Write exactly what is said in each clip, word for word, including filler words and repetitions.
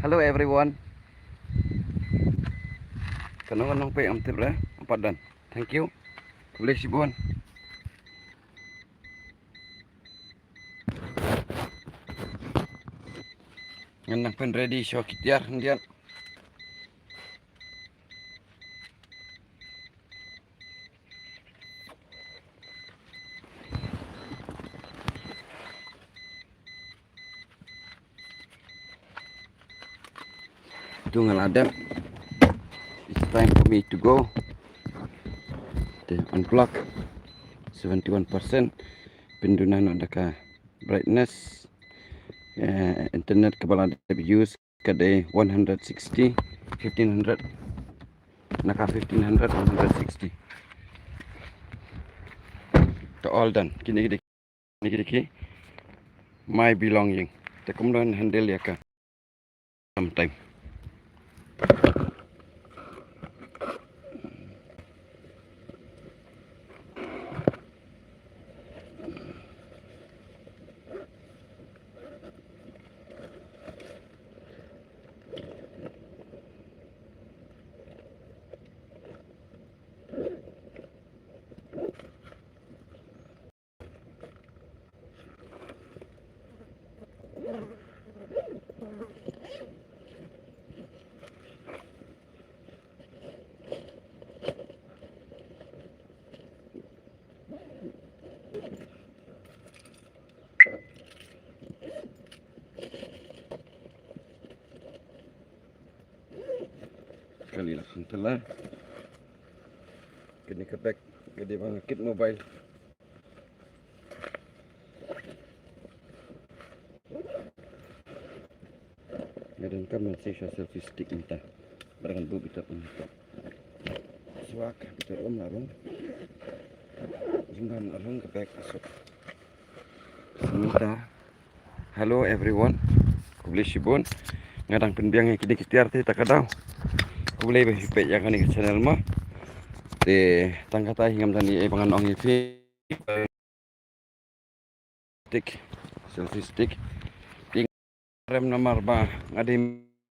Hello everyone. Ka nong nong pe am tip re, am pat done. Thank you. Khublei shibun. Ngan nang pyn ready shuwa ki tiar khyndiat. Tu nga la dep. It's time for me to go. Te unblock seventy one percent. Pynduna noh da ka brightness. Eh, internet kaba la dep use ka dei one hundred sixty, fifteen hundred. Na ka fifteen hundred, one hundred sixty. Te all done. Kine ki dei, kine ki dei ki my belonging. Te kumno handle ïa ka. Sometime. Kali la khang tela. Kini ka bag, kini bang kit mobile. Nga donkam mynsiem sha selfie stick mynta. Ba ngan buh bitar um mynta. Shuwa ka bitar um la rung. Jingban la rung ka bag ka suk. Mynta. Hello everyone. Khublei shibun. Nga dang pynbiang ïa kine ki tiar te ta ka daw. Khublei ba phi peit ïa kane ka channel mo. Te tang kata hi ngam dang ïa ba ngan ong ïa phi. Stick, selfie stick. Ïa rem namar ba nga dei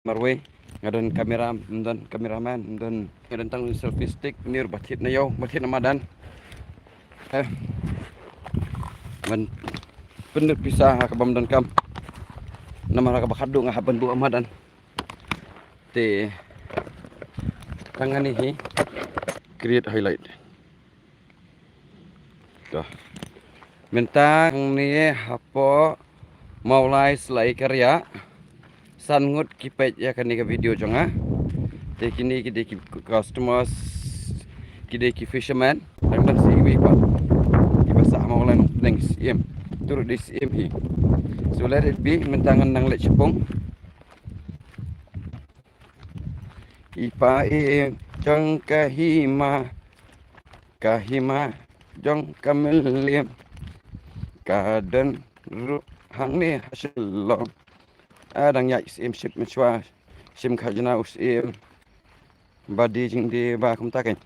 marwei, nga don camera, ym don cameraman, ym don, nga don tang selfie stick, ni ruh ba thied na ïew, ba thied na madan. Eh. Ban pynlut pisa ha kaba ym donkam. Namar ha kaba khadduh nga hap ban buh ha madan. Te tang kane hi create highlight. Mynta hangne hapoh Mawlai Slai Kariah. San ngut ki peit ïa kane ka video jong nga. Te kine ki dei ki customers, ki dei ki fisherman. Dang dang siem pat. Ki ba sah Mawlai nong dang siem. Turu dei siem hi. So let it be, mynta ngan nang leit shipung. I pa i jong ka hima, ka hima jong ka Mylliem, ka don ruh hangne ha Shillong. A dang ïaid siem ship mynshuwa, shim khajna u siem. Ba die jingdie ba kumta kein.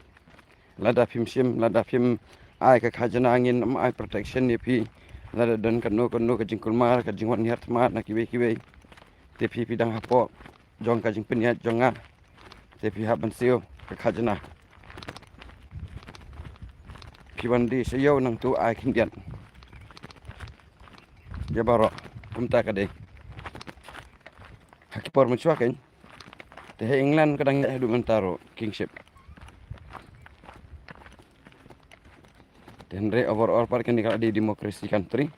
Lada phim shim, lada phim ai ka khajna ngin ym ai protection ïa phi. Lada don kano kano ka jingkulmar, ka jingwan hiar thma na kiwei kiwei. Te phi phi dang hapoh jong ka jingpynïaid jong nga. Te phi hap ban siew ka khajna. Phi wan die sha ïew nangtu ai khyndiat. Ïa baroh kumta ka dei. Ha ki por mynshuwa kein. Te ha England ka dang ïaid haduh mynta ruh kingship. Te hynrei overall pat kane ka la dei democracy country.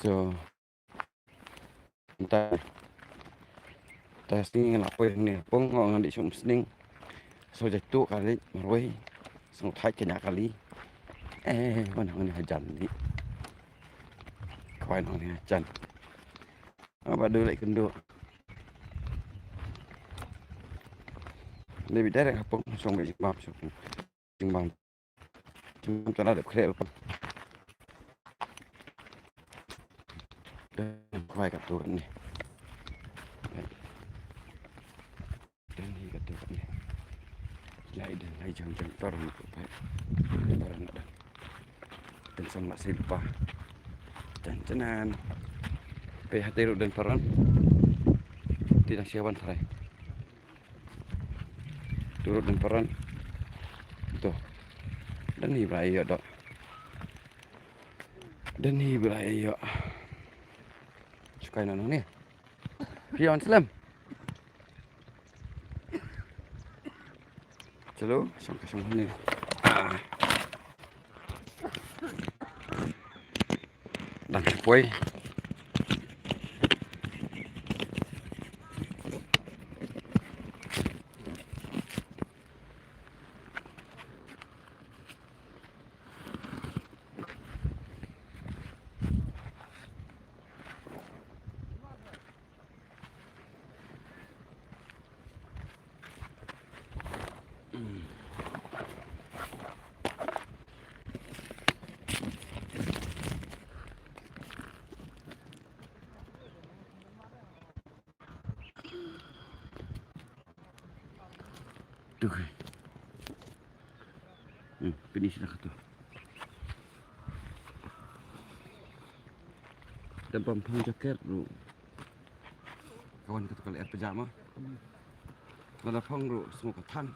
So mynta, mynta sngi nga la poi hangne ha pung, nga ngan dei shu um sning. So jait tu ka leit marwei. So thait kane kali. Eh, wan hangne hajan ni. Kwai hangne hajan. Aba dei leit kynduh. Dei bit direct ha pung, shong beit jingbam, shong jingbam. Jingbam ta la dep khreh ruh pang. Dei kwai katto katne. Dei hi katto katne. Lai dei. Ai jam jam tor ni ko pai. Tor na dan. Dan sam la sil pa. Dan janan. Pe hati ru dan paran. Ti dang siawan sarai. Turut dan paran. Tu. Dan ni ba ayo dok. Dan ni ba ayo. Sukai nanu ni. Pion selam. Chalo, shong ka shong ni. Ah. Dang poi. Tu. Hmm, finish dah tu. Dan pam pam jaket tu. Kawan kata kali apa jama. Mana pang tu semua katan.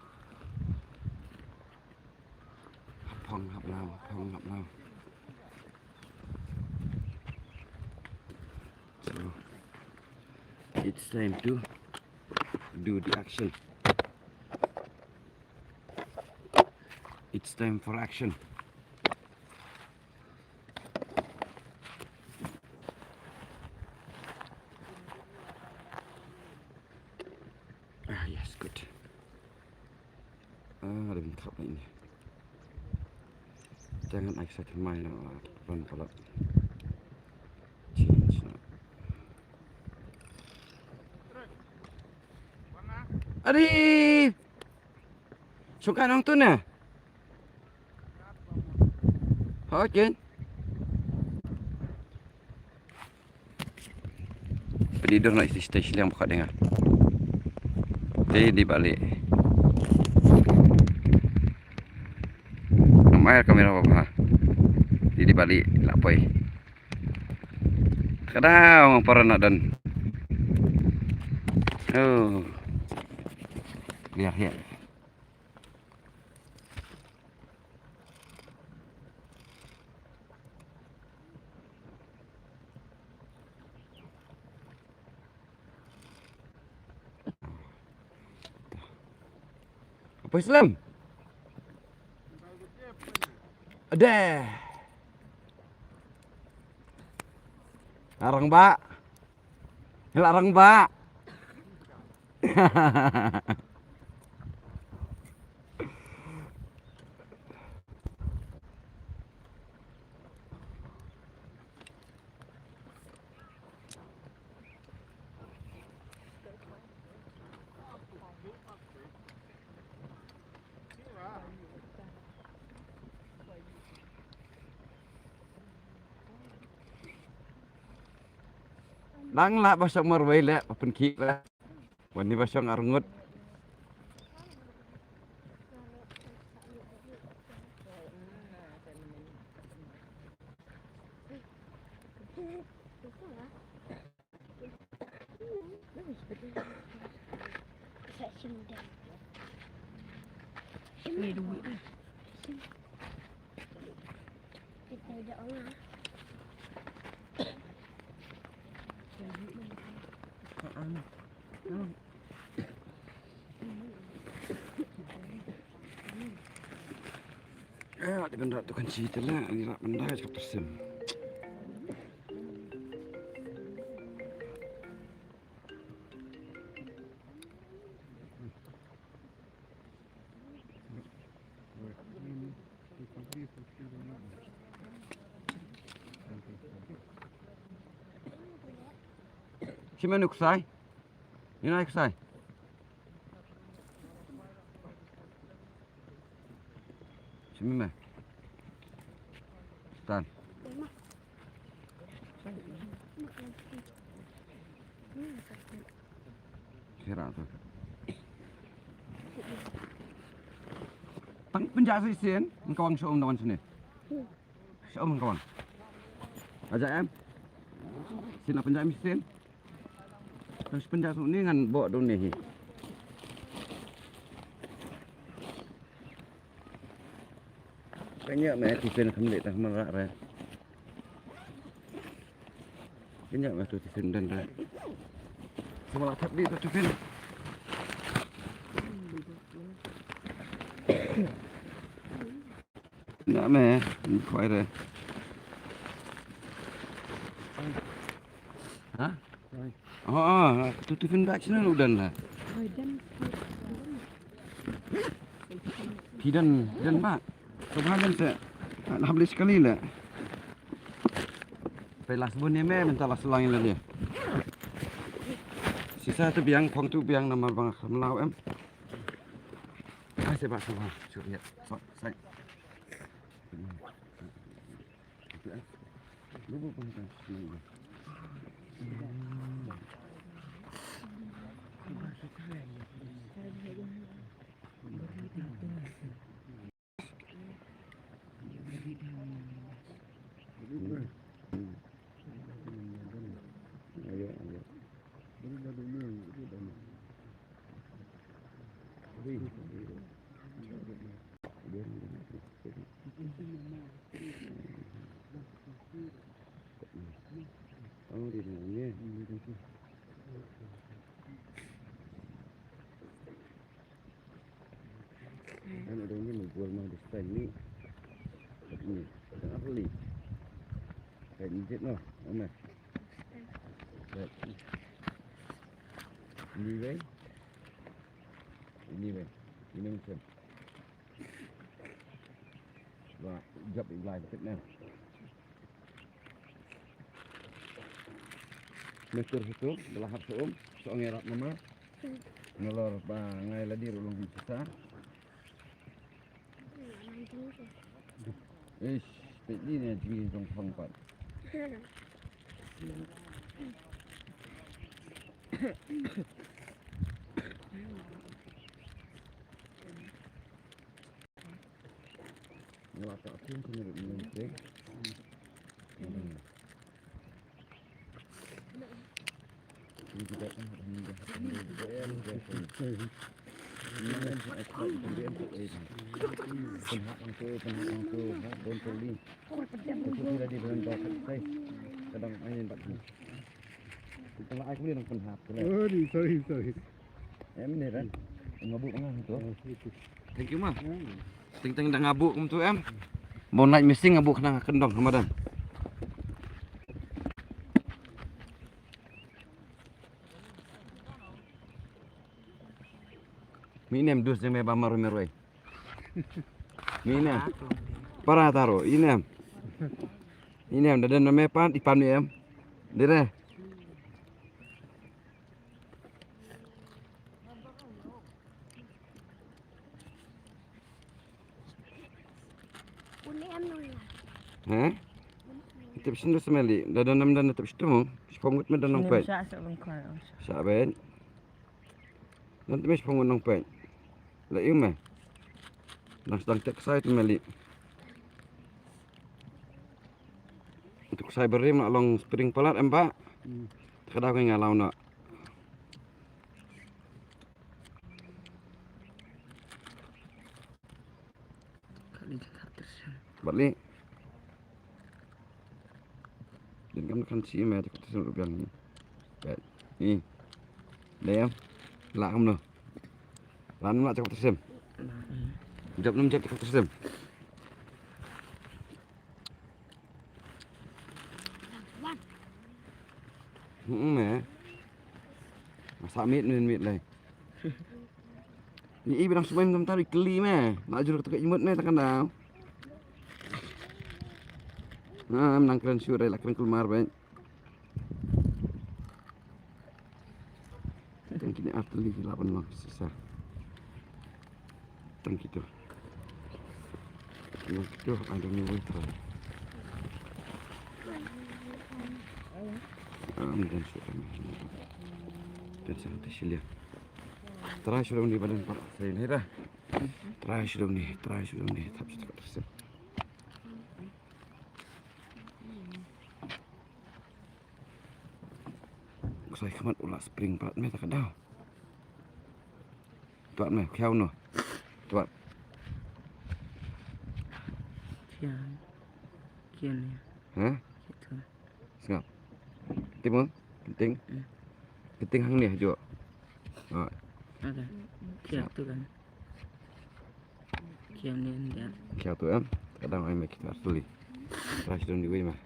Hap phong hap law, hap phong hap law. So, it's time to do the action. It's time for action. Ah, yes, good. Ah, ada bintang lain ni. Jangan ai sa thymmai noh, run palat. Change noh. Adi! Suka nong tu na? Ho kin. Pdidur na isi stage liang bukha dengar. Di di balik. Mai kamera baba. Di di balik lapoi. Kada ngam paran nak dan. Oh. Lihat ya. Apa Islam? Ada. Arang ba. Lah rang ba. Nang lah ba shong marwei leh ba pynkhih leh. Wan ni ba shong arngut. Eh, di benda tu kan cerita lah, ni lah benda cakap tersim. Shim ïa u ksai. Ïa u ksai. Shim ïa me. Stan. Sira tu. Tang pynjah shisien, ngan kawang sha um da wan shane. Sha um ngan kawang. Aja em. Sien la pynjah shisien. Tang pynjah shisien ngan bok da une hi. Kane me tiffin kham leh tang man rah re. Kane me tu tiffin dan re. Sama la thap di tu tiffin. Na me, ni khoi re. Ha? Oh, oh, tu tiffin bag sini lu dan la. Phi don, phi don bag. Kaba don se. Hap leh sekali le. Phi last bun ni me, mynta last lang ïa lade. Sisa tu biang, phong tu biang namar ba nga kham law em. Ai se ba sa ba. Shu ïa. Sa, sa. Ano dong ni magbuwal mang distan ni. Ni, tengah beli. Kayak ni jit noh, Mama. Baik. Ini, weh. Ini, weh. Ini macam. Ba jop i Blai ba tip ne. Meter situ, ba la hap sha um, sha ong ïarap namar. Nalor ba ngai lade ruh long shisha. Ish, peit di ne jingim jong pang pat. Sorry, sorry, sorry. Em, ni kan. Em, mabuk nga tu. Thank you, ma. Teng teng da nga buk kum tu, em. Bon night missing nga buk khnang kyndong ha madan. Mi nem dus jeng me ba maru merwei. Mi nem. Para taro, inem. Inem, da den me pan, ipan mi em. Dire. He? Tip shin da smeli, da da nam da na tip shitu mong. Shipong wit me da nong pet. Sha sa long kai. Sha ben. Dan tip me shipong wit nong pet. La iu me. Dang sdang tek sai tu meli. Tuk sai beri ma long spring palat em ba. Kada ko ngalaw na. Bali. Din kam kan si me te ko tsim rubiang ni. Ni. Lem. La kam no. Lan ma te ko tsim. Jap num jap te ko tsim. Hmm, eh. Masa mit, mit, mit lai. Ni i bidang sumai minta tarik keli me. Nak juruk tak imut me takkan dah. Nah, menang keren syur la keren kulmar baik. Tang kine ar tylli ki lah ban long shisha. Tang kito. Tang kito, I don't know where to. Am dan shu am. Dan sa te shilia. Trai shu dang ni ba dang pat. Sai ni da. Trai shu dang ni, trai shu dang ni. Thap shu thap shu. Ksai khmat u la spring pat me ta ka daw. Tuat me, khiaw no. Tuat. Khiaw. Khiaw ni. Ha? Khiaw tu. Sngap. Timun, penting. Hmm. Penting hang ni ajo. Oh. Okay. Khiaw tu kan. Khiaw ni dia. Khiaw tu em. Kadang ai me kita tuli. Ras dong di wei mah.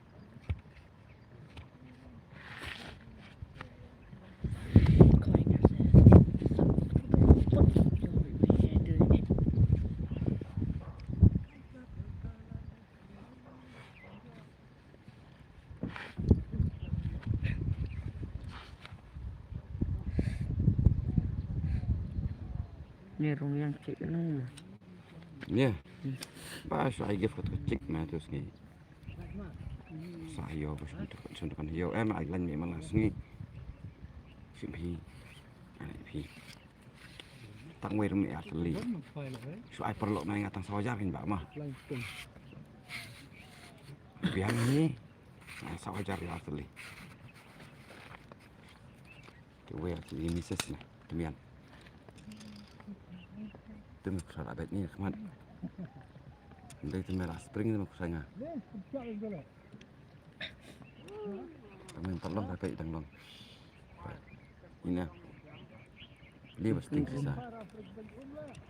Ni rung yang cik nang ma. Ni. Hmm. Ba sa ai gift kat cik ma tu sngi. Sa yo ba shun tu shun kan yo em ai lan mi ma la sngi. Sim hi. Ai phi. Tang wei rung mi ar teli. Shu ai paralok na nga tang saw hajar kin ba ma. Biang ni. Nga saw hajar ya teli. Te wei ar teli mises na. Te mian. Te me kusala bet ni khmat. Ndai te me la spring te me kusai nga. Tang me paralok ka pei tang long. Ina. Li ba sting sisa.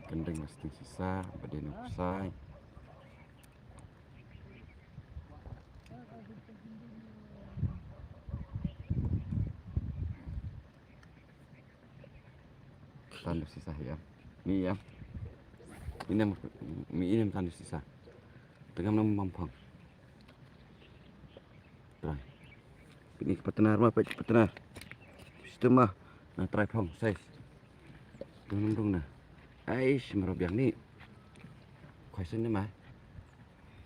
Kendeng ba sting sisa. Ba dei na kusai. Tan da sisa ya. Mi ya. Inem mi inem tan da sisa. Tengam nam mampang. Trai. Pini partner ma pet partner. Situ ma na trai phong size. Dung dung na. Ai si mero biang ni. Question ni ma.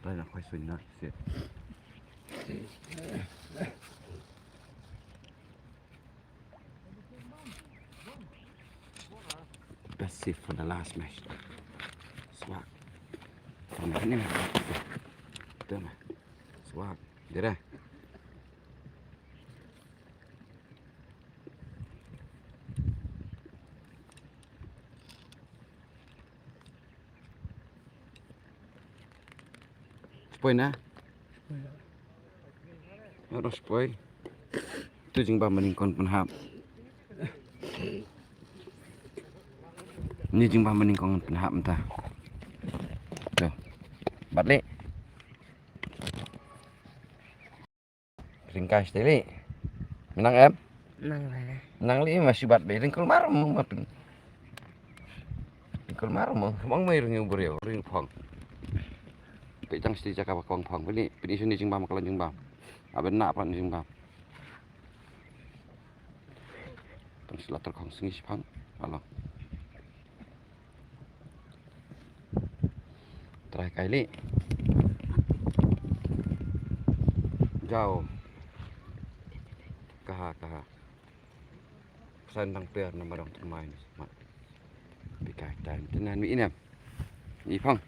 Trai na question na. Sit. Best save for the last match. Swag. Tama ni. Tama. Swag. Dira. Spoi na? Aro spoi. Tu jingbam ba nyngkong pynhap. Ni jingbam ba nyngkong pynhap mynta. Tu. Bat leh. Ringkai shatei leh. Menang em? Menang leh. Menang leh ma shu bat be ringkul mar mo ma pyn. Ringkul mar mo. Mong mo ring u briew, ring phong. Peit tang shatei jaka ba phong phong. Peit ni, peit ni shu ni jingbam ka la jingbam. Aben na pat ni jingbam. Tang shu la ter khong sngi shi phong. Alo. Trai kai leh. Jao. Kaha, kaha. San dang per na ma dang thymmai ni smat. Pi kai tai. Tynan mi i ne em? Mi i phong?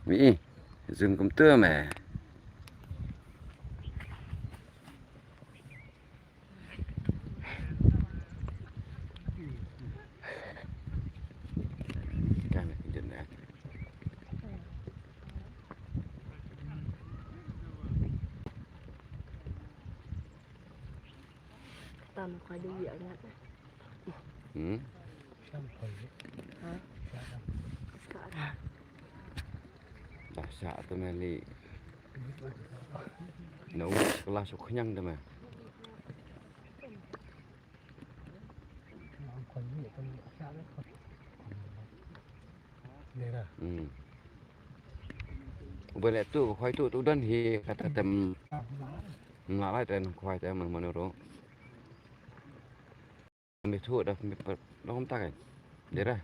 Mi i. Zoom kumtu me. Tam khoi dei ïa ngat. Hmm? Ha? Dah sa tu meli. Na u kelas u kenyang tu meh. Hmm. Uba leh tu khoi tu tu dan hi kata tem. Mla lai ten khoi tem mano ro. Ambil tu dah ambil per dong tak kan. Dera.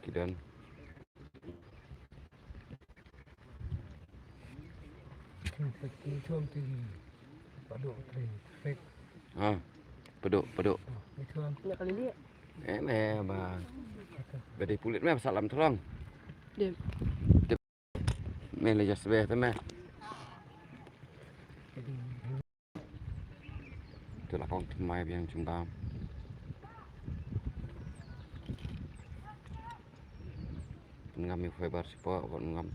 Kidan. Ha, pduk, pduk. Eh, ne ba. Ba dei pulit me ba salam throng. Dei. Me le jas be te me. Tu la kong thymmai biang jingbam. Ngam ïa fiber spot, wat ngam.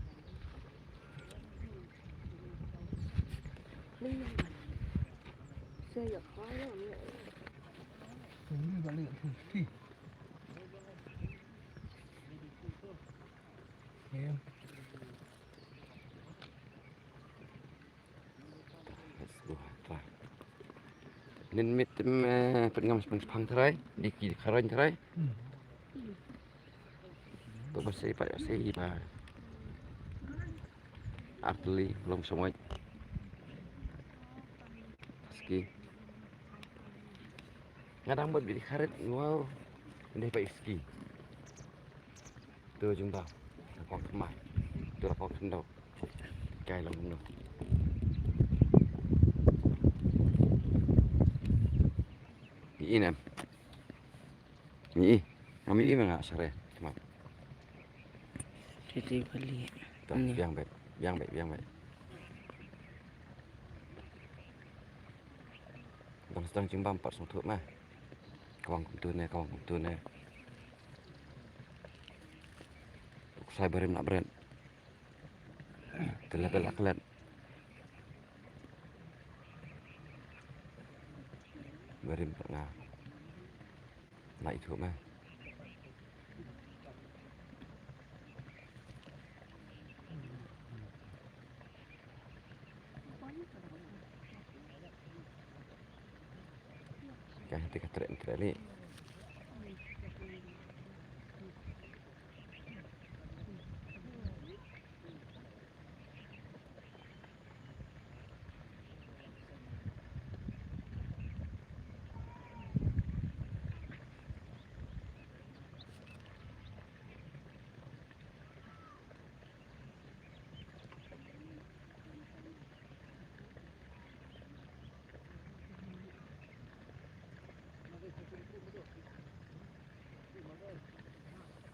Let's go, try. Nin mit, em, eh, pynngam spang spang try, di ki kharoi try. Hmm. To ba sei pa sei ba. Artli long somoi. Ski. Nga dang bad bidi kharit, wow. Ndai pa ski. Tu jumpa. Lapang kemah. Tu lapang kendau. Kai long no. Ni inem. Ni. Kami ini nga sare. Cuma. Jadi balik. Dah, ni. Biang baik. Biang baik, biang baik. Bang sedang jimbam pat song thut mah. Kawang kumtu ne, kawang kumtu ne. Uk sai barim nak beren. Telah telah kelat. Barim pat nga. Nak itu mah. Ka hati ka trek trek ni.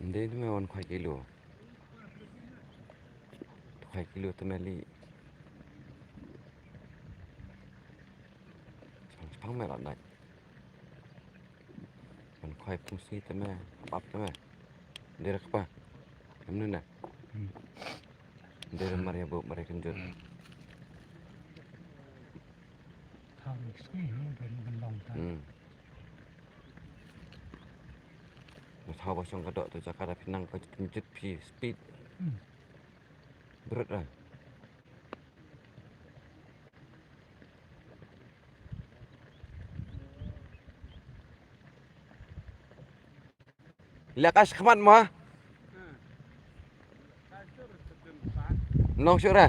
Ndei te me wan khwai kilo. Khwai kilo te me li. Spang spang me la nai. Ban khwai pung sngi te me, bap te me. Dei ra kpa. Em nu na. Hmm. Dei ra mar ïa bo, mar ïa kynjut. Thaw ni sngi, hmm, ban, ban long ta. Hmm. Nga thaw ba shong ka doh tu jaka da phi nang ka kynjut phi speed. Hmm. Brut ra. Ila ka shkmat mo. Nong shuh ra.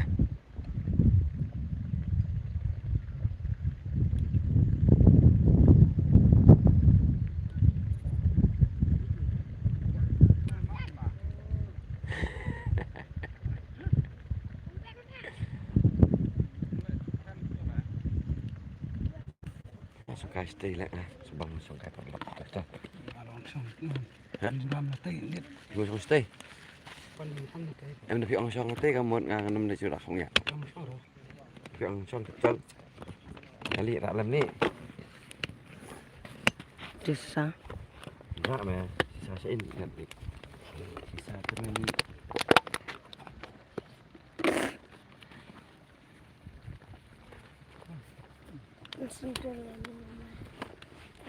Sngewkai stay leh, ah, sbang sngewkai paralok. Ha? Sngewkai stay. Em da phi ong sngewkai ka mut nga ngam da shu da ong ïa. Phi ong sngewkai. Kali ra lem ni. Sisa. Ra me, sisa sa in ngat ni. Sisa tu ni.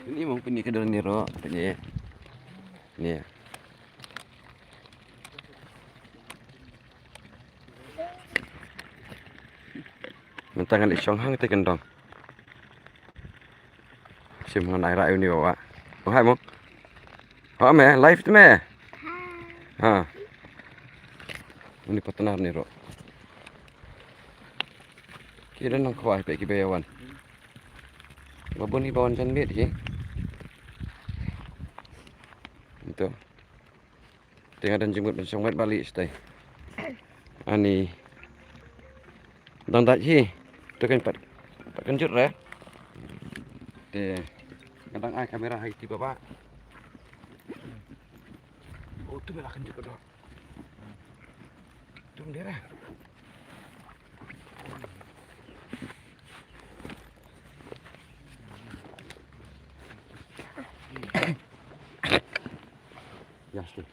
Ini mong pini ka dang ni ro, pini. Ni. Mynta ngan ïa shong hangtei kyndong. Shim ngan ai ra ïa uni wa. Ong hai mo. Ho me, live te me. Ha. Uni partner ni ro. Ki dang nang khwai peit ki ba ïa wan. Ba bun ki ba wan jan miet ki. Ito. Te nga dang jingmut ban shong met bali stai. Ani. Dang dait hi. Te kan pat, pat kan jut re. Te kan dang ai kamera hai ti baba. Oh, tu bela kan jut ka dor. Tu dia re. Ya, stay.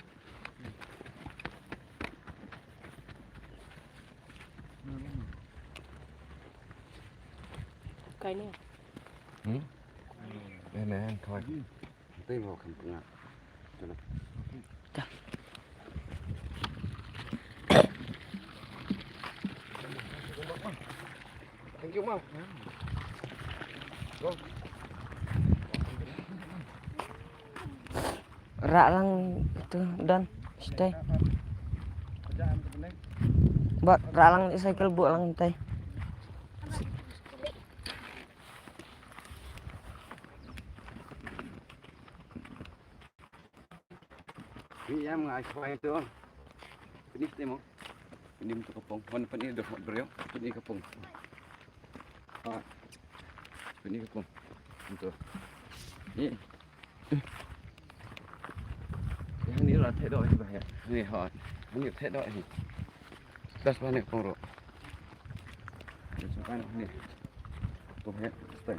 Kai ne. Hmm? Eh, ne, kai. Tei mo kan panga. Chalo. Thank you, ma. Go. Rah lang tu, Don. Stay. Bot rah lang di cycle, buh lang tai. Ni ïa nga ai khwai tu. Pyni te mo. Pyni mo tu ka pung. Wan pyni dok mat briew. Pyni ka pung. Ah. Pyni ka pung. Tu. Ni. Ïa ni la theh doh hi ba ïa. Ni ha. Ni theh doh hi. Das ba ni pung ro. Ni sa kan ni. Pung he. Stay.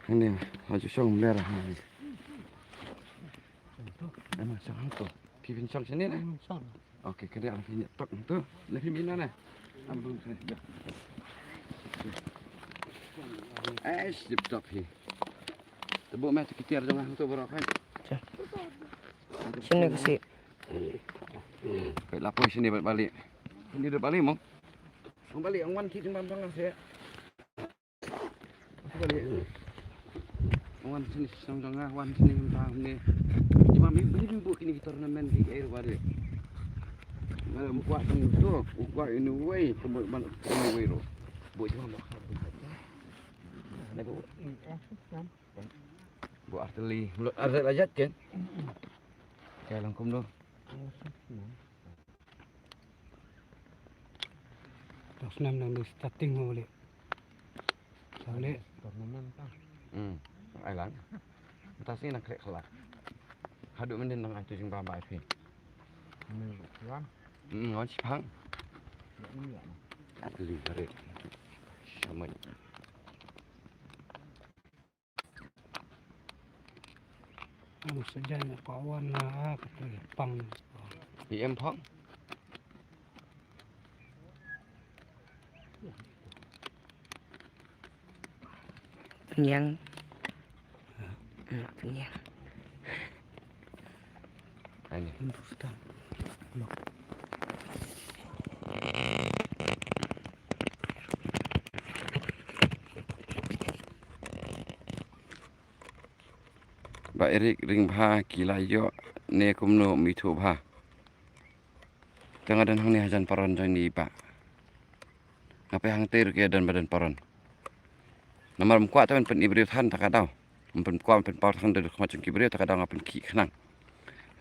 Hangne, ha ju shong ler hangne. Em, shong hangto. Phi phin shong shane ne? Hmm, shong. Okay, ka dei phi ïa tok hangto. Ne phi mina ne? Am bun shane. Ya. Eh, sip top hi. Te buh me te ki tiar jong hangto baroh kan. Sha. Shane ka si. Peit la poi shane balik. Shane dei balik mo. Balik ang wan ki jong bam jong se. Wan sini song jong nga, wan sini tang ni. Cuma mi bini mi buat kini kita ornament di air water. Mana buat tang tu, buat ini way, semua mana ini way ro. Buat cuma makan. Ada buat. Buat arteli, mulut arteli lajat kan? Kalang kum tu. Tang snem nang dei starting ma u leh. Sa u leh. Tournament ta. Hmm. Ai lang. Mynta sngi nang khreh khlad. Haduh mynnin nang ai tu jingbam ba ai phi. Mynnin wan. Hmm, wan shiphang. Ïa ni ïa ni. At li harit. Shamai. Ang sajan na pawan na ka tu pang. Ïa em phong. Pynïang. Mak pynïang. Ani. Ba Eric ring bha ki la ïoh ne kumno, mi thuh bha. Te nga don hangne hajan paron jong ni ba. Nga peit hangtei ruh ki don ba don paron. Namar ym kwah te ban pyni briew than ta ka daw. Ym pynkwah ym pynpaw than da khmat jong ki briew ta ka daw nga pynkhih khnang.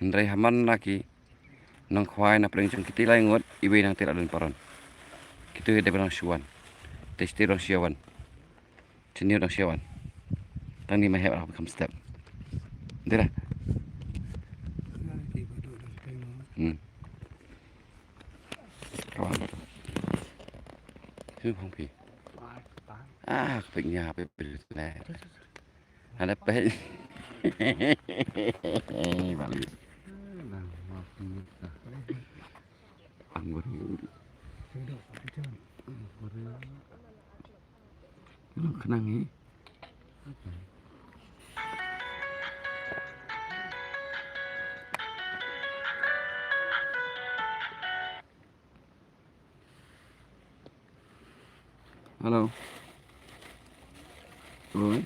Hynrei ha man la ki nongkhwai na pdeng jong ki te lai ngut iwei nang te la don paron. Kitu dei ba nang shu wan. Te shu te nang shu wan. Sini dang siawan. Tang ni ma hep aku kam step. Dira. Hmm. Kawan. Hu hong pi. Ah, pek nya pe pe ne. Ada pe. Balik. Anggur. Khnang hi. Hello. Hello.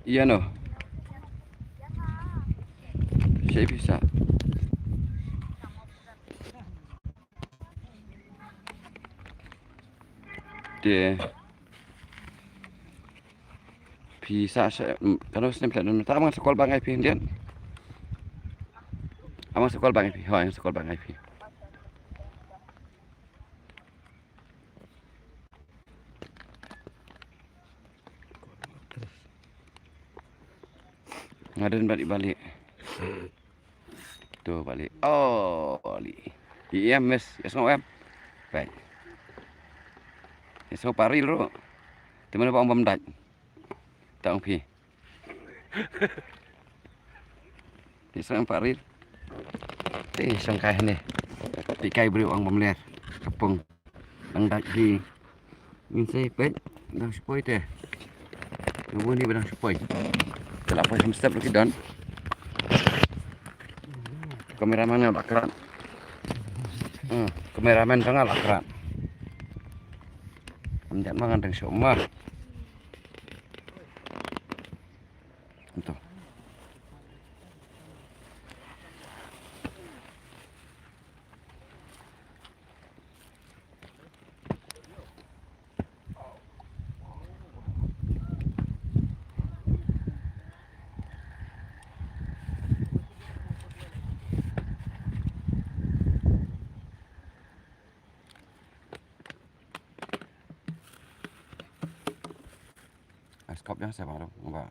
Ïano. Shaphang sa. Te. Phi sa sa, mm, kano snem phi la don mynta? Amang sa call ba ngai phi, Indian. Amang sa call ba ngai phi. Hoi, amang sa call ba ngai phi. Nga don bali bali. Tu bali. Oh, bali. Ïa, miss, ïa sngew em. Baik. Ïa sngew paril ru. Te mano ba ong bym dait. Ta ong phi. Te song paril. Te song kai ne. Te kai briew ong bym ler. Kapung. Dang dait hi. Ngin sei peit. Dang shipoi te. Ngu ni ba dang shipoi. Te la poi ham step lagi don. Kameraman nga la krat. Hmm, kameraman jong nga la krat. Am jat ma ngan dang shop ma. Ito. Ai skop jang sa baru ba.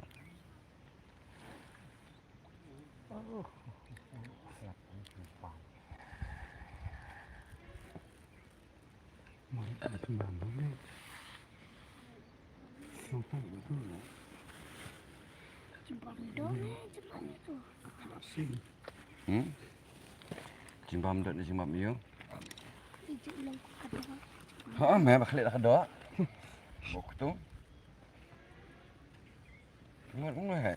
Hmm? Jingbam dot ni jingbam ïa. Ha, me ba khlieh da ka doh. Bok tu. Ngot ngot he.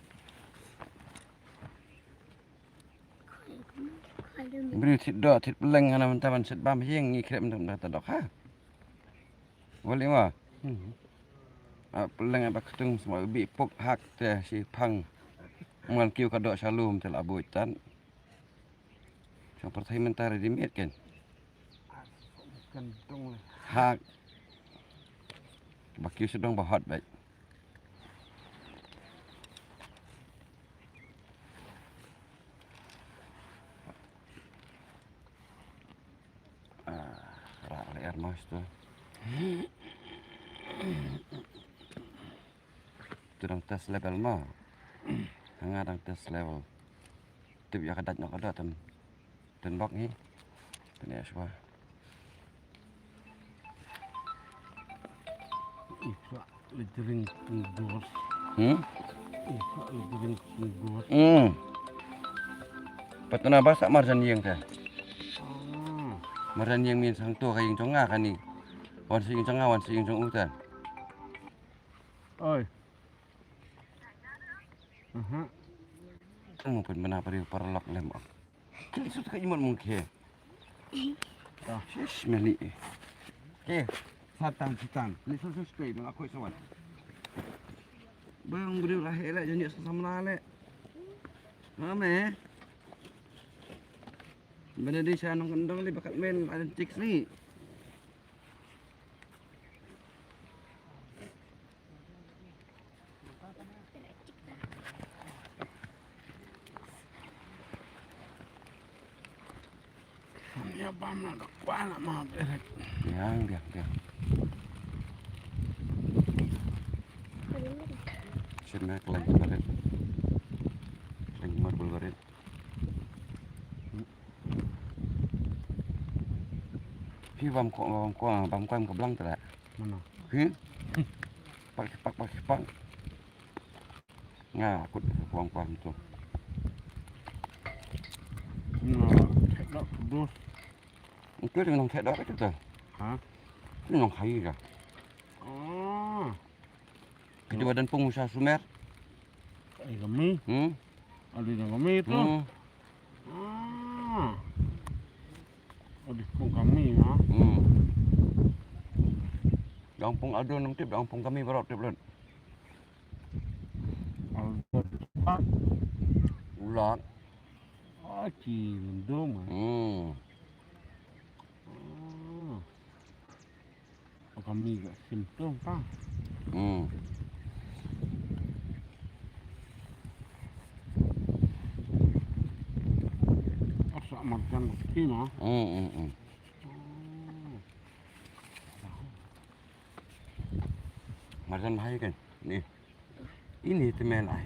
Bri thit doh, thit peleng hana mynta ban sit bam hieng ngi khrep mynta mynta doh ha. Wali ma. Hmm. A peleng a ba ktung sma bi pok hak te si phang. Ngan kiu ka doh shalom te la buit tan. Sa pyrthei mynta ready made kan. Hak. Ba kiu sdong ba hot bai. Ah, rak le er mas tu. Tu dang test level ma. Nga dang test level. Tip ïa ka dait noh ka doh ten. Ten bok ngi. Ten ïa shuwa. Isa le jering pengdos. Hmm? Isa le jering pengdos. Hmm. Patna ba sa marjan ïing te. Ah. Marjan ïing min sang tu ka ïing jong nga kani. Wan sa ïing jong nga, wan sa ïing jong u te. Oi. Aha. Mu pynbna pari paralok lem. Kili sut ka imot mung ke. Shish meli. Ke, satan satan. Li sut sut stay dong aku sawan. Bang beri lah elak janji sama lale. Mame. Benda di sana kendong di bakat men ada chicks ni. Biang, biang, biang. Shin na klang barit. Klang marble barit. Phi bam ko, bam ko, bam ko em ka blang tara. Mana? Phi? Pak, pak, pak, pak. Nga kut bam ko em tu. Nga thedok kudus. Itu dengan thedok itu tu. Ha? Itu nong khai ka. Ah. Kita badan pengusaha Sumer. Ai kami. Hmm. Ada dengan kami tu. Hmm. Ah. Ada pun kami ha. Hmm. Dang pung ado nang tip, dang pung kami baru tip len. Ado. Ulat. Ah, ci lendong. Hmm. Ah. Kami kat simpung pa. Hmm. Kima? Hmm, hmm, hmm. Madan hai kan? Ni. Ini temen ai.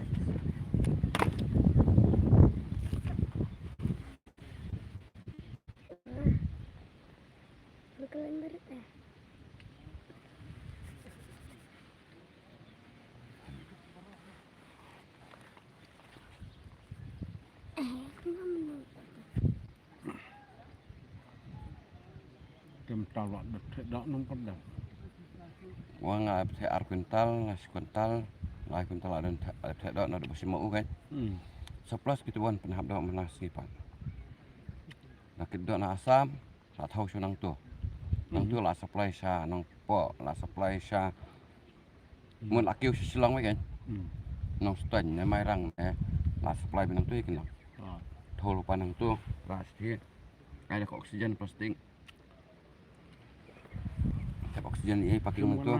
Kem tal wak dep theh dok nong pedang. Wa nga theh ar kuintal, nga shi kuintal, lai kuintal adon theh dok na dep basi ma u kan. Hmm. Sa plus kita wan penhap dok mana sipan. Na kit dok na Assam, la thau shu nang tu. Nang tu la supply sha nang po, la supply sha Mun la kiew sha Shillong wei kan. Hmm. Nong Suteng ne Mairang ne. La supply ba nang tu ïa ki nong. Ah. Thol pa nang tu. Plastik. Ai da oxygen plastik. Tap oxygen ïa parking nang tu.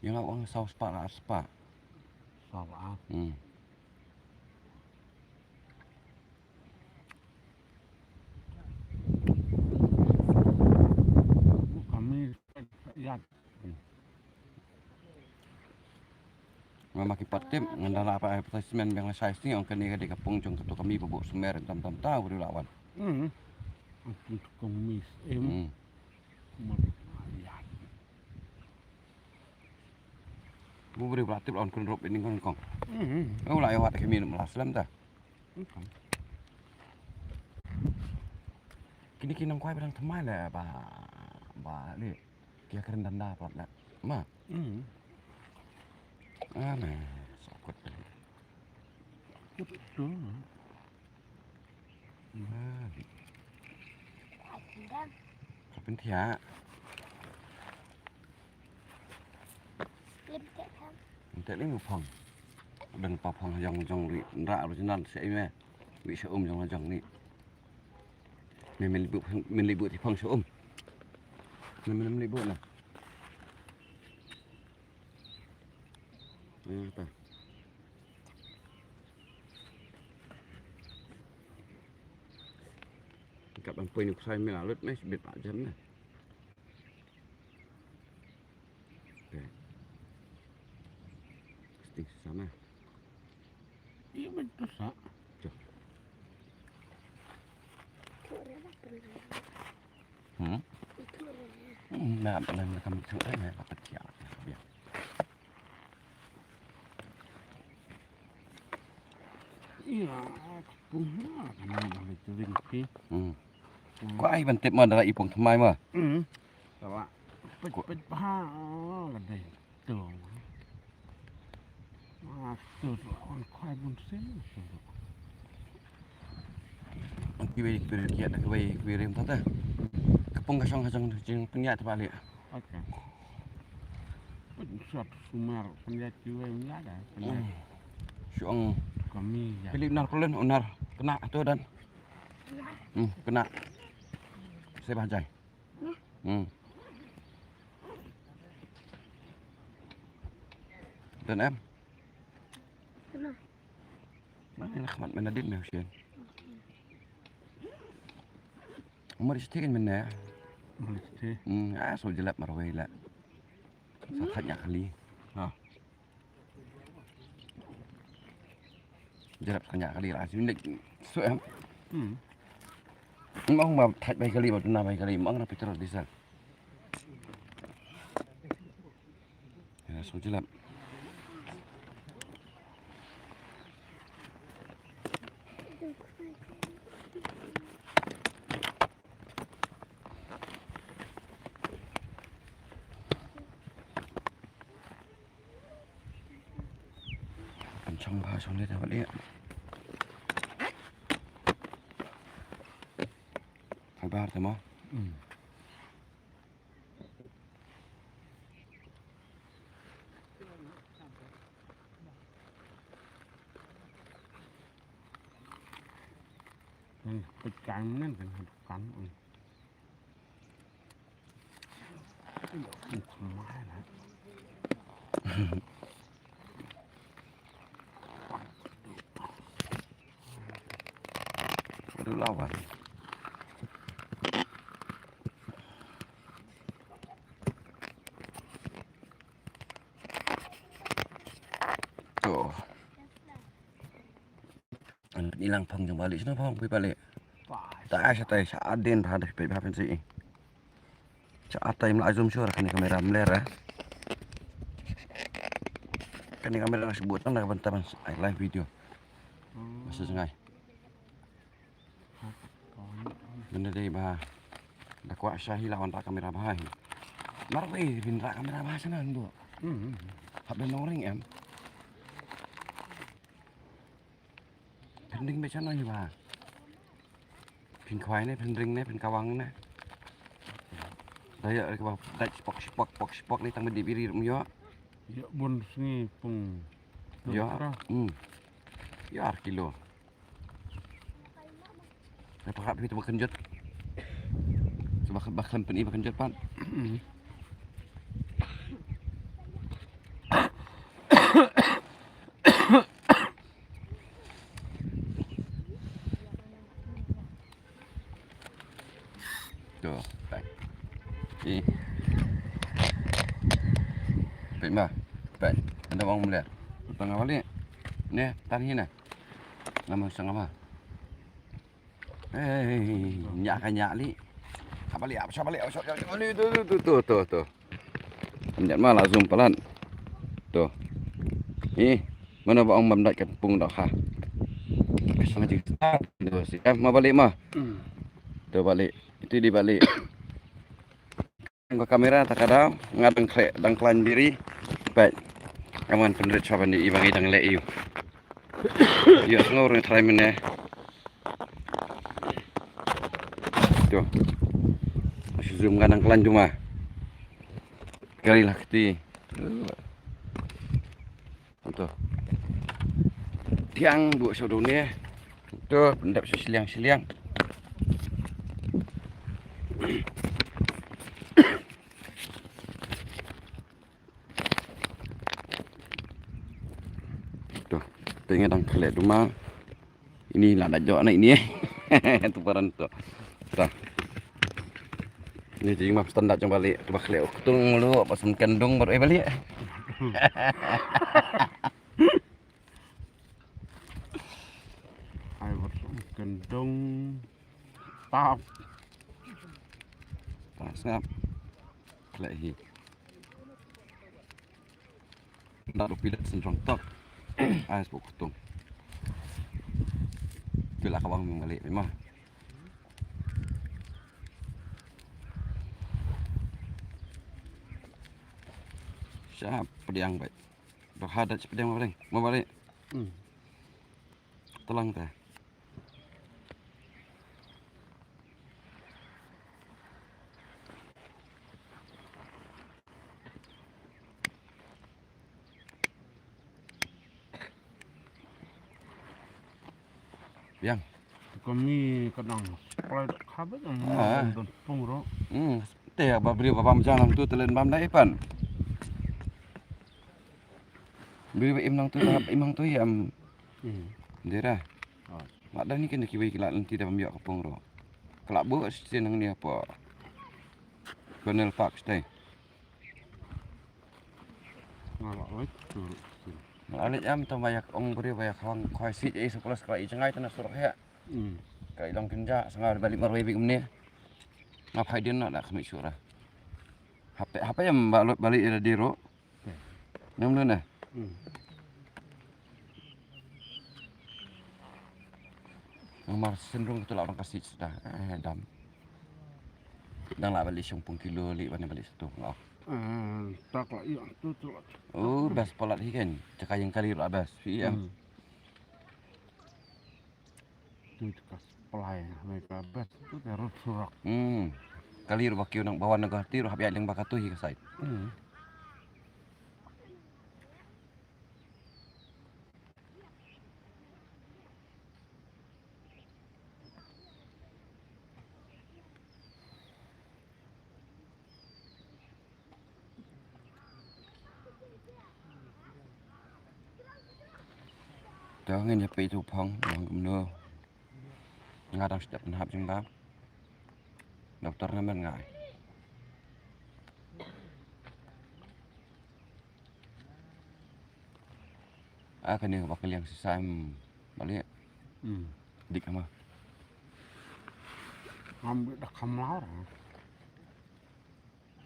Ïa nga ong saw spah la spah. Saw la. Hmm. Kami ya. Mama ki pat tip ngan da la pa advertisement biang la shai sngi ong kane ka dei ka pung jong kato kami ba buh smer tam tam ta u la wan. Hmm. Kami em. Hmm. Mama ya. Bu bri bra tip la on kun rop ini kong kong. Hmm. Oh la ya wat kami la slem ta. Kini ki nang kwai ba dang thymmai le ba, ba li. Ki kren danda pat le. Ma. Hmm. Ane, sokot. Betul. Ma. Kapin thia. Lim tek kan. Lim tek lim phong. Dang pa phong jong jong ri nra ru jinan se me. Wi se um jong jong ni. Me me libu me libu ti phong se um. Me me me libu na. Ya ta. Kap ban poi ni kusai me la lut me sibit pa jam na. Oke. Sting sama. Iya betul sa. Tuh. Hmm? Hmm, na na na kam tu ai na apa dia. Iya, aku pun na kan na itu ring sih. Hmm. Ko ai ban tip ma da i pung thymmai ma. Hmm. Sawa. Pet pet pa la dei. Tu. Ma tu on khoi bun sin. Ki wei ki wei ki da ki wei ki wei rim ta ta. Ka pung ka shong ka shong jing pynïa ta ba li. Okay. Pet shot sumar pynïa ki wei pynïa da. Shong. Kami ya. Pili nar kulen unar kena tu dan. Hmm, kena. Saya bahajai. Hmm. Dan em. Mana nak mat mana din dah usian. Umar isti kan mana? Umar isti. Hmm, ah so jelap marwai la. Sa thait ïa kali. Ha. Jarap sa kanya kali la sini so em. Hmm. Mong ba thait bai kali ba tuna bai kali mong na petrol diesel. Ya so jelap. Kan chong ba chong le ta ba le. Fiber ta mo. Hmm. Kan put kan nan kan kan. Lawan. To. An ilang phong jong Bali, sino phong pi Bali. Ta ai sa tai sa adin bha da peit bha pynsi. Sa atai mla zoom sure kane kamera mler eh. Kane kamera ngas buat na banta ban ai live video. Masa jngai. Benda dei bha. Da kwah sha hi la wan ra kamera bha hi. Mar wei bin ra kamera bha sana ndo. Hap ben nong ring em. Pynring be chano hi ba. Pyn khwai ne, pynring ne, pyn kawang ne. Da ya ka ba dai spok spok pok spok ni tang ba di biri rum yo. Ya bun sngi pung. Ya. Hmm. Ya ar kilo. Dah pakat pi tu makan jut. Sebab bakal peni makan jut pan. Tu, peit. Ni. Peit ma. Peit. Ada orang melihat. Tengah balik. Ni, tan hina. Nama sengama. Hei, nyak ka nyak li. Ka balik, ka balik, ka balik, tu, tu, tu, tu, tu. Nyak ma la zoom palat. Tu. Ih, mana ba ong bam dat ka pung dah ha. Sama jing. Tu si, eh, ma balik ma. Tu balik. Itu di balik. Ko kamera ta ka daw nga dang khleh dang khlaiñ biri. Peit. Ka mon pynrit sha ban di i ba ngi dang leh ïu. Ïoh sngew ruh trai mynne. Tu. Shu zoom nga dang khlaiñ duma. Kari lah kti. Tu. Tiang buh sha u dune. Tu pyndep sha shiliang shiliang. Tu. Te nga dang khleh duma. Ini la da jok na ini. Tu paran tu. Tu. Ini jing map standar jong balik. Tu ba khleh u ktung lu, ba sem kendung baru eh balik. Ai ba sem kendung. Tap. Tap sngap. Khleh hi. Nda rupi dak sen rong tok. Ai sbuk kutung. Kila ka bang ming balik memang. Sha pdiang bai. Dah hadat pdiang balik. Mau balik. Hmm. Telang teh. Biang. Kami kadang supply khabet yang Ah. Pung ro. Hmm, te ba bri ba bam jang tu telen bam dai pan. Bri ba im nang tu, im nang tu ya am. Hmm. Dera. Ah. Mak da ni kena kiwei kila nanti da bam yak kapung ro. Kala bu sisi nang ni apa. Colonel Park stay. Ngala lek tu. Ngala lek am tu bayak ong beri bayak hang khoi sit ai sepuluh sekali jangai tena surok ya. Hmm. Kai long kenja sengar balik marwei bik mene. Ngap hai din nak nak kami surah. Hape hape am balik balik ira diro. Nam lu na. Hmm. Ngamar sendrung tu lah orang kasih sudah. Eh, dam. Dang lah balik sempung kilo li bani balik satu. Oh. Eh, tak lah iya tu tu lah. Oh, bas palat hi kan. Cakap yang kali lah bas. Iya. Hmm. Tu ka supply mereka best tu terus surak. Hmm. Kali ru ba kiew nang bawan nang ka hati ru hap ïa ding ba ka tu hi ka site. Hmm. Te ngin ïa peit u phong long kumno. Nga dang sdep pynhap jingbam. Doktor na men nga ai. Ah, kane ba ka liang shisha em bali. Hmm. Dik ama. Ngam bi dak kham lar.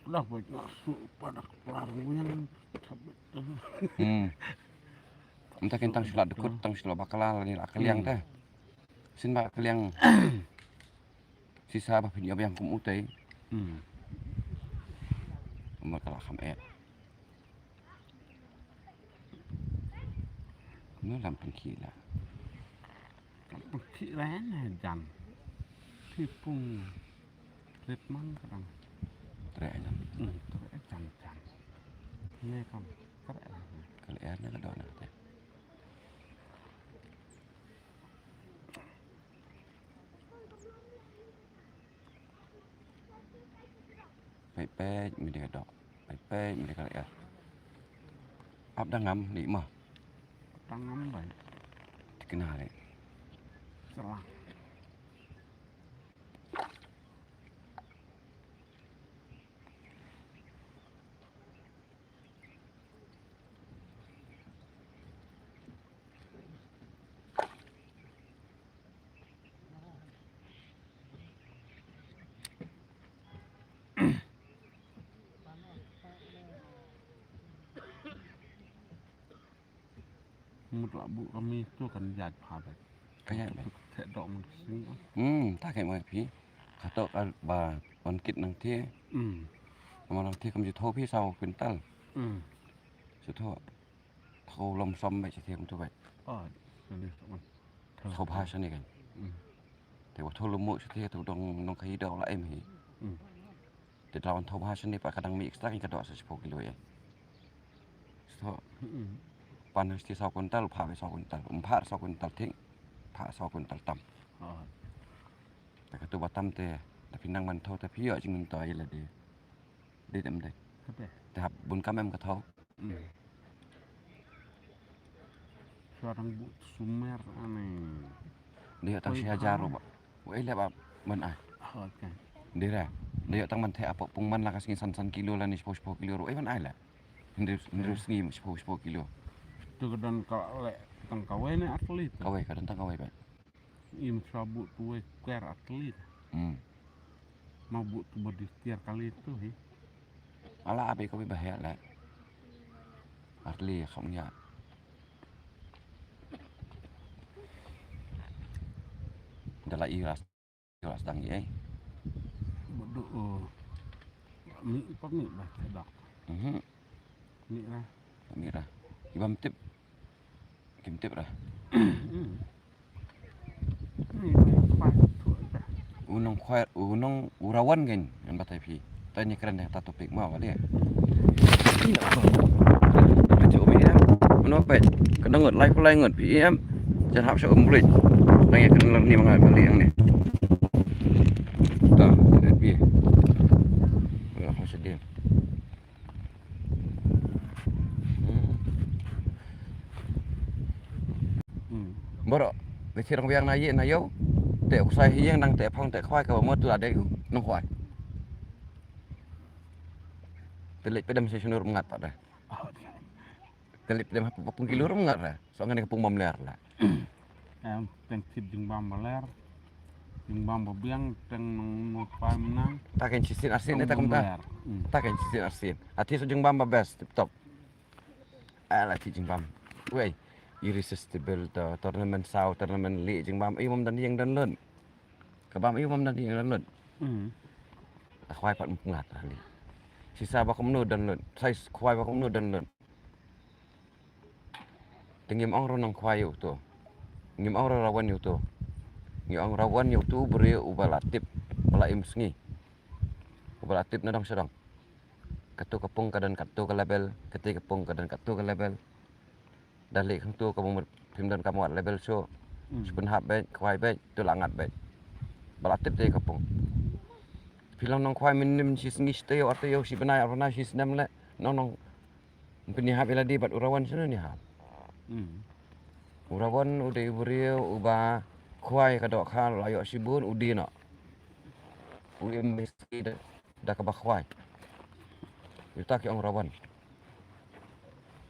Dah buat nak su pada kelar yang sabit. Hmm. Entah kentang sila dekut, tang sila bakala lani la keliang teh. Sin ba keliang. Sisa ba pynjop yang kum utai. Hmm. Umar kala kham et. Ngi lam pynkhih la. Pynkhih la ne jan. Phi pung rit man kadang. Treh jan. Hmm, treh jan jan. Ne kam treh la. Kal er ne ka dona te. Peit peit mih dei ka dok. Peit peit mih dei ka lyer. Ap da ngam dei ma. Ap da ngam bai. Tikna dei. Salah. Mut la bu kami tu kan jat pha bet. Kan jat bet. Te dok mun sing. Hmm, ta kai mai phi. Kato ka ba wan kit nang thie. Hmm. Ama nang thie kam ju tho phi saw quintal. Hmm. Ju tho. Tho lom som bet ju thie kum tu bet. Oh, jadi sama. Tho bha sani kan. Hmm. Te wa tho lom mo ju thie tu dong nong kai dok la em hi. Hmm. Te dang tho bha shane pa ka dang mih extra ka dok sa shiphew kilo ïa. Shu pan hangta saw quintal, pha saw quintal, um pha saw quintal thik, pha saw quintal tam. Te katu ba tam te da phi nang ban tho te phi ïoh jingmyntoi ïa lade. Dei dem dei. Te hap bun kam em ka tho. Suarang bu sumer ane. Dei tang shi hajar ro ba. Wei le ba man ai. Dei ra. Dei tang man the apa pung man la ka sngi san san kilo la ni shiphew shiphew kilo ro. Wei man ai la. Hynriew hynriew sngi shiphew shiphew kilo. Tu ka don ka le tang kawei ne atlet. Kawei ka don tang kawei ba. Im sa bu tu wei kwer atlet. Hmm. Ma bu tu ba di tiar kali tu hi. Ala abi ko bi bahaya le. Atlet kham ya. Dala i ras. Ras dang i ai. Bu du. Mi pa mi ba dak. Mhm. Mira. Mira. Ibam tip. Kim tip ra. Unong khwai, unong urawan gen, ngan batai phi. Tanya kren deh ta topik ma wali. Baca umi em. Mano pet. Kena ngut, lai kulai ngut phi em. Jan hap sya umrit. Tanya kren lar ni mangai balik yang ni. Ta, kren phi. Wala kham sedih. Boro, le chirang biang na ye na yo. Te uksai hi yang nang te phong te khwai ka mo tu la de u nang khwai. Te le pedam se sunur ngat pa da. Te le pedam hap pung kilo rum ngat ra. So ngan ka pung mam ler la. Em, teng tip jingbam ba ler. Jingbam ba biang teng nong nong pai menang. Ta ken sisin arsin ta kumta. Ta ken sisin arsin. Ati so jingbam ba best tip top. Ala ti jingbam. Wei. Irresistible to tournament saw tournament li jingbam. Ai mom dan yang dan lon. Ka bam ai mom dan yang dan lon. Khwai pat mngat ali. Sisa ba kumno dan lon. Sai khwai ba kumno dan lon. Te ngim ong ruh nong khwai ïa uto. Ngim ong ruh rawan ïa uto. Ngi ong rawan ïa uto u briew uba la tip. Ba la im sngi. Uba la tip na dong sha dong. Katu ka pung ka don katu ka level. Katu ka pung ka don katu ka level. Da leh khang tu ka bang phim don ka mawat level shuh. Shu pynhap beit, khwai beit, tu la ngat beit. Ba la tip te ka pung. Phi long nong khwai mynnin shi sngi shi taïew ar taïew shi bnai ar bnai shi snem le. Nong nong Pynïahap ïa lade bad u rawan shano nïahap. U rawan u dei u briew uba Khwai ka dohkha la ïoh shibun u dien noh. U im da, da kaba khwai. Ïa uta ki ong rawan.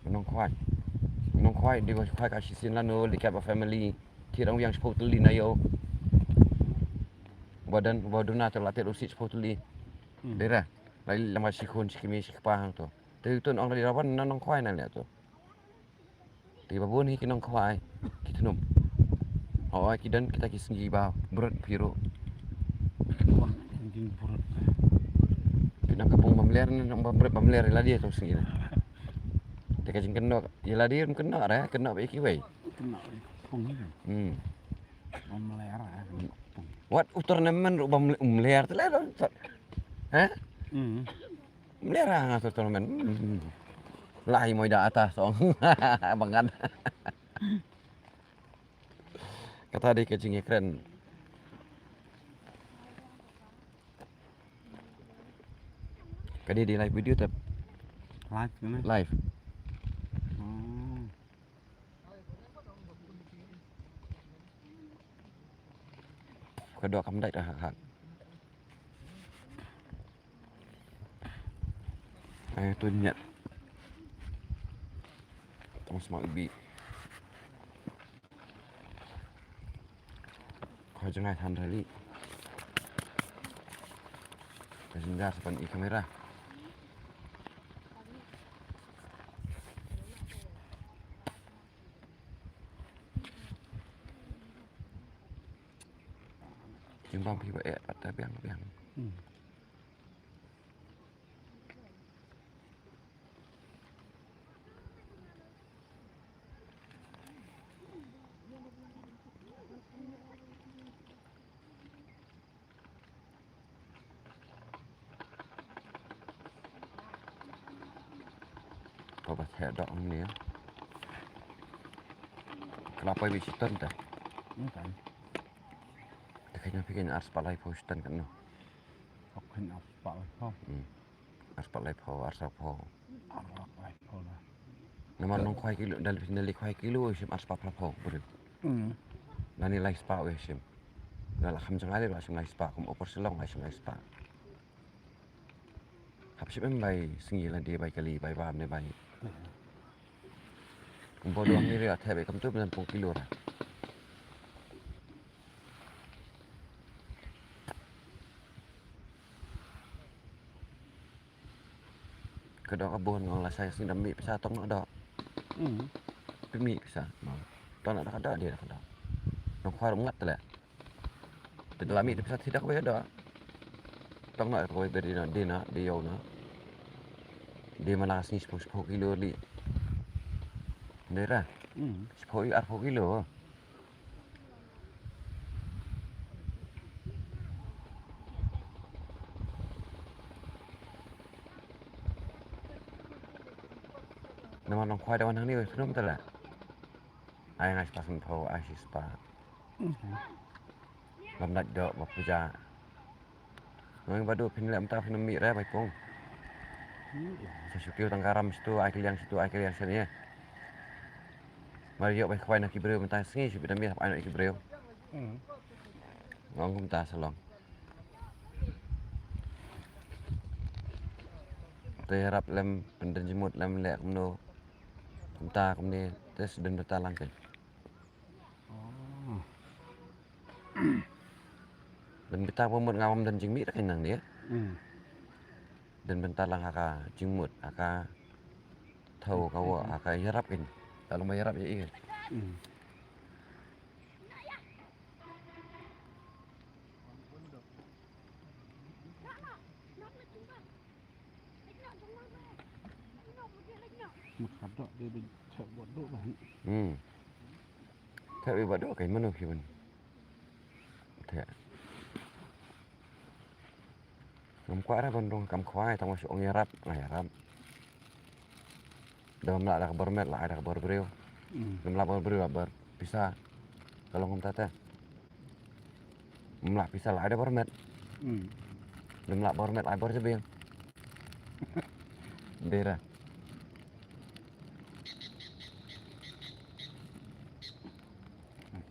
Nongkhwai. Nongkhwai dei ba khwai ka shisien lano, dei ka ba family. Thied ong biang shiphew tylli na ïew. Ba don, ba duna te la thied u sih shiphew tylli. Hmm. Dei ra. La ïa lama shi khun shi kmie shi kpa hangto. Te uto ong la dei rawan na nongkhwai na leh to. Te ba bun hi ki nongkhwai ki thnum. Hooid ki don kita ki sngi ba brut phi ruh. Wan jingbrut. Ki nang ka pung bamler ne nang bamler bamler ïa lade to sngi ne. Te ka jingkynnoh ïa lade ym kynnoh re, kynnoh ba ïa kiwei. Kynnoh ïa ka pung hi. Hmm. Bamler re, kynnoh ka pung. Wat u tournament ruh bamler te le don. He? Hmm. Mlera nga tu tournament. Hmm. Lai moi da atas song. Bangan. Kata dei ka jingïakren. Ka dei dei live video tep. Live kane? Live. Hmm. Ka doh kam dait hak hak. Ai tu nyat. Tong sma ubi. Kho jngai than rali. Ka jingjar sa pan i kamera. Jingbam phi ba eh pat ta biang biang. Hmm. Ko ba theh doh hangne. Khlap pai beit shitom te. Hm, kan. Te khein phi khein arspah laiphew shitom kan no. Hok khein arspah laiphew. Hm. Arspah laiphew, arsawphew. Arspah laiphew la. Namar nong khwai kilo, dal phi nali khwai kilo, shim arspah phraphew, briew. Hm. Nani laispah wei shim. Dal kham jngai la shim laispah, kum opor Shillong la shim laispah. Hap shim em bai sngi la dei bai kali bai bam ne bai. Kum ba dang ni ria thep bai kam tu ban pung kilo ra. Ka doh ka bun ngong la sai sing da mih pisa tong noh doh. Hmm. Phi mih pisa. Tong noh doh ka doh dei doh ka doh. Nong khwai ruh ngat te leh. Te da la mih te pisa thied da kawei ka doh. Tong noh kawei te dei noh, dei noh, dei ïew noh. Dei mana ka sngi shiphew, shiphew kilo li. Dei ra. Hmm. Shiphew ïa arphew kilo. Namar nong khwai da wan hangne wei khynum te leh. Ai ngai spah sanphew, ai shi spah. Mhm. Bam dait doh, ba puja. Nong ba du phin leh mynta phin mih re bai pung. Hmm. Sa shu kiew tang karam shitu, ai kylliang shitu, ai kylliang shen ïa. Mar ïoh bai khwai na ki briew mynta sngi shu bit na miet hap ai na ki briew. Hmm. Ngong kumta sa long. Te ïarap lem pyndon jingmut lem leh kumno. Kumta kumne te sdang da ta lang kein. Oh. Don bynta ba mut nga bym don jingmih da ka nang ne. Hmm. Don bynta lang ha ka jingmut, ha ka thew ka wah, ha ka ïarap in. Ka long ba ïarap ïa i. Hmm. Mat ka doh dei ban thep ba doh ban. Hmm. Thep ba doh kai mano ki ban. Thep. Ngam kwah ra ban rung kam khwai tang ba shu ong ïarap, nga ïarap. Da bym lah da ka bor met la ai da ka bor briew. Hmm. Da bym lah bor briew la bor pisa. Ka long kumta te. Bym lah pisa la ai da bor met. Hmm. Da bym lah bor met la ai bor jabieng. Dei ra.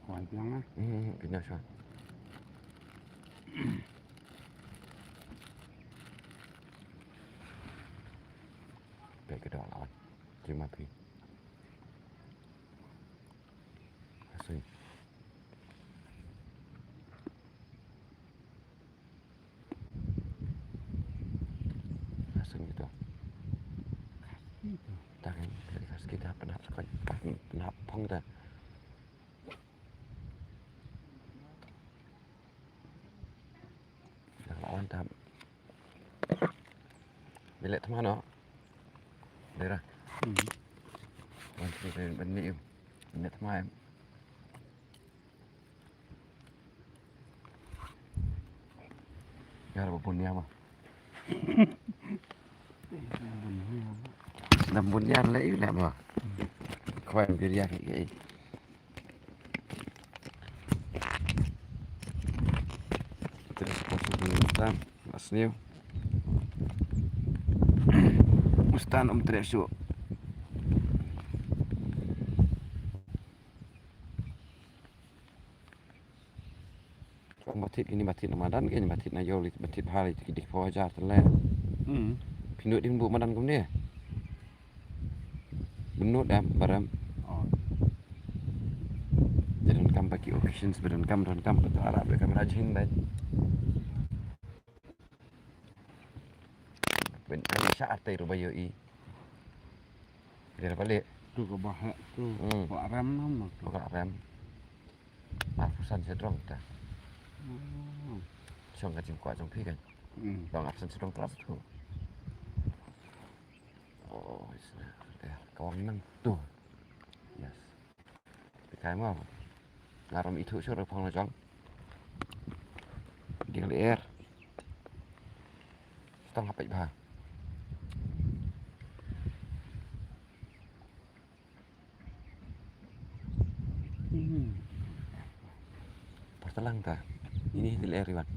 Khwai Biang ah. Hmm, kena sha. Peit ka dok lawan. Terima kasih. Asing. Asing gitu. Gitu. Tangan dari kas kita pernah pernah pang dah. Dah lawan tam. Bilik teman no. Dera. Hmm. Wan sini ben ben ni. Bilik teman. Ya, ba bun ya ma. Lam bun ya le yu le ma. Kwan bir ya ki. Terus posisi tam, mas new. Mustan um terus. Ba thied kine ba thied na madan, kine ba thied na ïew, ba thied bha, ki dik phew hajar te leh. Hmm. Phi nud ïa u madan kumne. Ba nud em, ba rem. Oh. Ba donkam ba ki occasions, ba donkam, donkam ba to arap ba kamra jing ba. Ban ai sha artai ruh ba ïohi. Dia ba leh. Tu ka ba heh tu. Hmm. Ka rem nama tu. Ka rem. Arphew san sha drong ta. Hmm. Shong ka jingkwah jong phi kan. Hmm. Dong arphew san sha drong plus tu. Oh, isna. Eh, ka wan nang tu. Yes. Te kai mo. Nga ram ithuh shuh ruh phong la jong. Ding lyer. Stang hapeit bha. Hmm. Por talang ta. Ini te lyer iwan.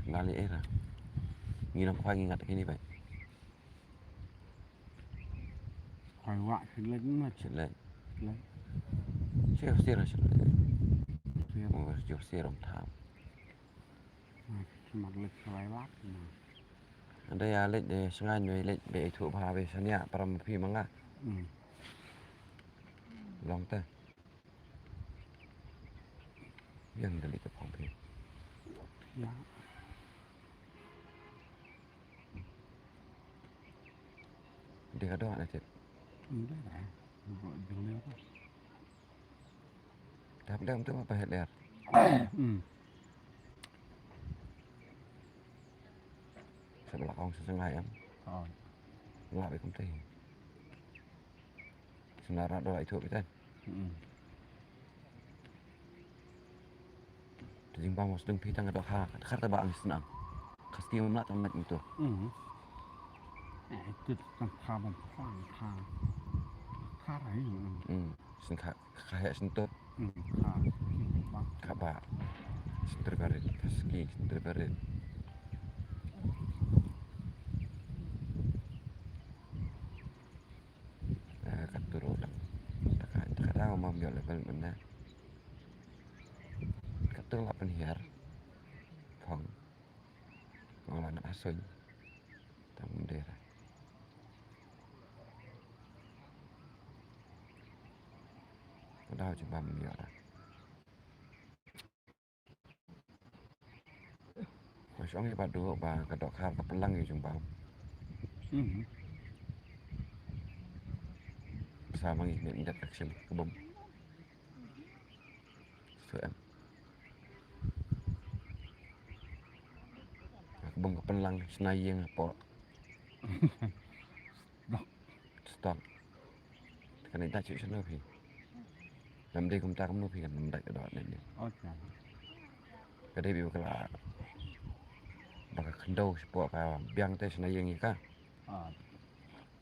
Nga lyer. Ngi nang khwai ngi ngat kini bai. Khwai wah shet leit ma. Shet leit. Leit. Shet shet shet leit. Shet. Oh, shet shet rom tham. Ma, smat leit khwai wah ma. Anda ïa leit de sngain de leit be ithuh bha be shaniah para ma phi ma nga. Hmm. Long te. Ïa ngi da leit ka phong phi. Ïa. Dei ka doh na tip. Ym dei da. Ym dei da. Dap dam tu apa het ler. Hmm. Sa ba la ong sa sngai em. Oh. La be kumta. Snar na doh la ithuh bitan. Hmm. Te jingbam mos dang phi tang ka dohkha, ka khar ta ba ang shnang. Ka skim mla tang nak itu. Hmm. Eh, itu tang kha bam kha kha. Kha rai. Hmm. Sing kha kha he sing tu. Hmm. Kha. Kha ba. Sing terbarit, ka ski sing terbarit. Eh, ka turu lang. Taka, taka daw mam yo level mana. Ka turu la pynhiar. Phong. Ngala na asoy. Tam dera. Ka daw jubam yo la. Nga shong ïa ba duk ba ka dohkha ka pynlang ïa jingbam. Mhm. Sa ma ngi ngin dat ka ksem ka bom. Su em. Ka bom ka pynlang shna ïing hapoh. Stock. Kane da chu shano phi. Lam dei kumta kumno phi kan lam da ka dot ne. Acha. Ka dei bi ka la. Ba ka khyndew shapoh ka biang te shna ïing ïa ka. Ah.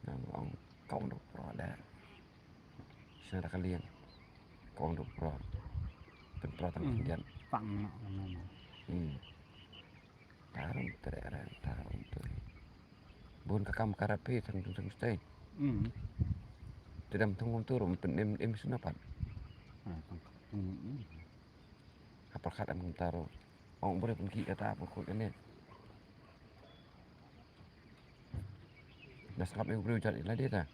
Nang ong ka ong duk pro da. Shna da ka liang. Ka ong duk pro. Pyn pro tang khyndiat. Tang na na. Hmm. Tarum tere re, tarum tu. Bun ka kam ka rap phi thang thang thang stay. Hmm. Te dam thang kum tu rum pyn im im sna pat. Ah, tang. Hmm. Ha pyrkhat em kumta ruh. Ong briew pynkhih kata, pynkhuid kane. Da sngap ïa u briew jat ïa lade ta.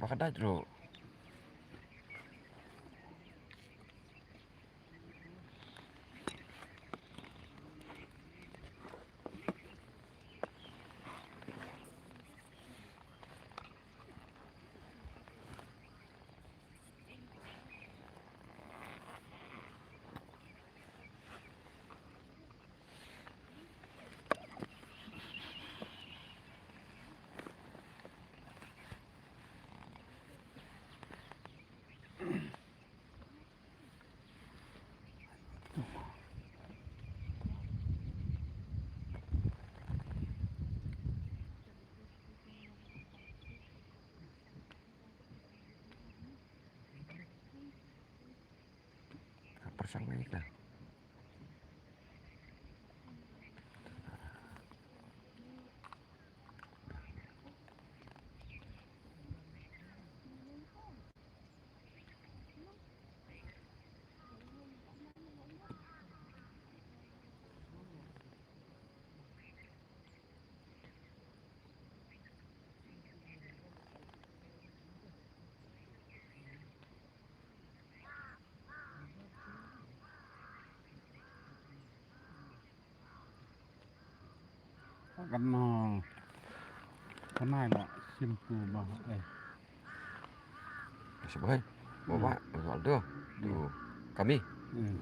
Ba ka dait ruh. Ka pyrshang ïa ka. Kan, uh, kan ai ba shim tu ba, eh. Sibai. Bawa, hmm, bawa tu. Hmm. Tu. Kami. Hmm.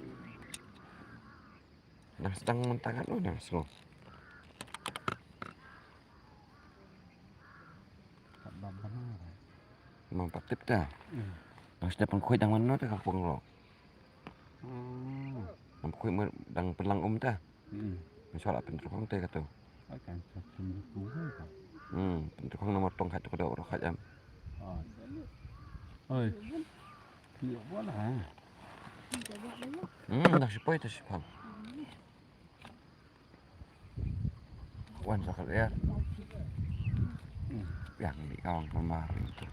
Nang sdang mynta ngan, oh, nang sngew. Kat bab bana. Mang pat tip ta. Hmm. Nang sdang pynkhuid dang mano ta ka pung lo. Hmm. Nang pynkhuid mer dang pynlang um ta. Hmm. Nang sdang la pyntrukong te ka tu. Ai kan sa pyntrukong ka. Hmm, pyntrukong namar tong khat tu ka dok ro khat em. Oi. Oi. Ïa, wala. Hmm, dah sipoi tu sipang. Wan sa khat ïa. Hmm, yang di kawang kemar tu.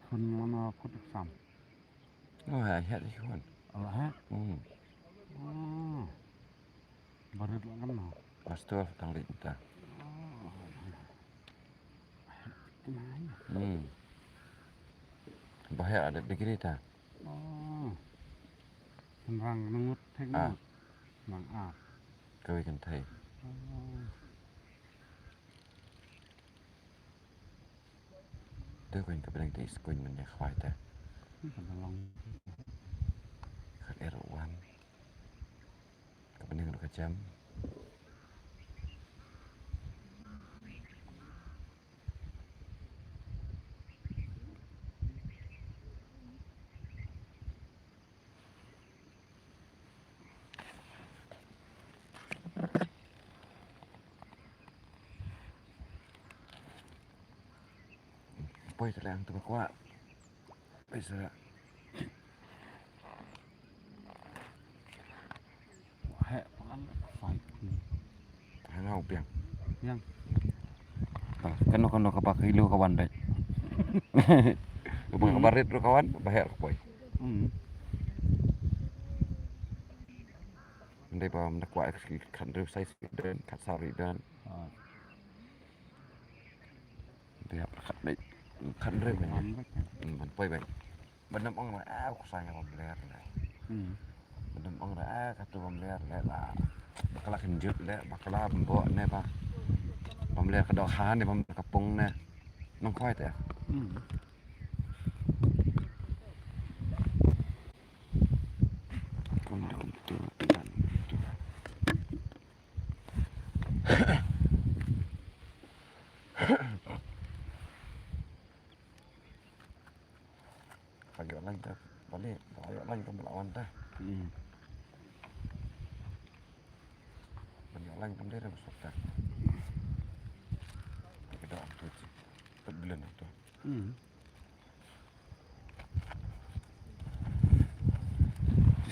Khun mano khun sam. Oh, ha, ha, ha, khun. Oh, ha? Hmm. Oh. Baru dua kan no. Pastor tang di kita. Oh. Hmm. Bahaya ada degree ta. Oh. Tynrang ngut thik ngut. Nang a. Kawei kynthei. Oh. Te kawei ka bneng te is kawei man ïa khwai te. Ka bneng long. Ka er wan. Ka bneng ruh ka jem. Poi te lang tu ba kwah. Poi sa. Heh, pakan fight. Hangau piang. Piang. Ah, kano kano kaba ka ilu ka wan dei. Kaba ka barit ruh ka wan, ba heh ka poi. Hmm. Ndei ba mda kwah ka khathynriew size ri don, khatsaw ri don. Ah. Dei hap khat dei. Khathynriew ban. Ban poi ban. Ban ym ong re, ah, u ksai nga bam ler re. Hmm. Ban ym ong re, ah, katu bam ler re la. Bakla kynjut re, bakla bam bo ne ba. Bam ler ka dohkha ne bam ka pung ne. Nang khoi te. Hmm. Kum kum tu tu. Ka ïoh lain ta, bali, ka ïoh lain kam la wan ta. Hmm. Ban ïoh lain kam dei da masuk ta. Ka dah tu. Pet bulan tu. Hmm.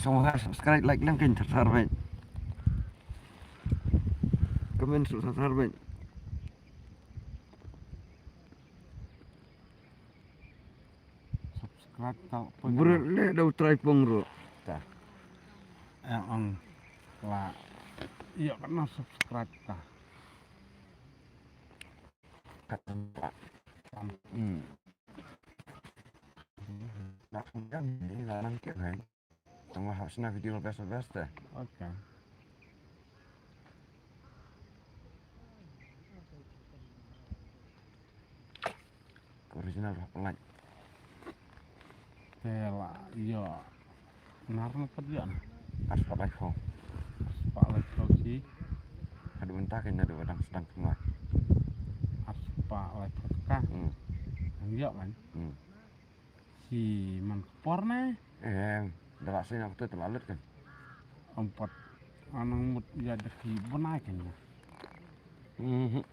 Subscribe, like, lem kin thar thar beit. Comment thar thar beit. Subscribe ta pun. Bro, le dau try pung bro. Ta. Yang ang la. Iya kena subscribe ta. Hmm. Nak kemudian ni larang ke kan. Tengah harusnya video best best deh. Okay. Original rock light. Tela, iya. Nar na pat ïa na. Arspah laiphew. Arspah laiphew ki. Haduh mynta kan haduh dang sdang kumne. Arspah laiphew ka. Hmm. Ang ïa kan. Hmm. Ki man ka por ne. Em, da la sdang aku tu la lut kan. Em pat. Anang mut ïa da ki bnai kan ïa. Mhm.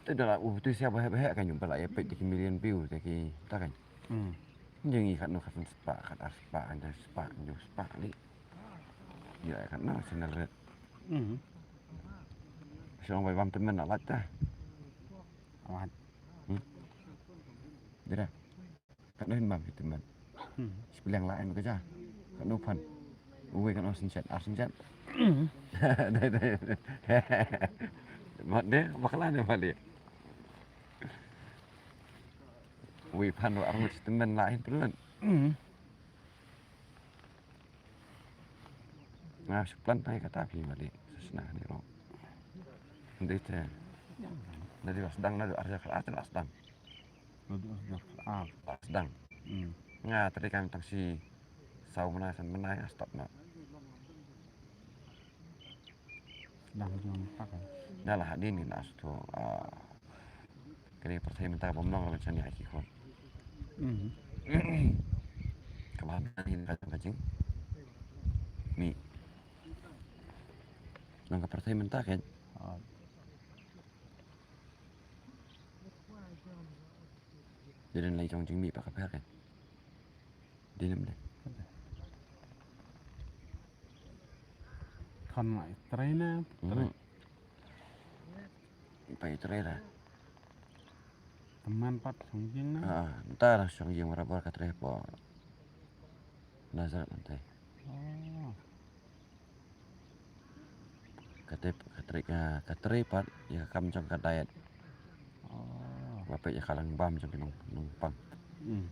Te da la u tu sia baheh baheh kan ïa ba la ïa peit da ki million view da ki ta kan. Hmm. Jong i khatno khatspah, khatarspah, khatarspah, khatarspah li. Ïa khatno channel red. Hmm. Song bai bam temen na lait ta. Amat. Hmm. Dira. Khatno hin bam temen. Hmm. Sipiliang la en ka ja. Khatno phan. Uwe khatno sinchet, ar sinchet. Hmm. Dei, dei. Mat de, bakla ne bali. Wi phan ro arngut temen la hin pynlun. Hmm. Nga shu plan tai kata phi mali. Shu sna ni ro. Ndei te. Nadi la sdang nadi arja khat la sdang. Nadi arja khat la sdang. Hmm. Nga tadi kan tang si saw menai san menai nga stop na. Dang jong tak. Dah lah hadin ni nas tu. Kane ka pyrthei mynta bym long la ban shaniah ïa ki khun. Mhm. Kaba hap ban ïa ka jong ka jingmih. Nang ka pyrthei mynta kan. Ah. Dei dei la jong jingmih pat ka pher kan. Dei nem dei. Kan la i trei na, trei. Mhm. Peit trei da. Teman pat shong ïing na? Ah, nta da shong ïing barabor ka trei po. Nazar nta. Oh. Ka trei, ka trei, ka, ka trei pat ïa ka kam jong ka diet. Oh. Ba peit ïa ka lang bam jong ki nong, nongpang. Hmm.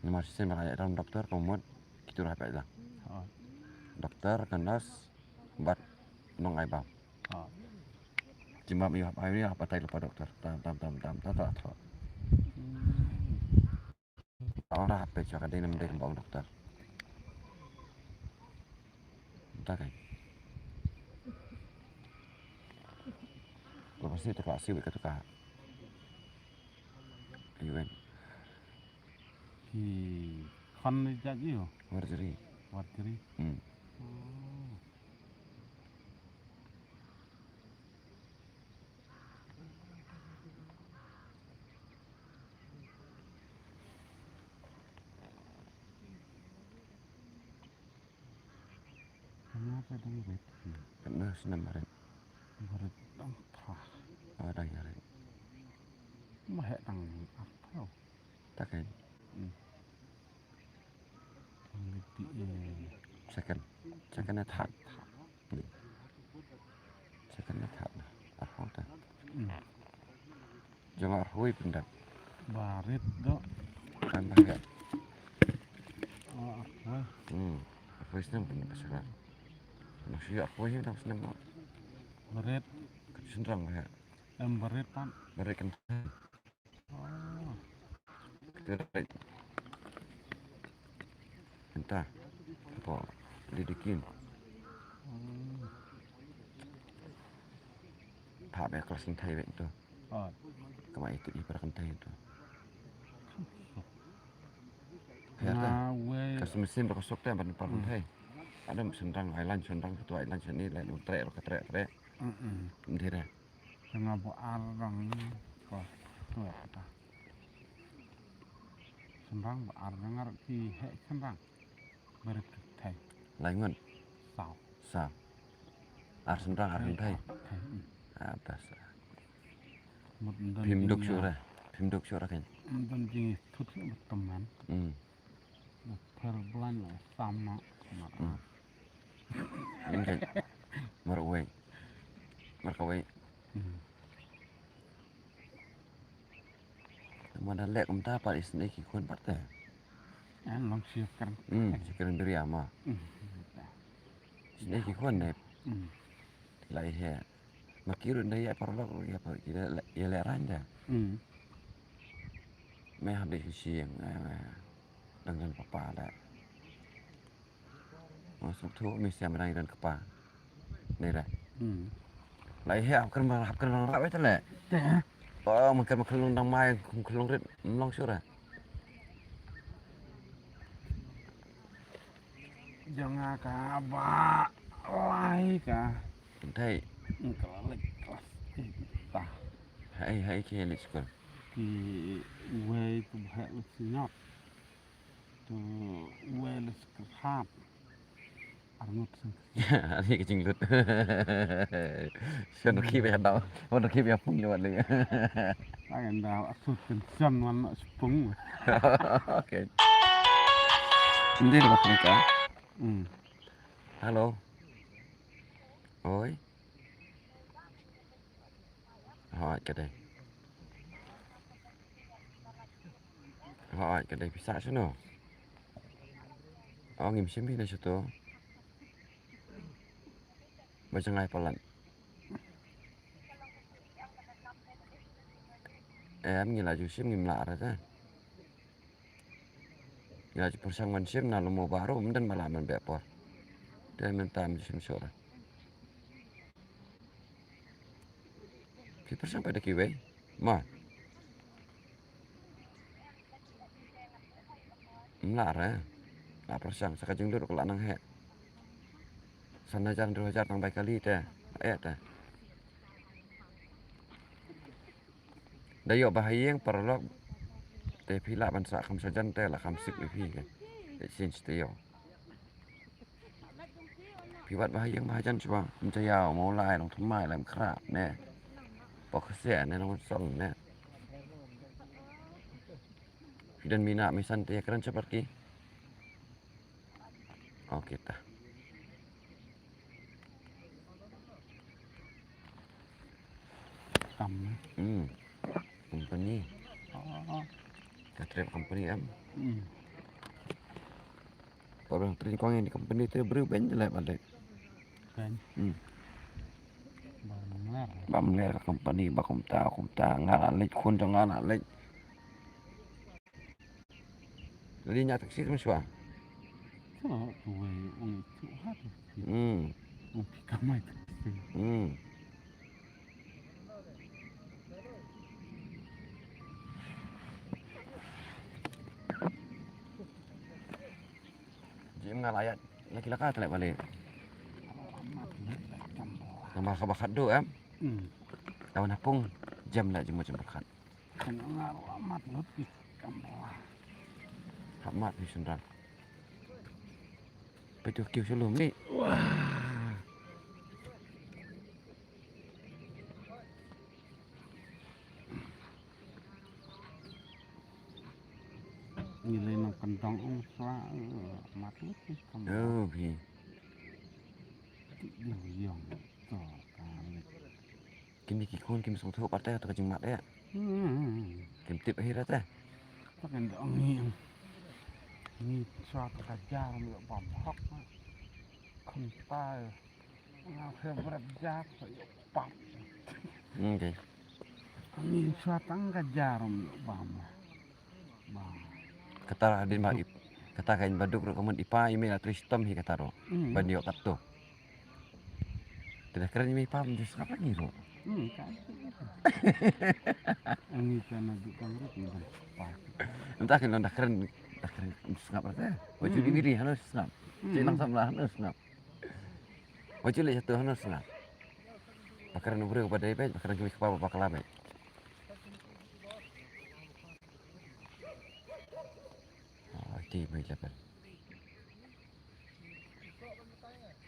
Namar shisien ba la ïaid ram doktor ka mut kito ruh hap ïaid lang. Oh. Doktor, ka nurse bad nong ai bam. Oh. Jingmap ïa hap ai ïa hap batai lypa doktor. Tam tam tam tam tam tam. Hmm. Ong da hap peit sha ka dei ne ym dei kumba ong doktor. Mynta kai. Ko pasi te ka siu ka tu ka. Ayu kan. Ki khon ni jat ïu. Warjri. Warjri. Hmm. Oh. Dang rit. Katno snem ba rit? Ba rit dang phra. Oh, dang ïa rit. Ma heh dang arphew. Ta kein. Hmm. Dang rit, eh. Second. Second ne third. Third. Hmm. Second ne third na. Arphew ta. Hmm. Jong arphew pyndap. Ba rit doh. Kan ba rit. Oh, arphew. Hmm. Arphew snem pyndap ba sdang. Nang shu arphew hi nang snem mo. Ba rit. Ka shynrang ba rit. Em, ba rit pat. Ba rit kan. Oh. Ka rit. Ynta. Hapoh Lady Kim. Hmm. Phah beit klas kynthei beit to. Oh. Ka ma itu i para kynthei to. Ka suk. Ka suk mynsiem para ka suk te ban para kynthei. Adam shynrang ai lan shynrang tu ai lan shani lai lung treh ka treh treh. Mm. Ndira. Shynrang ba ar rang ko tu ta. Shynrang ba ar rang ar ki heh shynrang. Ba rit kynthei. Lai ngut? Saw. Saw. Ar shynrang ar kynthei. Kynthei, mm. Ah, bas. Mut ym don. Phim duk jingïa. Shuh re. Phim duk shuh re kan. Ym don jingïathuh shuh ba tymmen. Hmm. Ba pher blan la sam na. Hmm. Ym don. Mar wei. Mar kawei. Hmm. Manda leh kumta pat isynei ki khun pat te. An long shi kren. Hmm, shi kren duri ama. Hmm. Isynei ki khun ne. Hmm. Lai he. Ma ki ruh ne ïa paralok ruh ïa par ki leh, ïa leh rang da. Hmm. Me hap dei shi shi yang, eh, dang dang papa da. Nga sngewthuh me sngewbha nang ïa don kpa. Ni re. Hmm. Lai he hap kren hap kren rang rah wei te le. Te. Oh, man kren ma khlung dang mai, khlung rit, ym long shuh re. Jong nga ka ba lai ka. Kynthei. Nga ka la leit klas eight ta. Hai, hai ki leit skul. Kiwei ki ba heh leit sñiot. Tu wei leit skul hap. Arngut seng. Ani ka jinglut. Shen ki ba daw. Wan ki ba pung wan le. Ai anda asut kan shen wan spung. Okay. Hindi ba ka. Hmm. Hello. Oi. Hooid, ka dei. Hooid, ka dei pisa shano. Oh, ngim shim hi na shato. Ba jngai palat. Em, ngi la ju shim ngim lah ra te. Ngi la ju pyrshang ban shim na lamo baroh, ym don ba lah ban beh por. Te mynta ym ju shim shuh ra. Phi pyrshang pat da kiwei. Ma. Ym lah re. La pyrshang sa ka jinglut ka la nang heh. San hajar hynriew hajar tang bai kali te. Eh te. Da ïoh ba ha ïing paralok. Te phi lah ban sah kham sajan te la kham sik ïa phi ke. Exchange te ïoh. Phi wad ba ha ïing ba hajan shuwa. Ym jaiaw, Mawlai, Nongthymmai, Laitumkhrah ne. Pok Khasiah ne, Nongmynsong ne. Phi don mih nah mih san te ïakren sha bad ki. Okay ta. Kam. Hmm. Company. Oh. Ka trep company em. Hmm. Por ba trep kong ïa ni company te briew beiñ te leh bad leh. Beiñ. Hmm. Ba mler. Ba mler ka company ba kumta kumta nga la leit khun jong nga la leit. Lei ñiah taxi te mynshuwa. Sa tu wei ong tu ha tu. Hmm. Ong pi kamai taxi. Hmm. Jim nga la ïa la ki la ka tlek bale. Namar ka ba khat du em. Hmm. Tawan hapung jam la jingmut jam ba khat. Kan nga ruh amat lut ki kamla. Amat ni sendal. Petu kiu selu ni. Wah. Ile nang kendang ong swa, eh, mat lut ni kam. Oh, phi. Ti yong yong to ka ni. Kine ki khun kim sngewthuh pat te to ka jingmut ïa. Hmm. Kim tip hi ra te. Ta kan dang ni. Ni swa ta ka jar mi bam hok. Khun pa. Nga favorite jar sa ïa pap. Okay. Ni swa tang ka jar mi bam. Ba. Kata hadien ba ip-, kata ka in ba duk ruh ka mut i pa i mei la trei shitom hi kata ruh. Hmm. Ban ïoh katto. Te da kren i mei i pa mynta sngap lagi ruh. Hmm, ka. Ani ka na duk kang ruh ki ban pa. Mynta kin long da kren, da kren sngap ruh te. Wa ju di miri hano sngap. Hmm. Cik nang samla hano sngap. Wa ju le jatuh hano sngap. Ba kren u briew ba dei beit, ba kren ki mei ki pa ba bakla beit. Oh, iti mei level.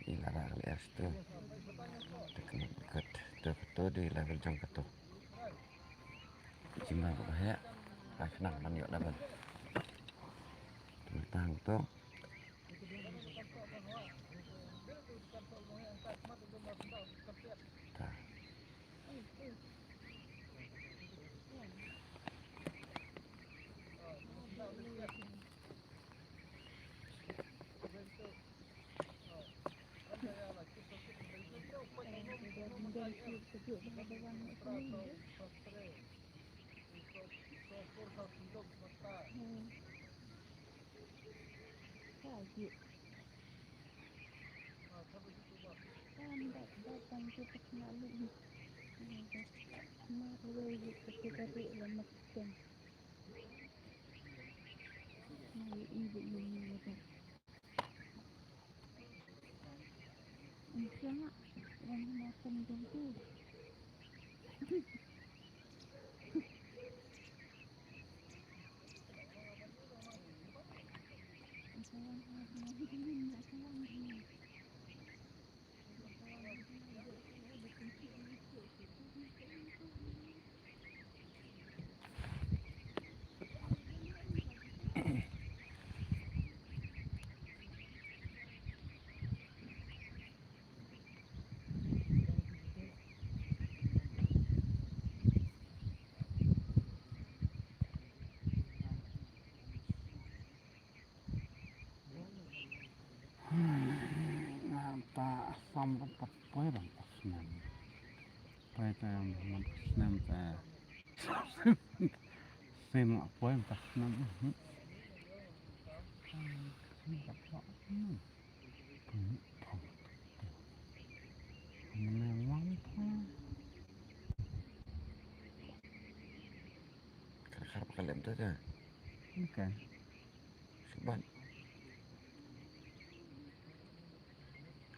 Ila ra kali es tu. Teknik kat tu tu di level jong katu. Jima ba he. Ai khnang man ïoh level. Tang tu. Ta. Nga ta sam ruh pat poi ban ta snem. Poi ta man ta snem ta. Snem la poi ban ta snem. Snem ta poi. Mane wan poi. Ka khar ka lem ta ta. Okay. Sibat.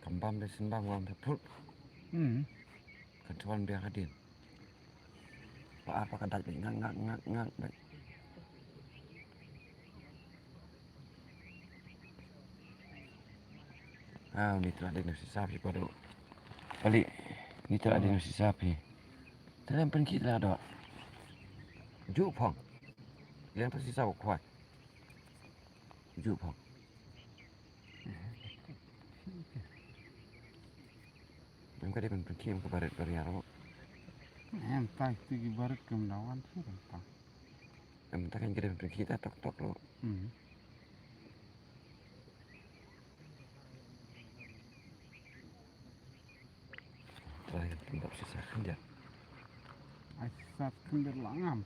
Kam bam de sin bam ngam ta put. Hmm. Kan tuan biang hadin. Pa apa ka dait ngak ngak ngak ngak dait. Ah, ni tla dei na sisa phi padu. Pali, ni tla dei na sisa phi. Tla pynkhih tla do. Ju phong. Yang ta sisa ko khwai. Ju phong. Em ka dei ban pynkhih em ka barit bariar mo. Em ta tu ki barit kum lawan tu kan ta. Em ta kan ka dei ban pynkhih ta tok tok lo. Hmm. Try kan pynbok sisa khyndiat. Ai sisa khyndiat la ngam.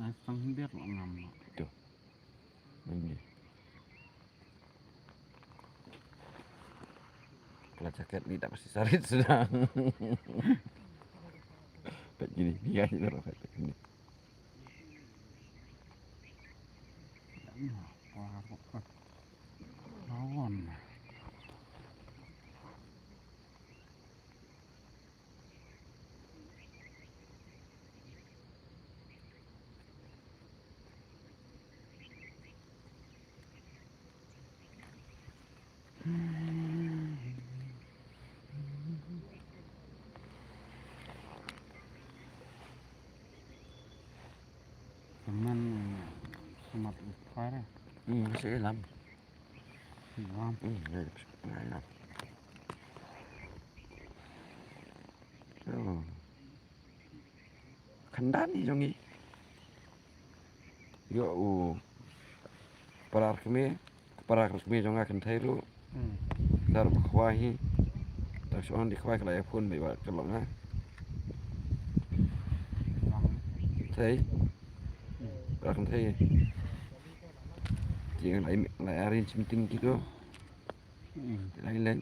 Ai sang khyndiat la ngam. Tu. Ini. Kalau jaket ni tak pasti sarit sudah. Tak gini, dia aja terus ini. Lawan. Te lam. Lam. Hmm, ïa, ïa, ïa. Oh. Khandani jong ngi. Ïoh u para kmie, para kmie jong nga kynthei ruh. Hmm. Dar ba khwai hi. Tang shuh di khwai ka la ïa phone ba ka long ha. Kynthei. Hmm. Para kynthei. Jing lai lai arrange meeting kito. Hmm. Lai lai.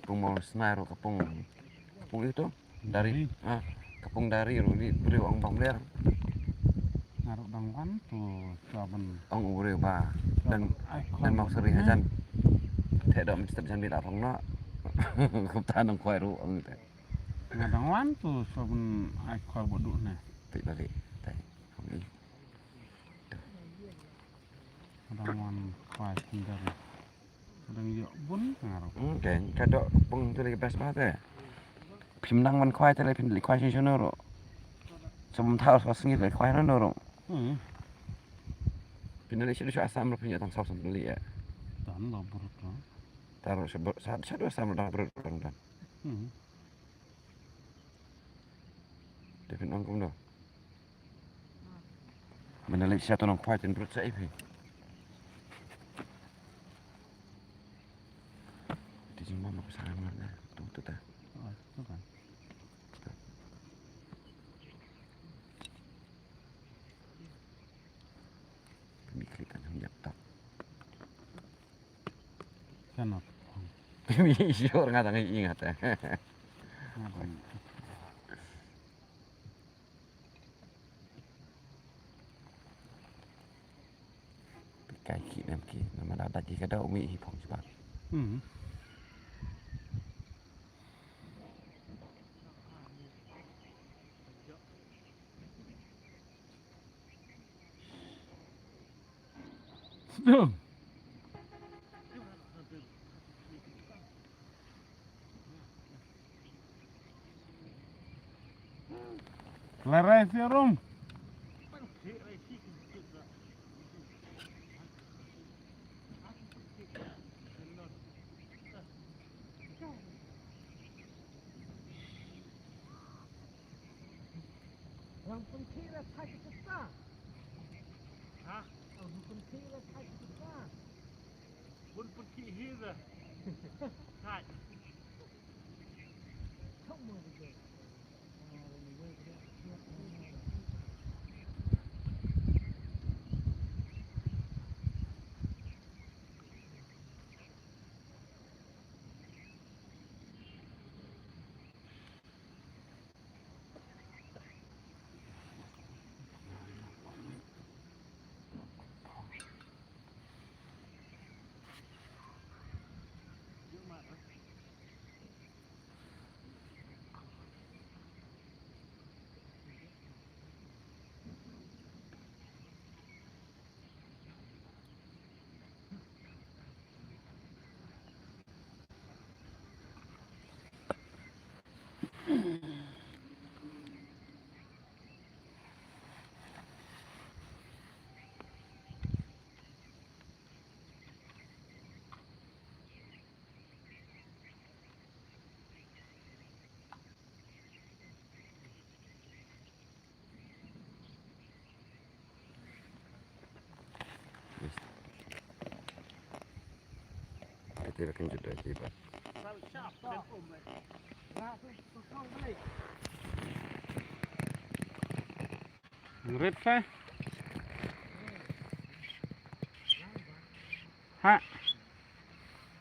Pung mo snai ro ka pung. Ka pung ito. Dari. Dari. Ah, ka pung dari ro ni briew ong bang bler. Nga ruh dang wan tu sa ban. Ong u briew ba. Sa dan ban ai dan khoi mok seri hajan. Te dom mister jan bila thong no. Kupta nang khoi ro ong te. Nga dang wan tu sa ban ai khoi bodu ne. Te balik. Te. Dang wan khwai sendal. Dang ïoh bun nga ruh. Hmm, dang ka dok pung tu lagi best banget ya. Phim nang wan khwai tu lagi phin lagi khwai shisha no ruh. Sebelum tahu sa sengit lagi khwai no ruh. Hmm. Phin lagi shisha Assam ruh phin ïoh tang saw sendal ya. Tan lo brut ruh. Taruh sebut satu Assam ruh dang brut ruh dang dan. Hmm. Te phin ong kumno. Mynta leit sha to nong khwai ten brut sa ïa phi. Te jingmam ko sa ngan na tu tu ta. Oh, tu kan. Phi mi klik kan hang ïap tak. Kan ap. Phi mi sure nga dang ïa nga ta. Nga dang. Kai ki nem ki, nama da da ki ka da umi hi phong sibak. Hmm. Sedang. Lerai siarum. Ang pynkhih ra thait ka sa. Ha? Ang pynkhih ra thait ka sa. Bun pynkhih hi ra. Thait. Come on again. Ati ba kan juda jiba. Rit fa. Ha.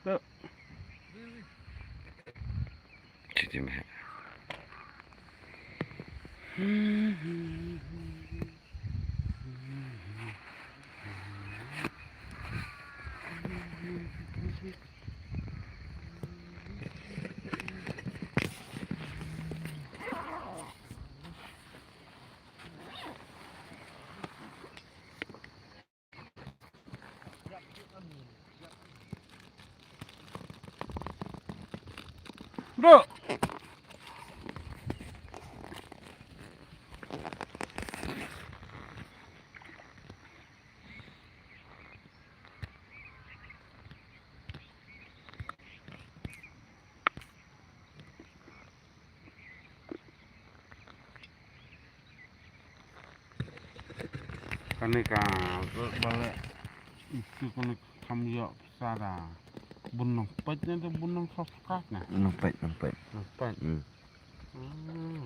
Tuh. Siti meh. Bro. Kane ka bale itu kane kam ïoh pisa da. Bun nang peit ne da bun nang subscribe ne. Nang peit, nang peit. Nang peit. Hmm. Hmm.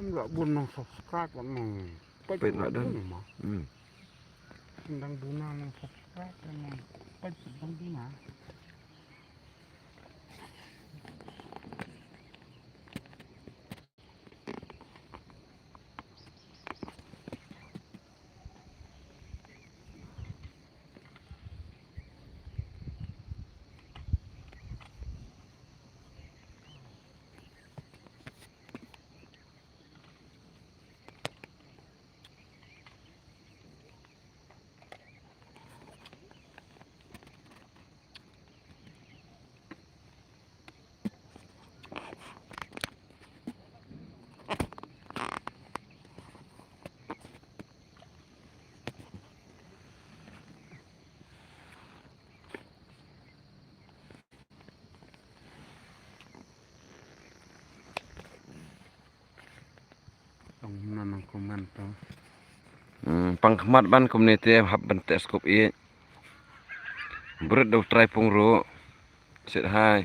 Kan la bun nang subscribe nang peit. Peit na dan. Hmm. Dang duna nang subscribe nang peit dang duna. Tong na nang comment to. Hmm, pang khmat ban kumne te hap ban te skup i. Brut do trai pung ru. Sit hai.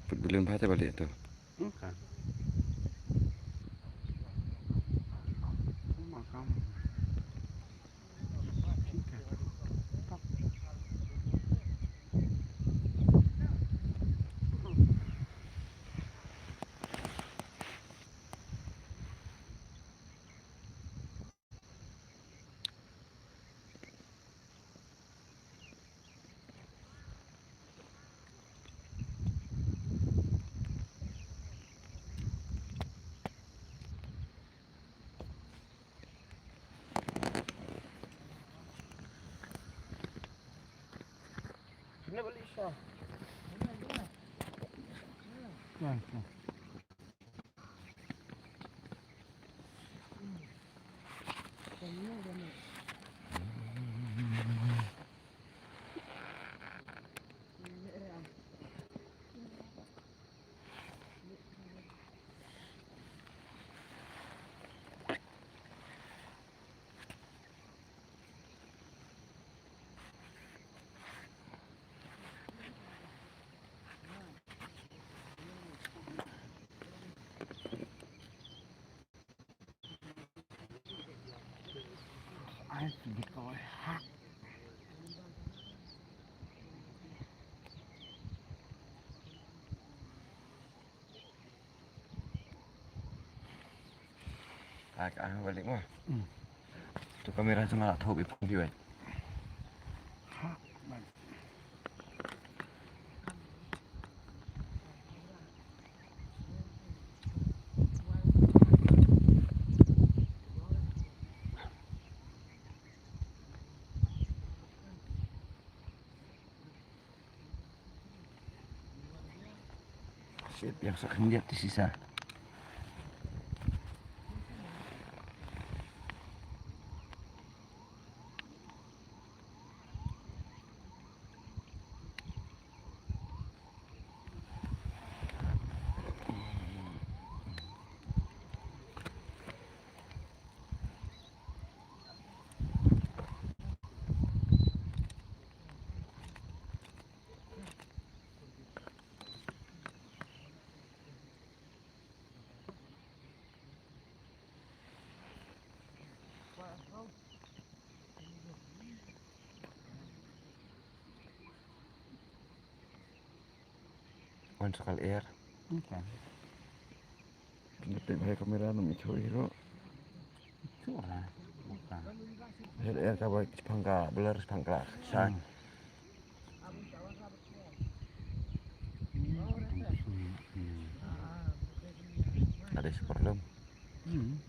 Put bilin bha te balik tu. Bukan. Makam. Ka, ka, balik mo. Hmm. Tu kamera jong nga la thop ïa pung phi wei. Ha, balik. Shit, ïa sa khyndiat te shisha. Wan sakal air. Okay. Ngetip hai kamera nam ichu hero. Ichu lah. Bukan. Her air ka bai chipang ka blur chipang ka. Sa. Hmm. Hmm. Ada super lum. Hmm.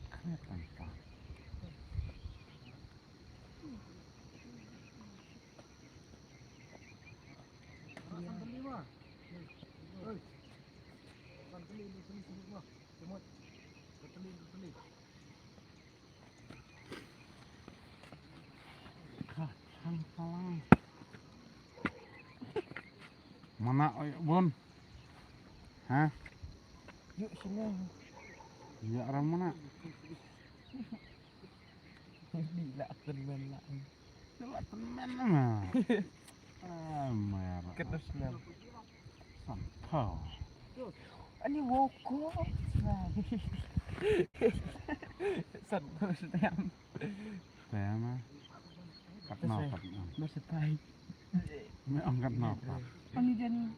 Kena tanpa. Mana oi bun. Ha? Ïoh sini. Ïoh ram mana? Di la tynmen la. Di la tynmen ma. Ah, mer. Kedus nam. San pau. Ani woko. San pau stem. Stem ah. Kat no, kat no. Masih tai. Me ong kat no, kat. Ani jan.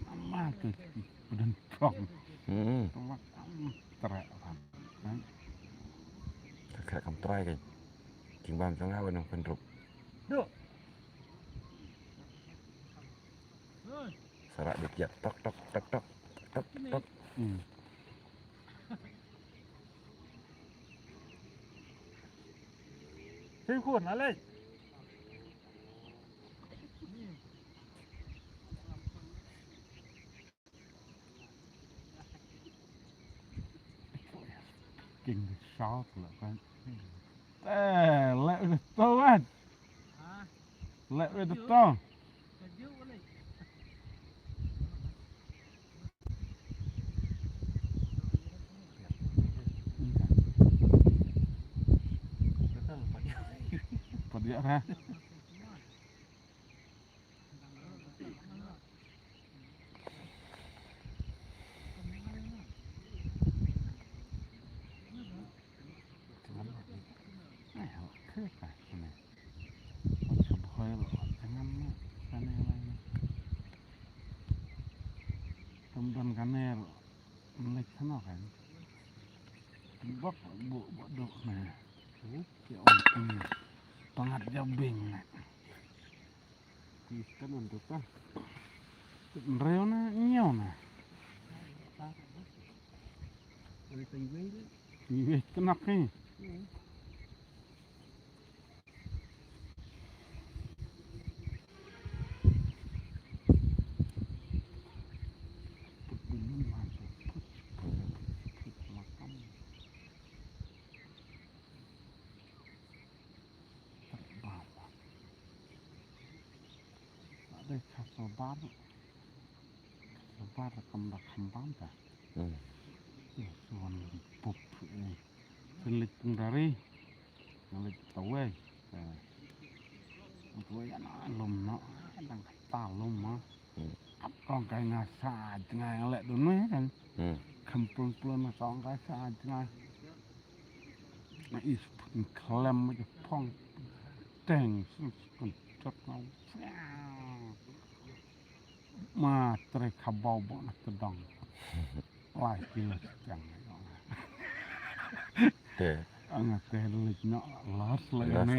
Tama tu pudun trong. Hmm. Tama kam trai kan. Kan. Ka kra kam trai kan. Jingbam jong nga wan pynrup. Duk. Sarak dia tiap tok tok tok tok tok tok. Hmm. Sing khun alai. King the South lah kan. Eh, lek udah tu kan. Lek udah tu. Padiak ha. Tum don kane ro. Lek khana kan. Bok bu bu dok na. Ki ong tum. Pangat jabing na. Ki kan on dok ta. Reo na nyo na. Iwe kenak ni. Ada khasabar. Khasabar kam da kham bam ta. Hmm. Ya, suan bup, eh. Sen lek pung dari. Nang lek tawai. Eh. Tawai ana lum no. Dang kata lum ma. Hmm. Ap kong kai nga sa jngai lek dun me kan. Hmm. Kham plun plun kong kai sa jngai. Na is pun klem ma phong. Teng sun sun chot na. Ma tre khabau bo na tedong. Lai kilo seteng. Te. Anga te lek no las lai ne.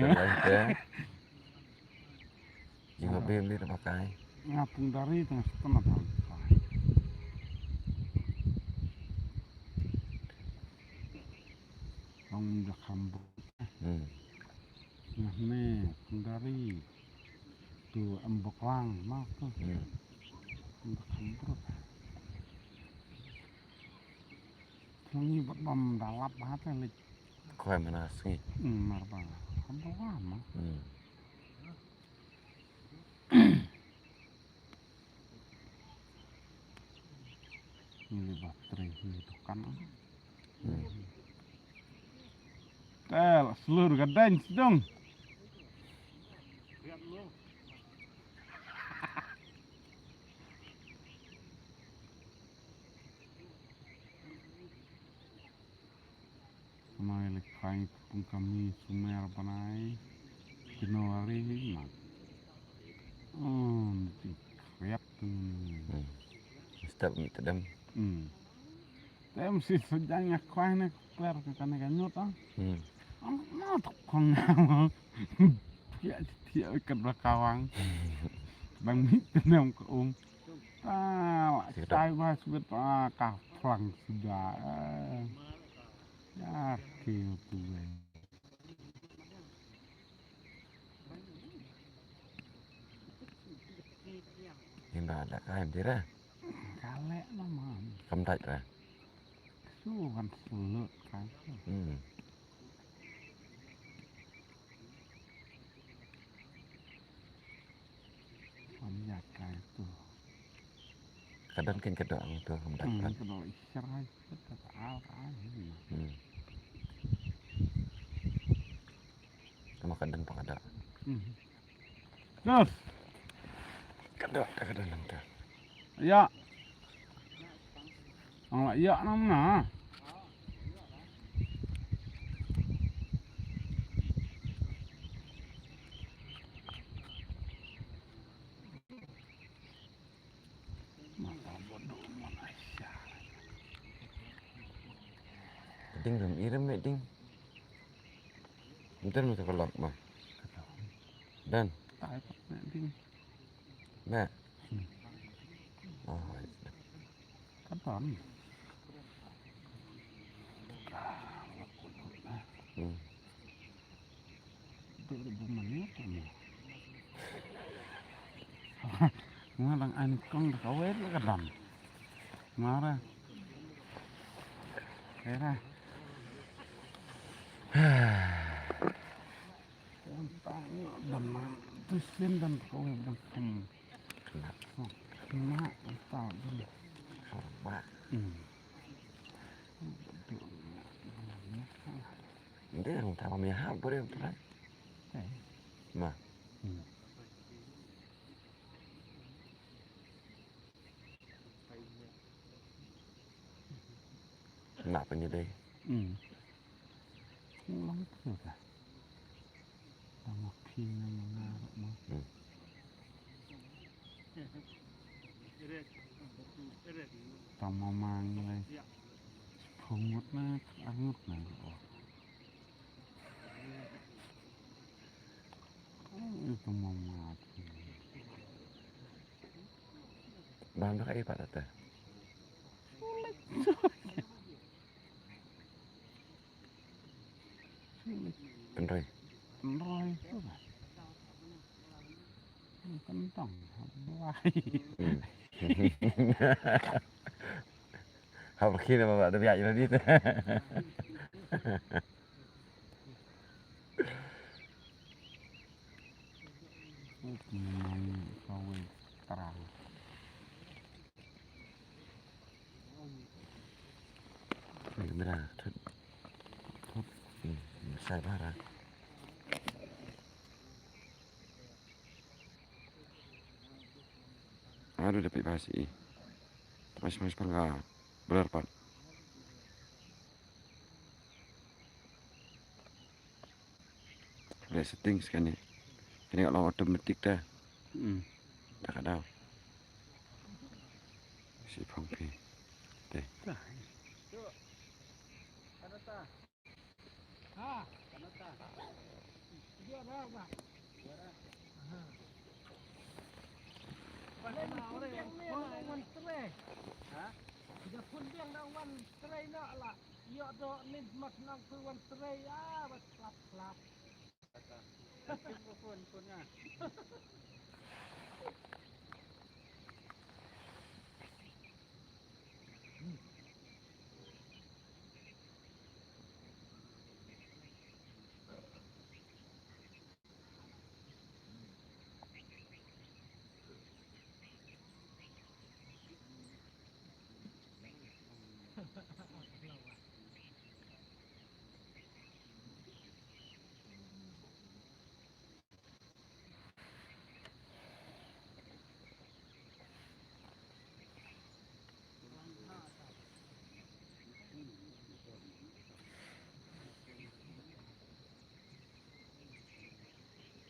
Jingwa bem ni ta pakai. Nga pung dari tang setengah tahun. Long jakham bu. Hmm. Nga ne pung dari. Tu em boklang ma tu. Hmm. Em boklang brut. Tlang ni bat bam dalap ha ta lek. Koi mana sngi. Hmm, mar ba. Em boklang ma. Hmm. Ni ba trei ni dukan. Tel, selur gadang sedang. Nai lek kai pung kami sumer banai. Januari ni mat. Hmm, ti kriat tu. Hmm. Step ni tedem. Hmm. Em si sejang ïa kwai ne kler ka kane ka nyut ah. Hmm. Ang na tok kong na. Pia ti ti oi kat ba kawang. Bang mi tenem ka um. Ta la sai ba sibet ah ka plang suda. Eh. Ya ki tu eh. Ynda da ka em tira. Kale na man. Kam dait ra. Su kan sulut kan. Hmm. Wan ïa kai tu. Ka don kein ka doh ang tu kam dait. Hmm, pat. Ka doh i serai pat ka al ka ai. Hmm. Tama ka don pa ka doh. Hmm. Terus. Ka doh ka don nang ta. Ïa. Ang la ïa nang na. Ding rum irim me ding. Ntar mesti kelak mah. Dan. Tai pat me ding. Me. Oh. Ka don. Hmm. Duk duk bu mane tu ni. Nga dang ai nyngkong da kawei la ka don. Mara. Kira. Wan tang don ma tu sien don kawei dang kem. Kena. Kena tau don. Kena. Hmm. Nde ang ta ma mi ha bore tu lai. Eh. Ma. Hmm. Na pa ni dei. Hmm. Long tu ka. Tang ma phi na ma nga ma. Hmm. Tang ma ma ngi lai. Phung ngut na, ar ngut na. Oh. Ai, tang ma ma. Bam da ka ai pa ta. Pynroi. Pynroi tu kan. Kentang. Wah. Hmm. Hap kine ba da biak ina dit. Memang kawei terang. Kamera thut. Thut. Hmm, besar bara. Aduh, dapat basi. Mas mas pang ka blur pat. Re settings kane. Kane ka long automatic ta. Hmm. Ta ka dau. Si phong phi. Te. Ha. Wan trai. Ha? Wan trai. Wan trai na la. Ïoh doh nin mat nang phi wan trai, ah, wat klap klap.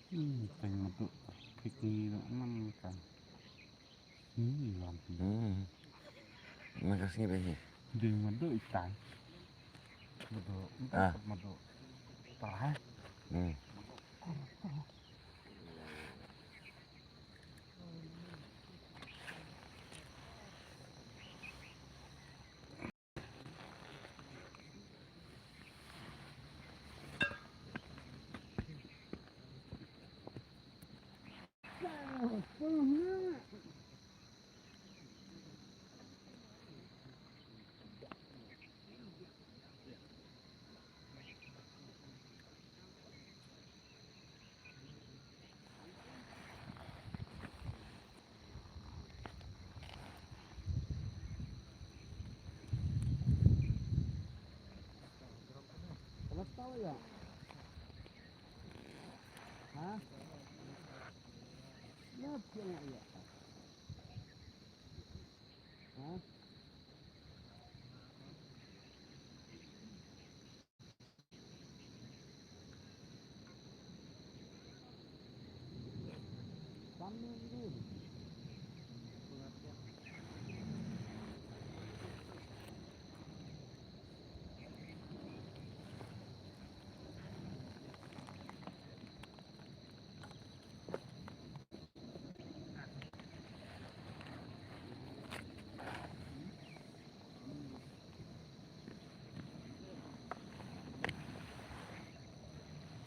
Hmm, teng madu pik ni dong man kan. Hmm, wan. Hmm. Makasih deh. Ding madu itai. Madu. Ah. Madu. Tarai. Hmm.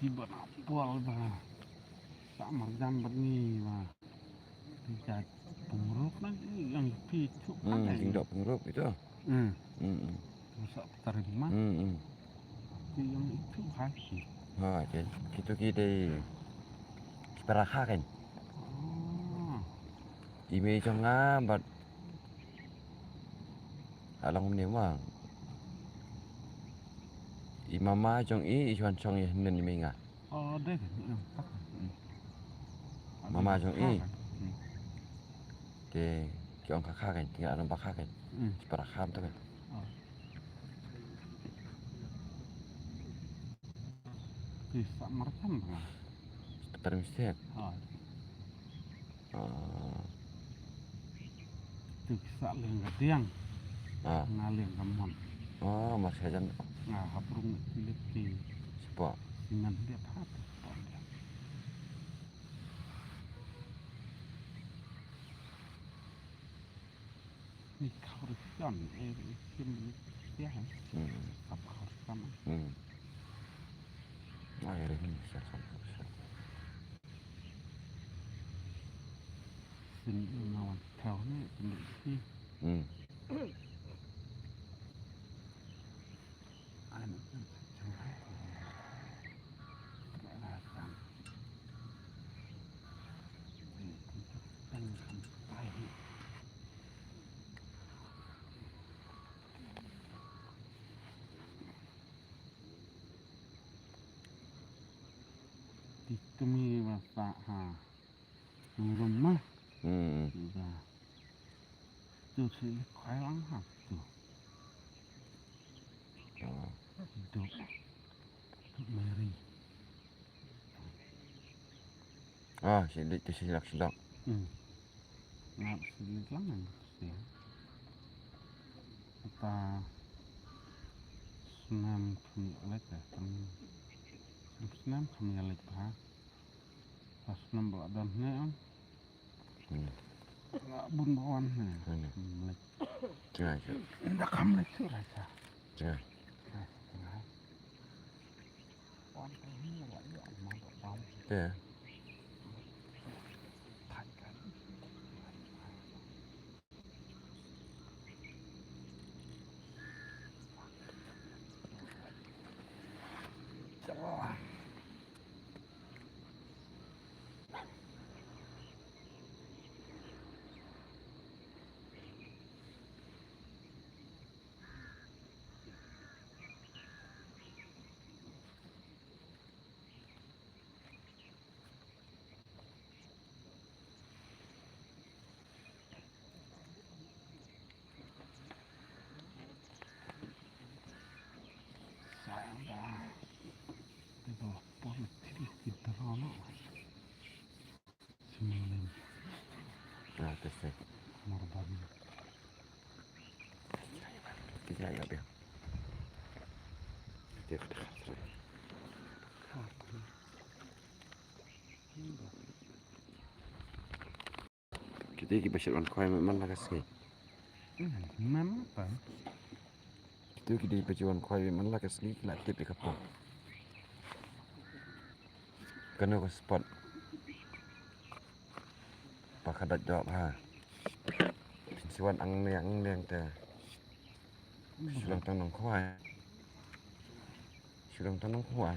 Ti ba na pol ba. Sa marjan bad ngi ba. Ti ja pungruk na yang ti chu. Hmm, kan. Jingdok pungruk itu. Hmm. Hmm, hmm. Sa tarim ma. Hmm, hmm. Ti yang itu hai. Ha, jen. Kitu ki dei ki para kha kan. Ah. I mei jong nga bad Along ne ma. I mama jong i, i wan shong i hynnin i mei nga. Oh, dei. Hmm. Mama jong i. Hmm. Te ki ong kha kha kan, te nga ong ba kha kan. Hmm. Ki para kha to kan. Oh. Ki sa marjan ba nga. Te para mistake. Oh. Ah. Tu ki sa liang ka diang. Ah. Nga liang ka mon. Ah, mar sha jan. Nga hap rung lip ki. Spa. Siman dia phat. Ni khawrisan, eh, kim ni dia, eh. Hmm. Sap khawrisan. Hmm. Ai, re ni sa khawrisan. Sini ina wan tau ni, sini isi. Hmm. Ai, ni kan sa chang hai. Ai, ai, ai. Ai, ai, ai. Ti kmie ba sah ha. Ngi rum ma. Hmm. Ba. Tu si khoi lang ha tu. Ah. Tu. Tu Mary. Ah, si dik tu si lak si lak. Hmm. Nga sdang lang ngan sdang. Kata snem kham ïaleit eh, kan snem kham ïaleit bha. Pas snem ba la don ne am. Hmm. La bun ba wan ne. Hmm. Kham leit. Jngai sha. Nda kham leit sha. Jngai. Jngai. Te. Ïa, biang. Ïa, ka dei. Kita ki ba shet wan khwai man la ka sngi. Hmm, man la ka. Kita ki dei ba shet wan khwai man la ka sngi, ki la tip ïa ka pom. Kano ka spot ba ka dait doh ha. Phin sa wan ang ne ang ne te. Shu long tang nongkhwai. Shu long tang nongkhwai.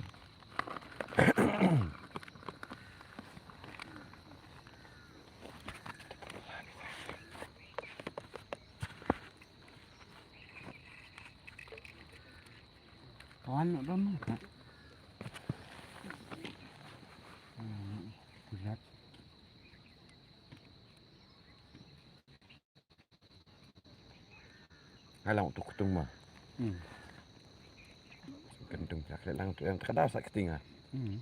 Kawan nak dong nak. Hmm, kulat. Hai lang tu kutung ma. Hmm. Kutung cak lang tu yang kada sa keting ah. Hmm.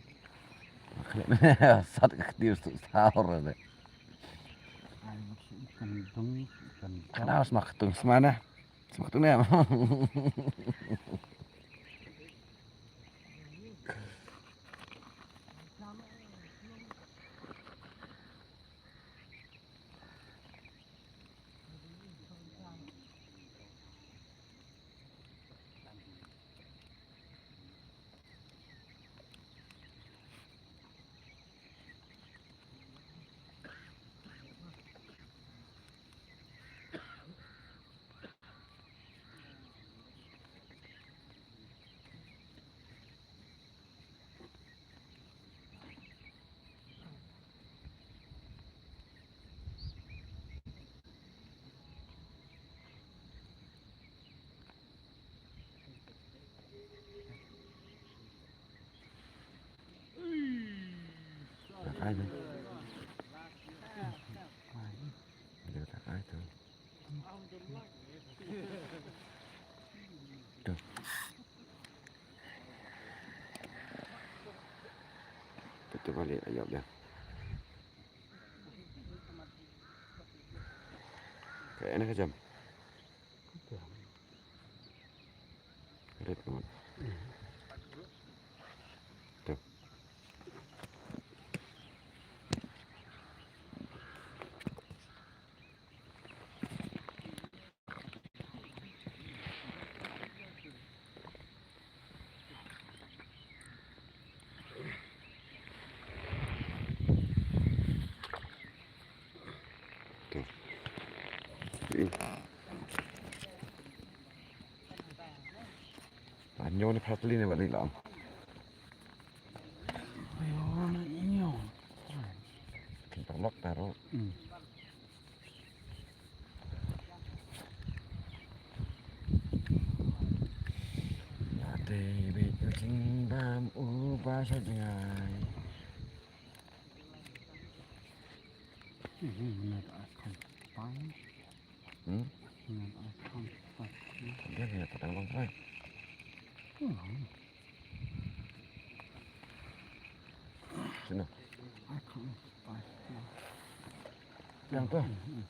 Sat ka kti stu sahur ne. Ai, maksud ikan dong, ikan dong. Kenapa semak ketung semana? Semak ketung ne. Betul balik ayam dia. Kayak enak aja. Red banget. Tuh. Tuh. Ini. Anyo ni phatli ni balik lang. Ayo, na inyo. Kin parlok taro. Hmm. Ate bit king bam u ba sha jngai. Hmm, hmm, hmm, hmm. Hmm? Dia ni tak tanggung, right? Hmm. Sini. Yang tu. Hmm, hmm.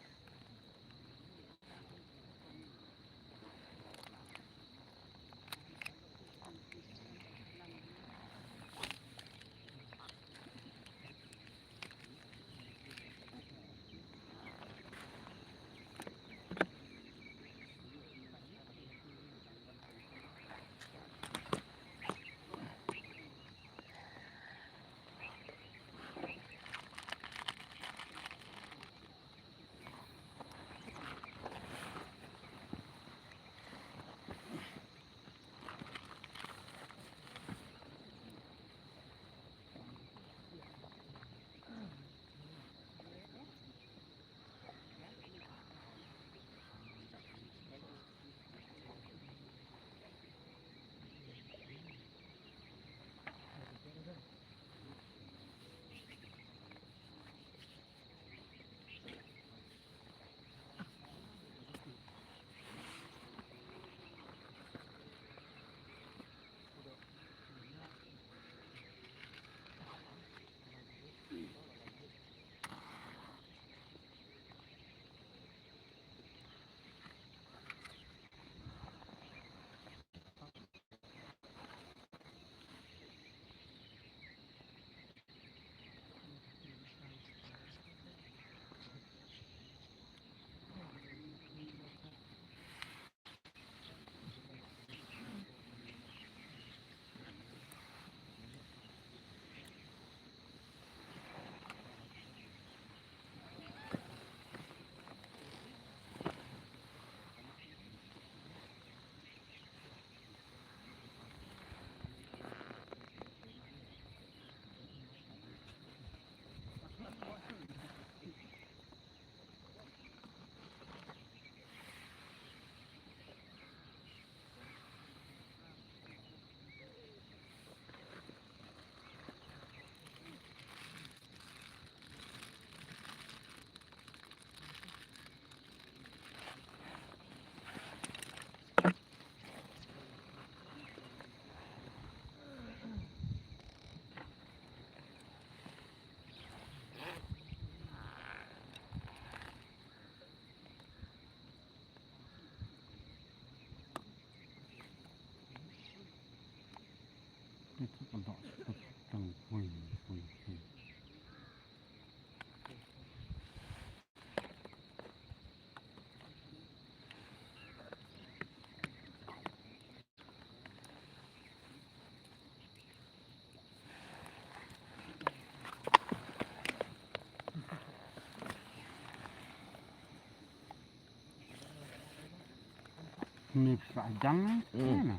Ni sa jan. Hmm.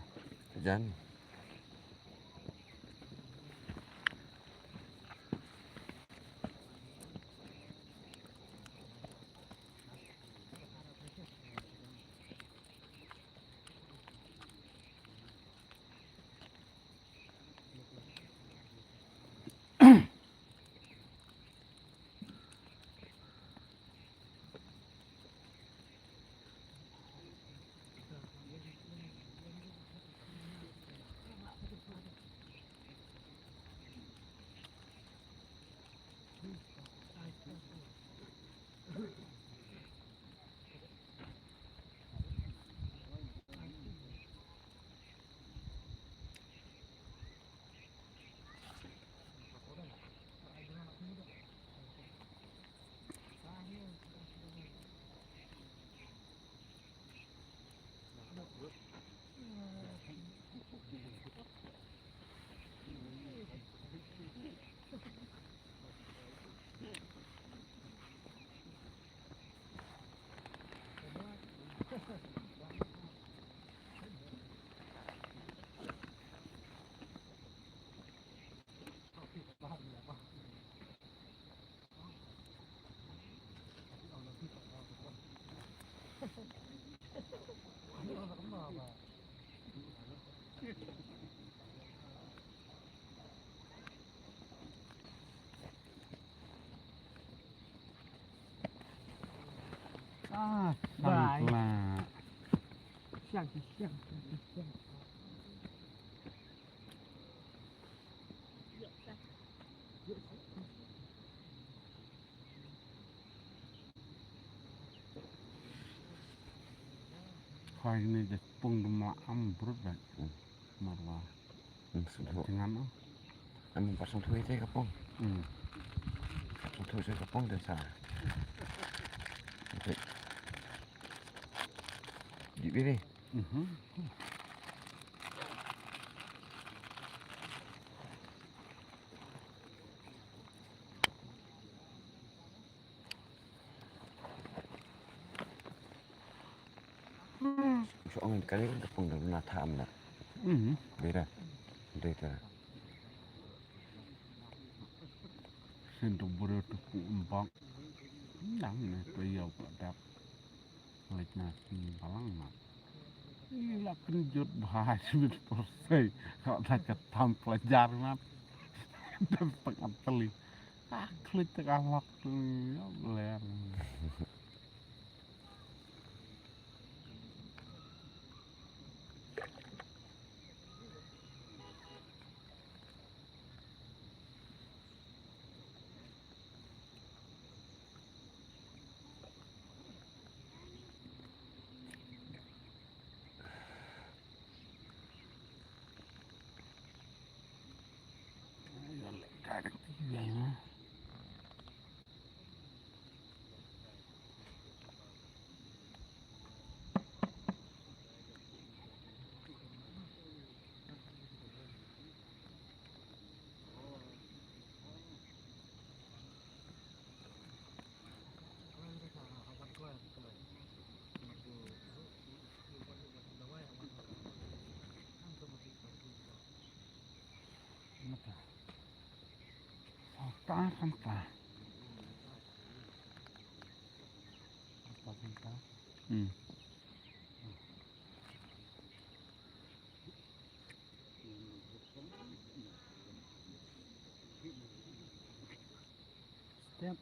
Jan. Ah, bye. Siang, siang, siang, siang. Khoi ni de pung dum la am brut bad. Hmm. Marwa. Hmm, sum thu. Jangan, oh. Am pas sum thu ite ka pung. Hmm. Sum thu ite ka pung de sa. Oke. Di bini. Mhm. So ang kali ka pung da na tham na. Mhm. Beda. Beda. Sen tu buru tu pung bang. Nang ne tu yau ka dak. Lek na sini balang na. Ila kynjut bha sibit porsei. Kau dah ketam pelajar na. Dan tengah teli. Ah, klik tengah lok tu. Ya, beler. Mata. Santa, santa. Santa, santa. Hmm. Step.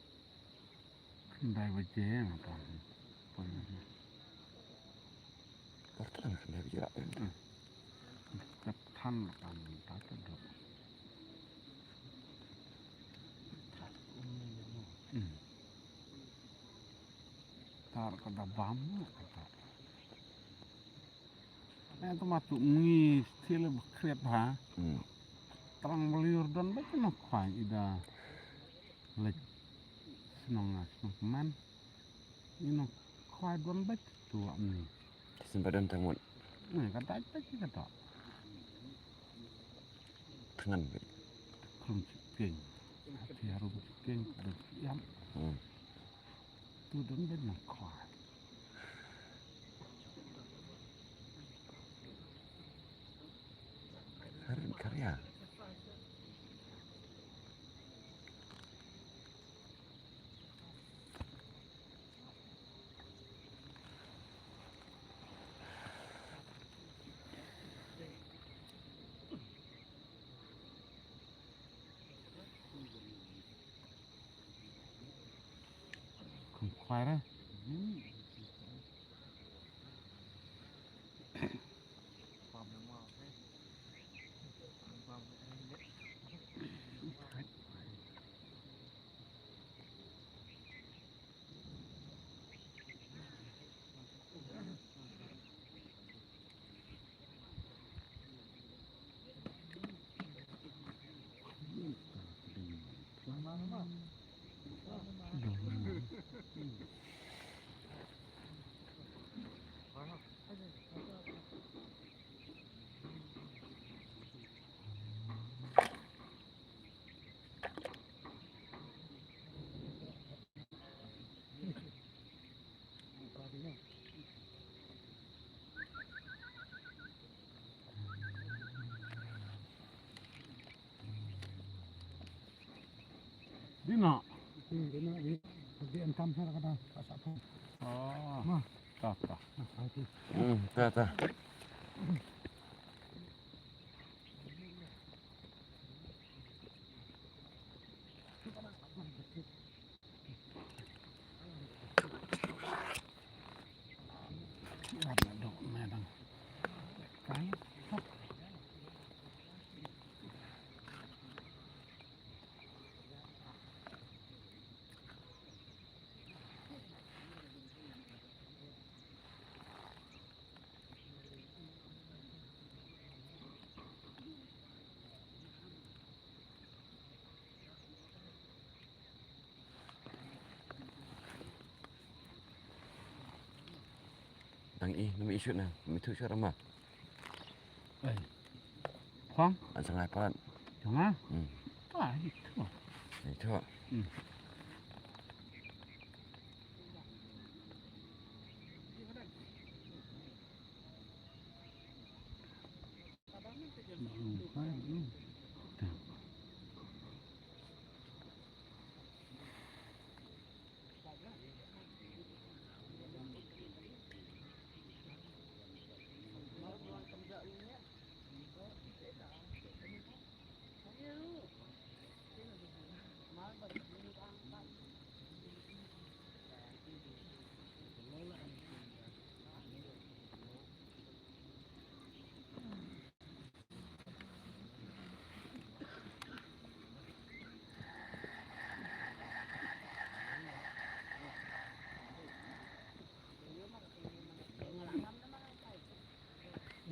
Khyndai baje nga tam. Poi. Kata khyndai baje lah. Hmm. Step than lah tam, ta ta dok. Hmm. Tar ka da bam ka ta. Eh, tu ma tu ngi stil ba kriat ha. Hmm. Trang beliur don ba kena kwai ida. Lek senong nga senong man. Ino kwai don ba tu amni. Sen ba don tamut. Ni ka dai ba ki ka ta. Tengan ba. Krum chiking. Hati harum chiking. Don siam. Hmm. Tu don ba nang kwai. Pai re. Dina. Hmm, dina, dina. Pergi entam sana kata, tak sapa. Oh. Mah. Tak, tak. Nah, itu. Hmm, tak, tak. Nang i, nang i shoot na, nang i shoot ma. Khwang? An sa ngai palat. Jong nga? Hmm. Ta, itu. Itu. Hmm.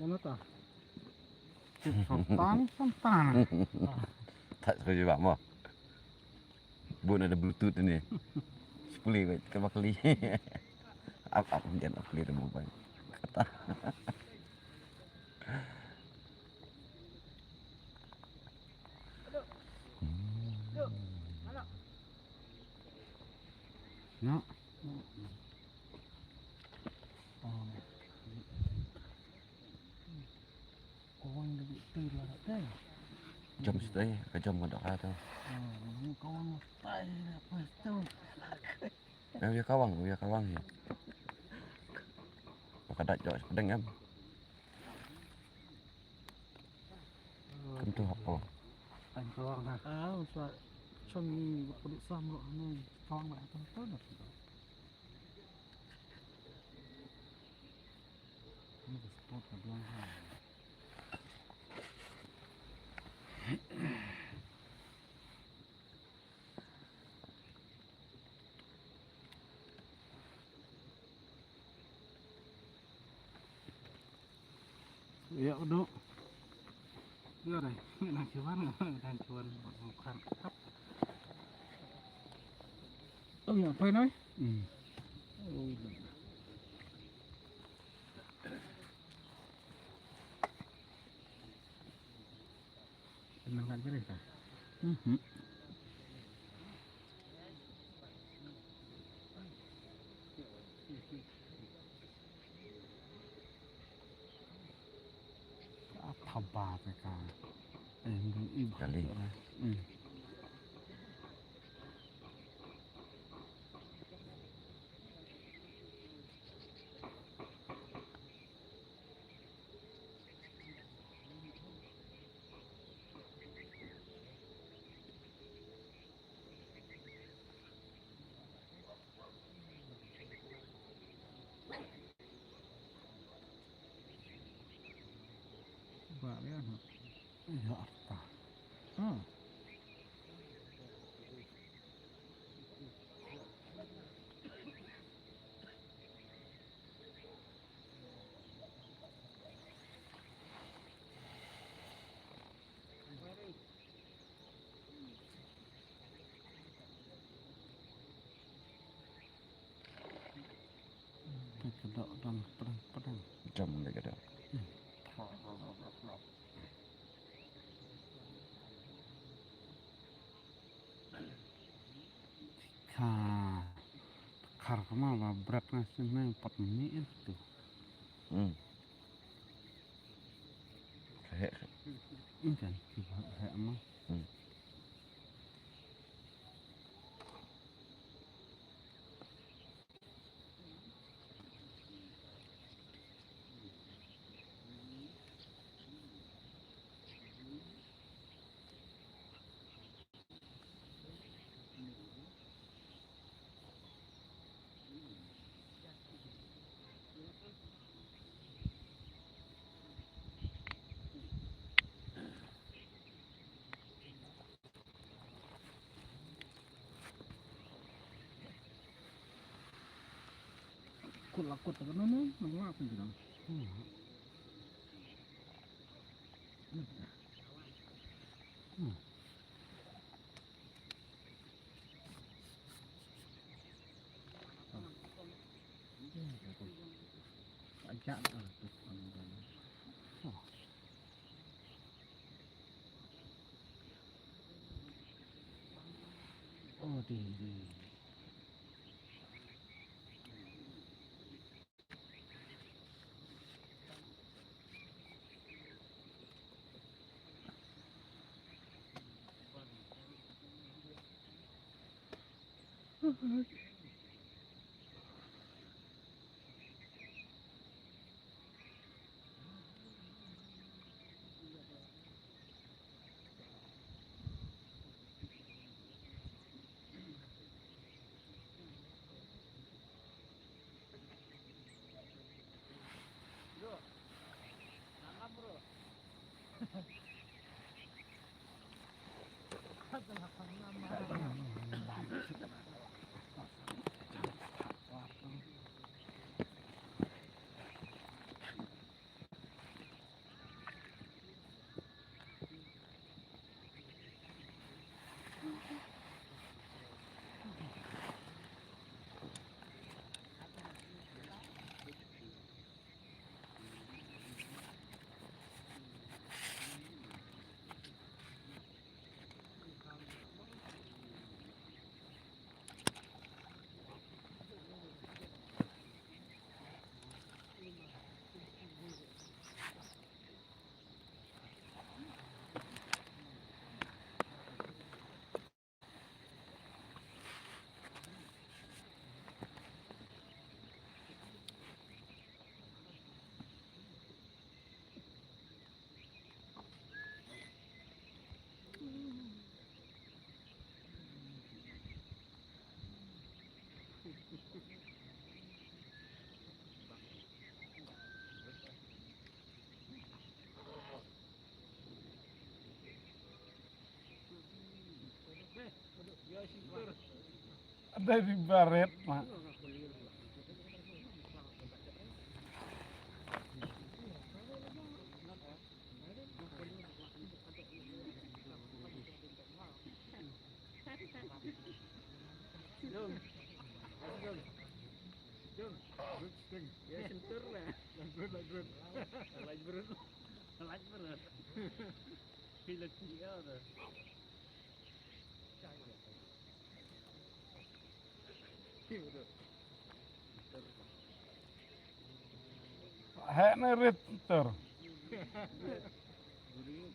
Ngano ta? Sotan, sotan. Tak setuju ba mo. Bu na da bluetooth ni. Spuli ko ka bakli. Ap ap dia nak beli da mobile. Kata. No. Kawang da bit tu lah tu. Jom sitai, ka jom ka doka tu. Kawang tai apa tu. Yang dia kawang, dia kawang ni. Pakai dak jok sedang kan. Tentu apa? Tang kawang ha. Ah, usah. Chong ni perlu sam lo ni. Kawang lah tu tu. Ini spot ka biang ha. Ïa udu. Ïa dai, nang kiwan, nang kiwan, nang kiwan. Oh, ïa, pai noi. Hmm. Oh, ïa. Nang kat jerih ka? Mhm. Ka thaba te ka. Eh, ndu i ba. Kali. Hmm. Ïa, ïa, ta. Hmm. Ka doh dang pdeng pdeng. Jam lei ka doh. Ka khar kama ba bret nga sien nang pat ni itu. Hmm. Heh. Ini kan, heh ma. Hmm. Kut la kut ka no no, no la pun jina. Hmm. Hmm. Oh, di, di. Ada di baret, Mak. Jom. Jom. Jom. Ya, sentur lah. Lajbrut, lajbrut. Lajbrut. Lajbrut. Pila tia tu. Heh, ne rit ter.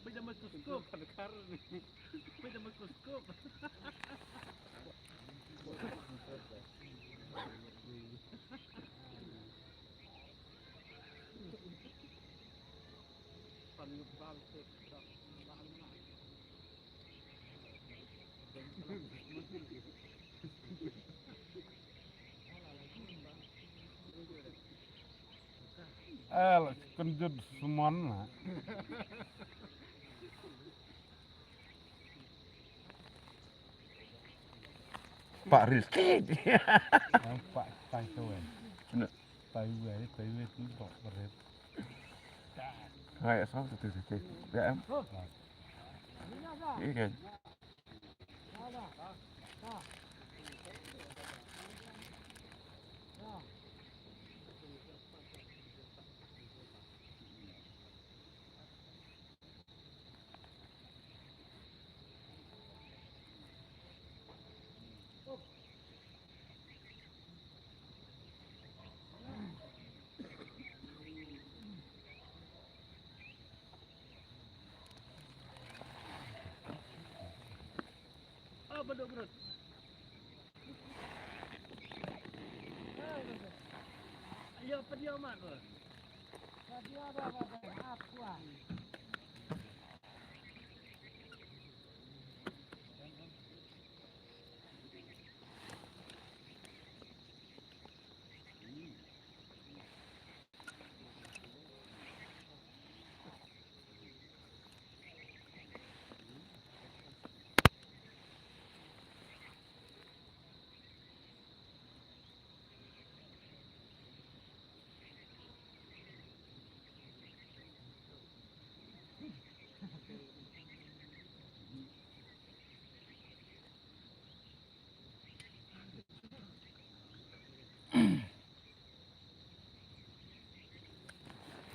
Pynjah mikroskop. Pynjah mikroskop. Eh, la kynjut smon na. Pak Rizky. Eh, Pak tai tu eh. Bener. Tai wei, tai wei tu Pak Rizky. Hai, asal tu tu tu. Ya, em. Iya kan? Ayo, pynïoh mat ko.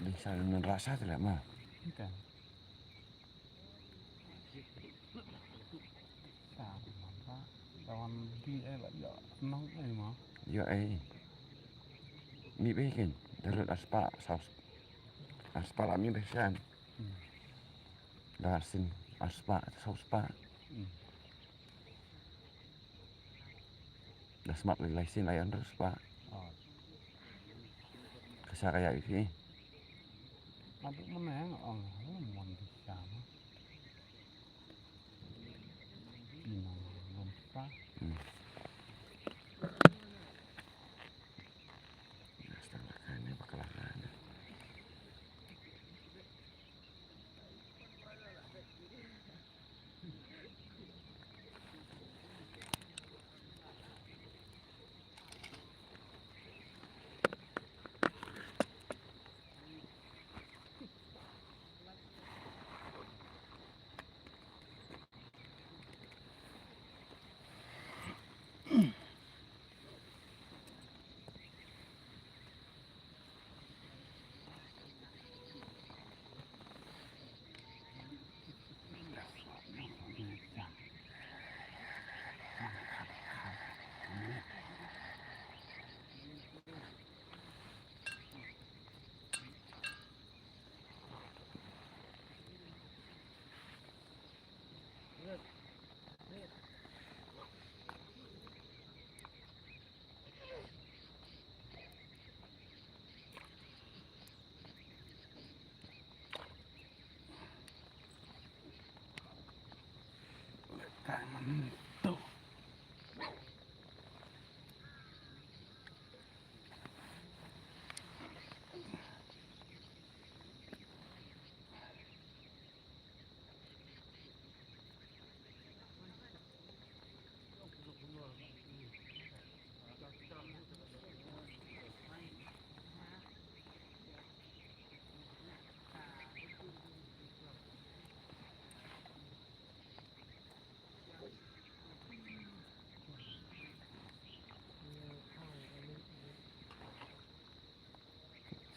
Di sa nan rasa tu lah ma. Kan. Sa ma ba. Lawan di eh lah ya nong eh ma. Ya eh. Mi be kin. Darut aspa saus. Aspa lah mi be san. Hmm. Dar sin aspa saus pa. Hmm. Da smat lai lai sin lai an rus pa. Oh. Kasa kaya isi. Madu meneng ong lu mon di sana. Pinang lom pa. Hmm. Setengah kali bakal ada.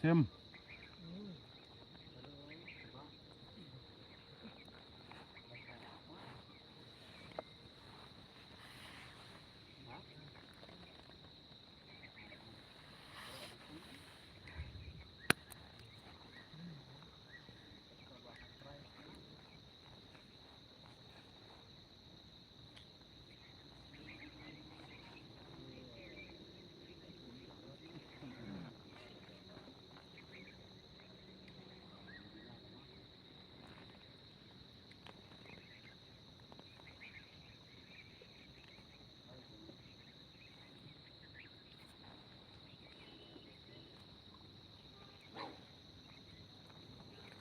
Sim.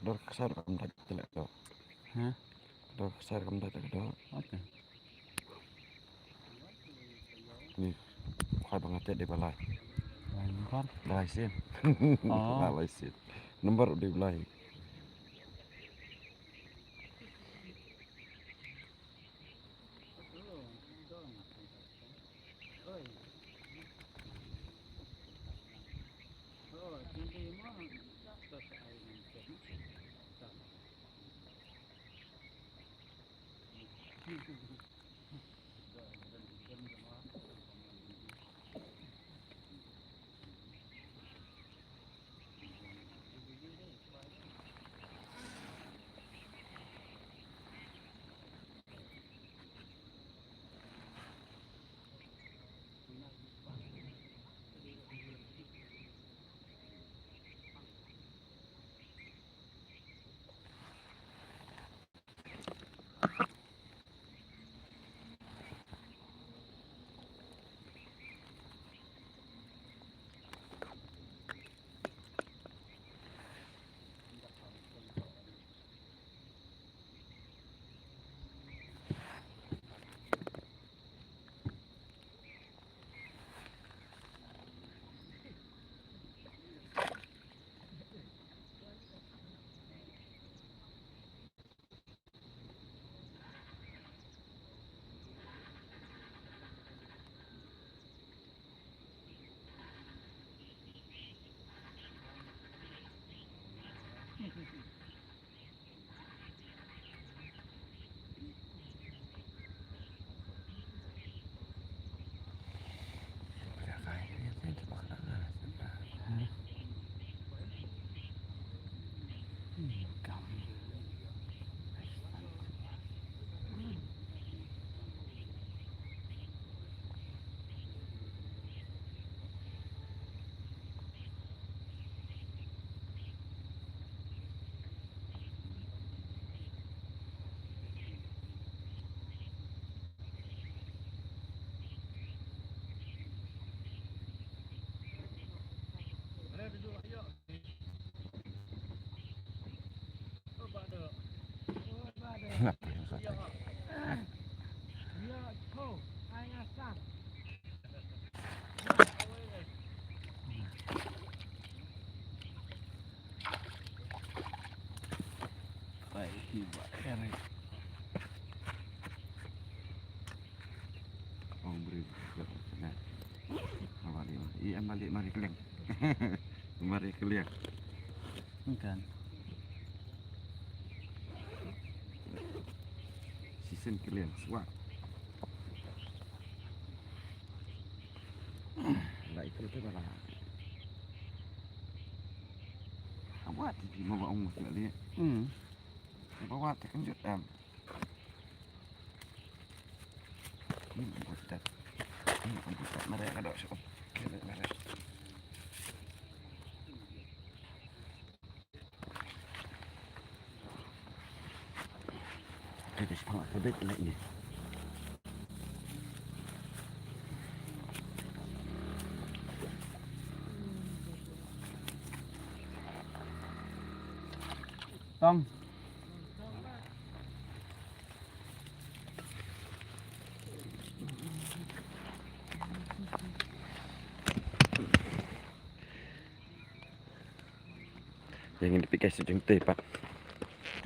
Dor ka sar kam dat te leh to. Ha? Dor ka sar kam dat te do. Okay. Ni, khwai ba nga te de ba lai. Lai number? Ba lai sien. Oh. Ba lai sien. Number de ba lai. Ong beri. Mari, mari. Iya, mari, mari keliang. Mari keliang. Kan. Sisen keliang, suak. Lah itu tu bala. Awak tipi mau ong mesti balik. Hmm. Bawa tak kejut am. Ni buat tak. Ni buat tak. Mari ada syuk. Mari, mari. Kita sepang aku bet naik ni. Tong. Yang ini pikai sejeng teh, Pak.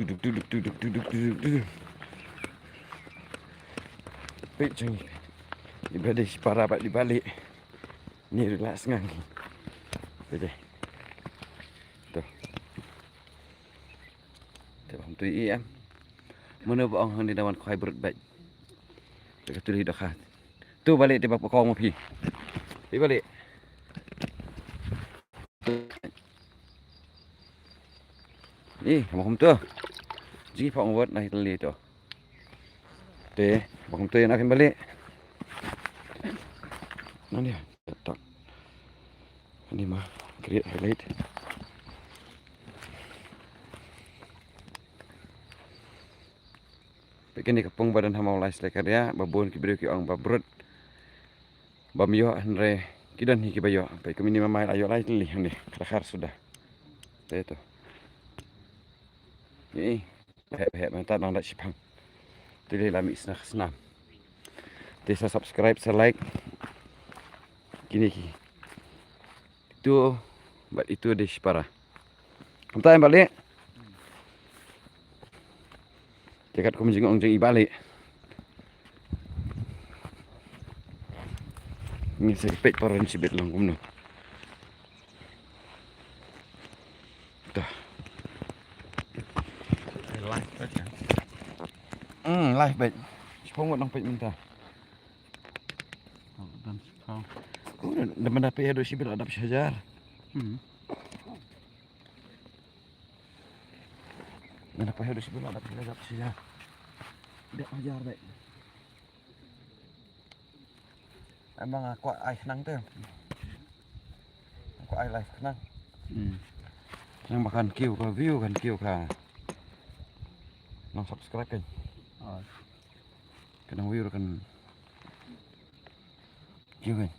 Duduk, duduk, duduk, duduk, duduk, duduk. Pek jeng. Di balik si para, Pak, di balik. Ni relax ngang. Oke. Tuh. Te ba hum tu i em. Mano ba ong hangne da wan khwai brut bait. Te ka tu ri da kha. Tu balik te ba pokong ma phi. Te balik. Ih, ba hum tu. Ji pokong wot na hi tu li tu. Te ba hum tu ïa na kin balik. Nang dia. Tak. Ani ma, create highlight. Peit kane ka pung ba don ha Mawlai Slekaria, ba bun ki briew ki ong ba brut. Bam ïoh hynrei ki don hi kiba ïoh. Peit kumne ma mai la ïoh lai tylli hangne, ka dkhar suda. Te to. Eh, phe phe mynta nang da shipang. Te la mih sna snam. Te sa subscribe, sa like. Kine ki. Itu, bad itu de shipara. Kumta em bali. Te katkum jingong jong i bali. Ni sa peit paran shibit lang kumno. Dah. Live bad ya. Hmm, live bad. Shipang wat nang peit mynta. Dan shipang. Ku dah, dah mynta peit haduh shibit la dap shi hajar. Hmm. Mynta peit haduh shibit la dap shi hajar, dap shi hajar. Dap hajar bad. Em nga kwah ai khnang te. Kwah ai live khnang. Hmm. Nang ba kan kiew ka view, kan kiew ka. Nang subscribe kan. Oh. Kan nang view kan. Kiew kan.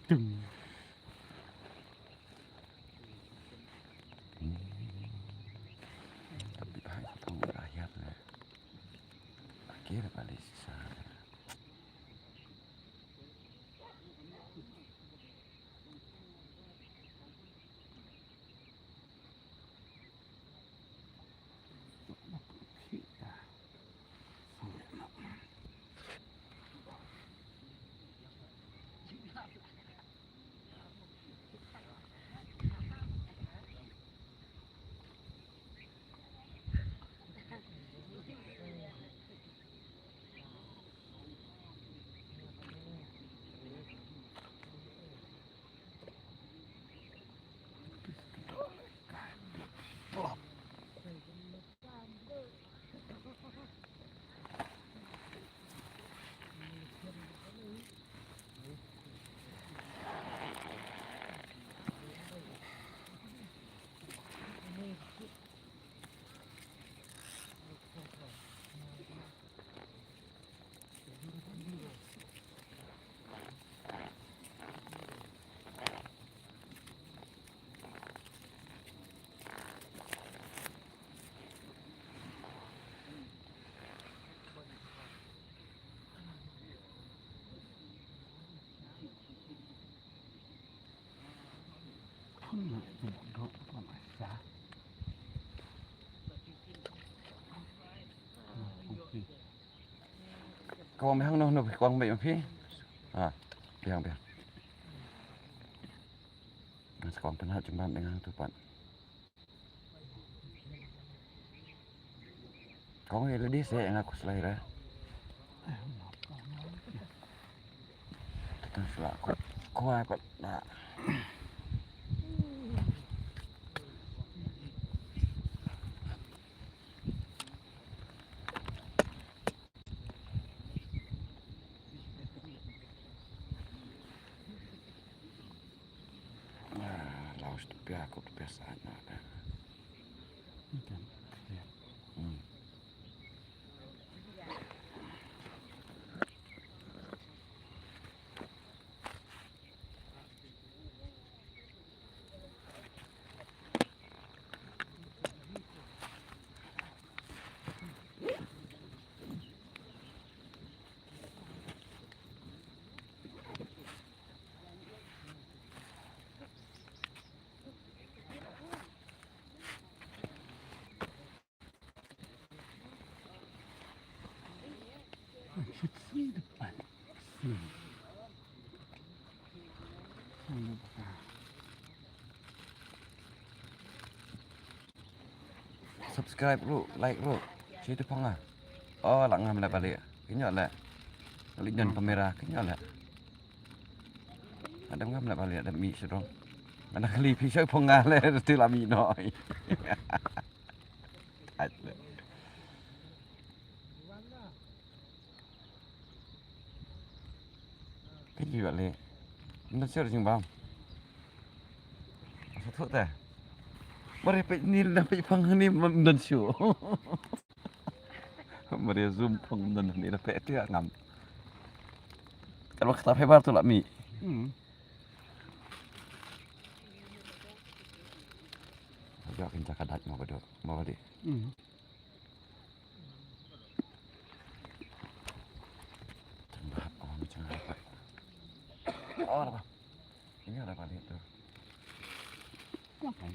Tung. Tapi hai tu rakyat lah. Akhir balik sisa. Ka wang biang noh, noh biang, biang phi. Ha, biang, biang. Ngan sa kawang pynhap jingbam dang hangtu pat. Kong ïa lade se nga khuslai ra. Tang sla ko kwai pat na. Ah, laus tu pia, aku tu pia sana. Hmm. Subscribe ruh, like ruh. Shi tu phong ah. Oh, la ngam leh bali. Kynjoh leh. Bali nyon kamera, kynjoh leh. Adam ngam leh bali, adam mi sudong. Mana kali pi shoi phong ah leh, tu la mi noi. Ai leh. Peit ïa le. Ym don shuh jingbam. Sa thuh te. Mar ïa peit ni, na peit pang ni ym don shuh. Mar ïa zoom pang ym don ni, na peit te ngam. Kan ba kata peit bar tu la mi. Hmm. Ïa kin jaka dait ma ba dei. Hmm. Chang ba hap, oh, chang hap. Oh, dah ba. Ini dah ba dia tu. Hap, hap,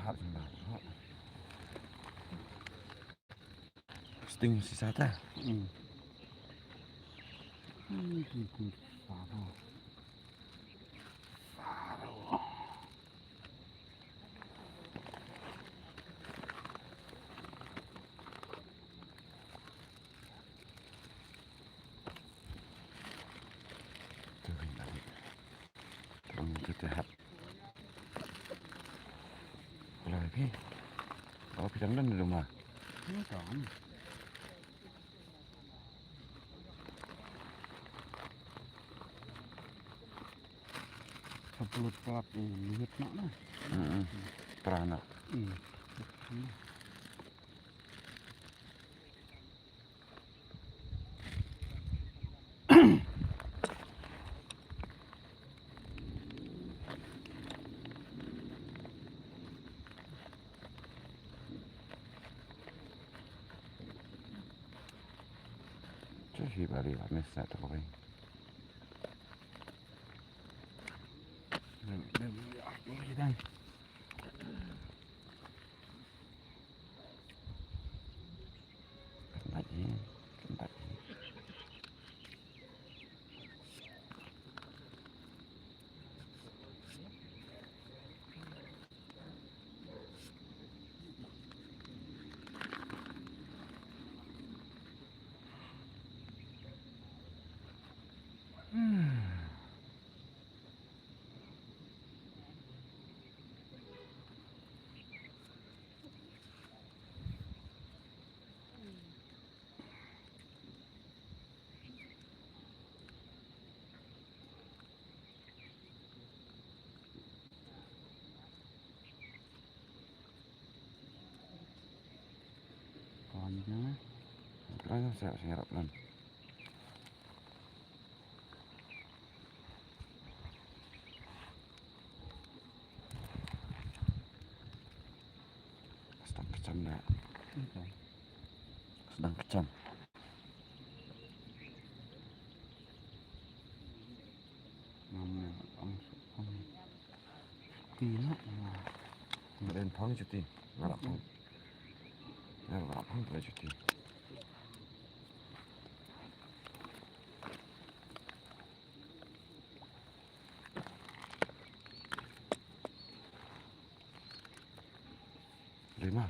hap. Sting sisa ta. Hmm. Hmm, hmm, hmm. Tang kita hap. Kalau phi, kalau phi tang dan di rumah. Ini kan. Sepuluh pelat ini minit nak nah. Hmm. Pernah. Hmm. Cus hi bali la mes na to bai. Dang, dang, dang. Kan ya. Kan saya saya raplan. Sedang kejam dah. Okey. Sedang kejam. Mana ang ang. Pina. Madan pang cuti. Ngarap pang. Ngarap pang cuti. Lima.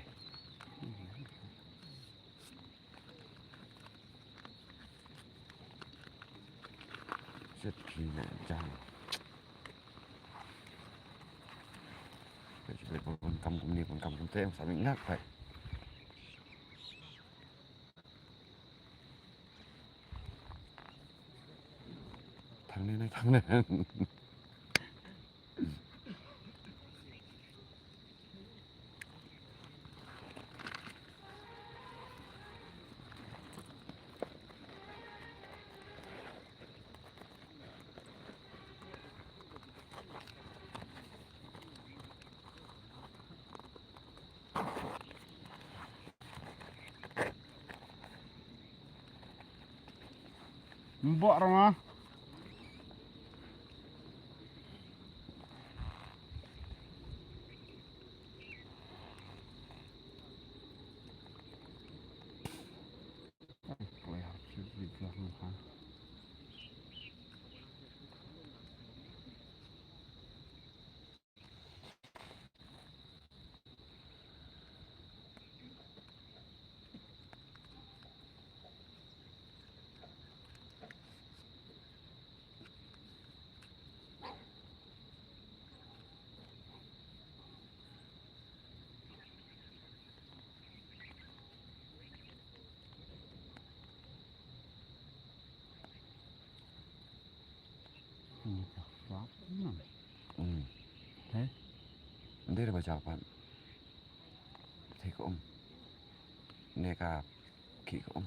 Set kina jam. Pun kam kumni, pun kam kumte, sa mingak pai. Thang ne, thang ne. Mbok rama. Ndei ba jaw pat. Thei ka um. Ne ka ki ka um.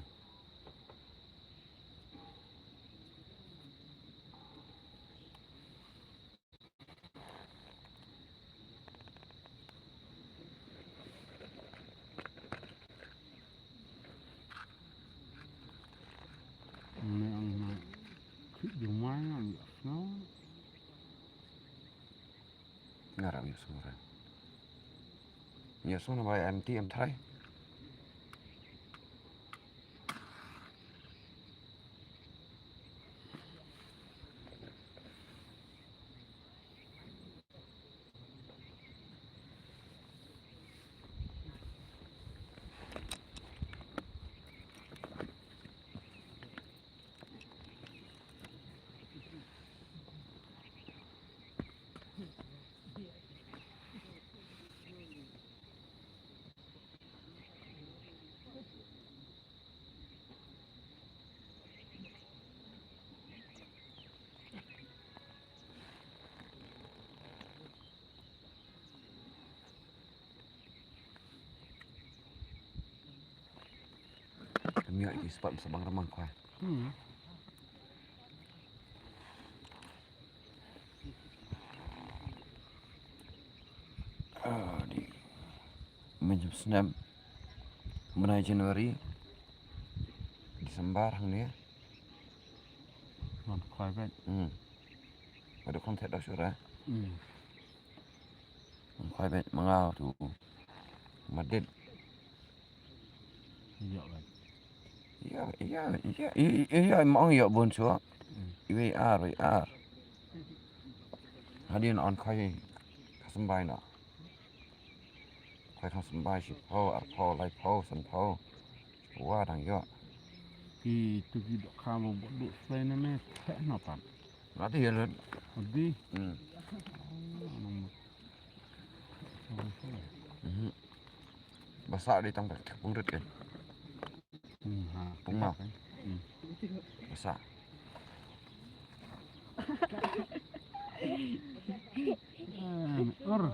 Nga ram ïohsngew re. Ïohsngew na bai M T M trai. Kami ki spot sa bang remang khwai. Hmm. Ah, di. Mynjum snem. Mynai January. December hangne. Man khwai bet. Hmm. Pada kontak dah sura. Hmm. Khwai bet manga tu. Madit. Ïa, ïa, ïa, ïa, ïa, ma ong ïa bun shuwa. Hmm. Iwei ar, iwei ar. Hadien on khwai ka symbai na. Khwai ka symbai shiphew, arphew, laiphew, sanphew. Wa dang ïa. Ki tu ki dok kham bok duk slai na ne, theh na pan. Lati ïa lut. Adi. Hmm. Mhm. Basa di tang tak pungrit kan. Hmm, ha. Pung mau. Hmm. Basa. Ah, or. Or.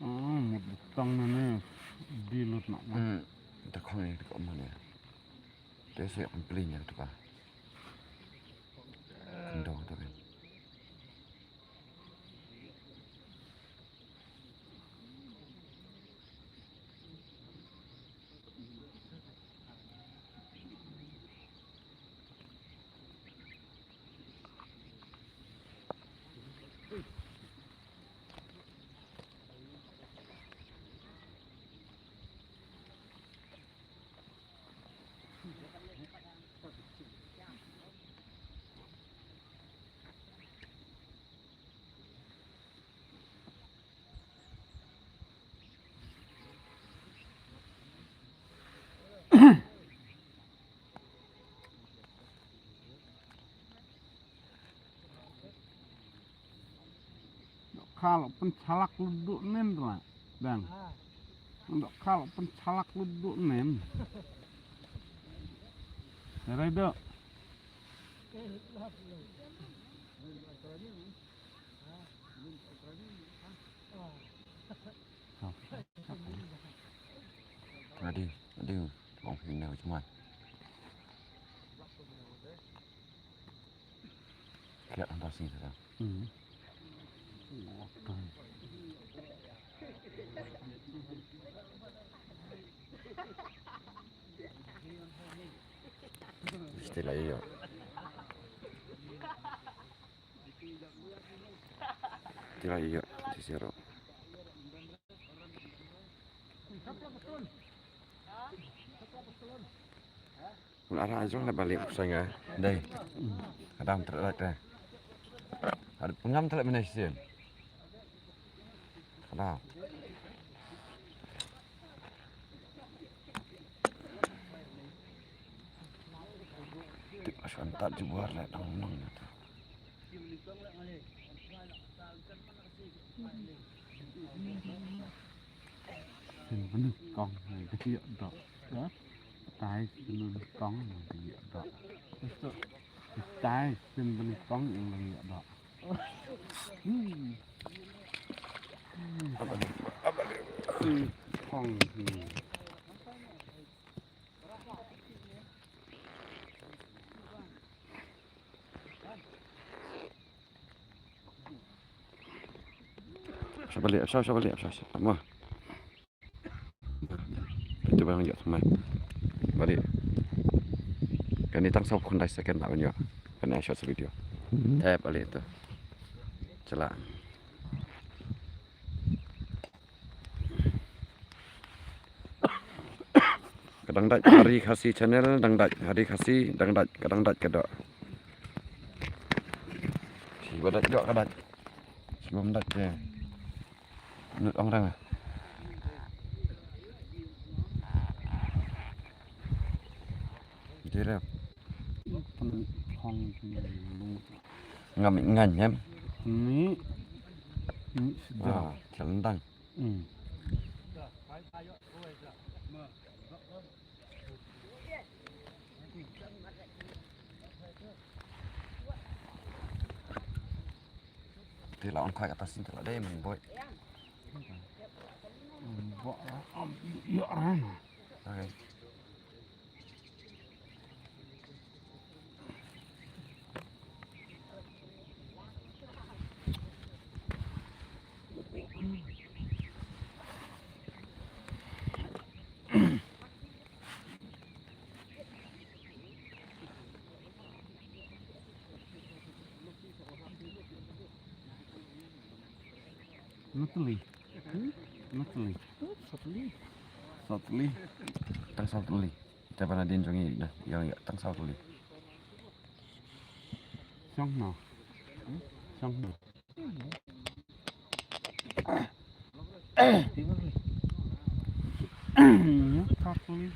Ah, mut butang na ne, di lut nak. Hmm. Te khong ni te ko mane. Te se ang pling ya tu ka. Kendo tu kan. Dok khal pynchylak ludu nen la. Dang. Dok khal pynchylak ludu nen. Rai dok. Adi, adi, ong phi ne u jumai. Kiat hangta sini saja. Hmm. Mesti lah iya. Tira iya, di sero. Mun ara ajong la balik usai nga. Dei. Kadam terak te. Ada pengam terak menai sien. Kadam. Tik asan tak jubar le dang nang tu. Sien bynnyk kong, ngan ïoh doh. Ha? Tai sien bynnyk kong, ngan ïoh doh. Tai sien bynnyk kong, ngan ïoh doh. Hmm. Hmm. Kong, hmm. Sha bali, sha, sha bali, sha, sha. Mo. Itu barang ïa thymmai. Bali. Kane tang saw khyndai second lah ban ïoh. Kane short video. Tap bali tu. Chala. Ka dang dait Hari Khasi channel, dang dait Hari Khasi, dang dait, ka dang dait ka doh. Shi ba dait doh ka dait. Shi bym dait te. Nud ong rang. Direct. Ngam ngan em. Ni. Ni sedap. Ah, calendang. Hmm. Te la ong khoi atas sini la dei man boy. Bo, am, yo, ran. Okay. Natalie. Hmm? Natalie. Satli. Satli. Tang Satli. Te ba nadien jong i dah, ïa, ïa, tang Satli. Siang no. Hmm? Siang no. Ïa, Satli.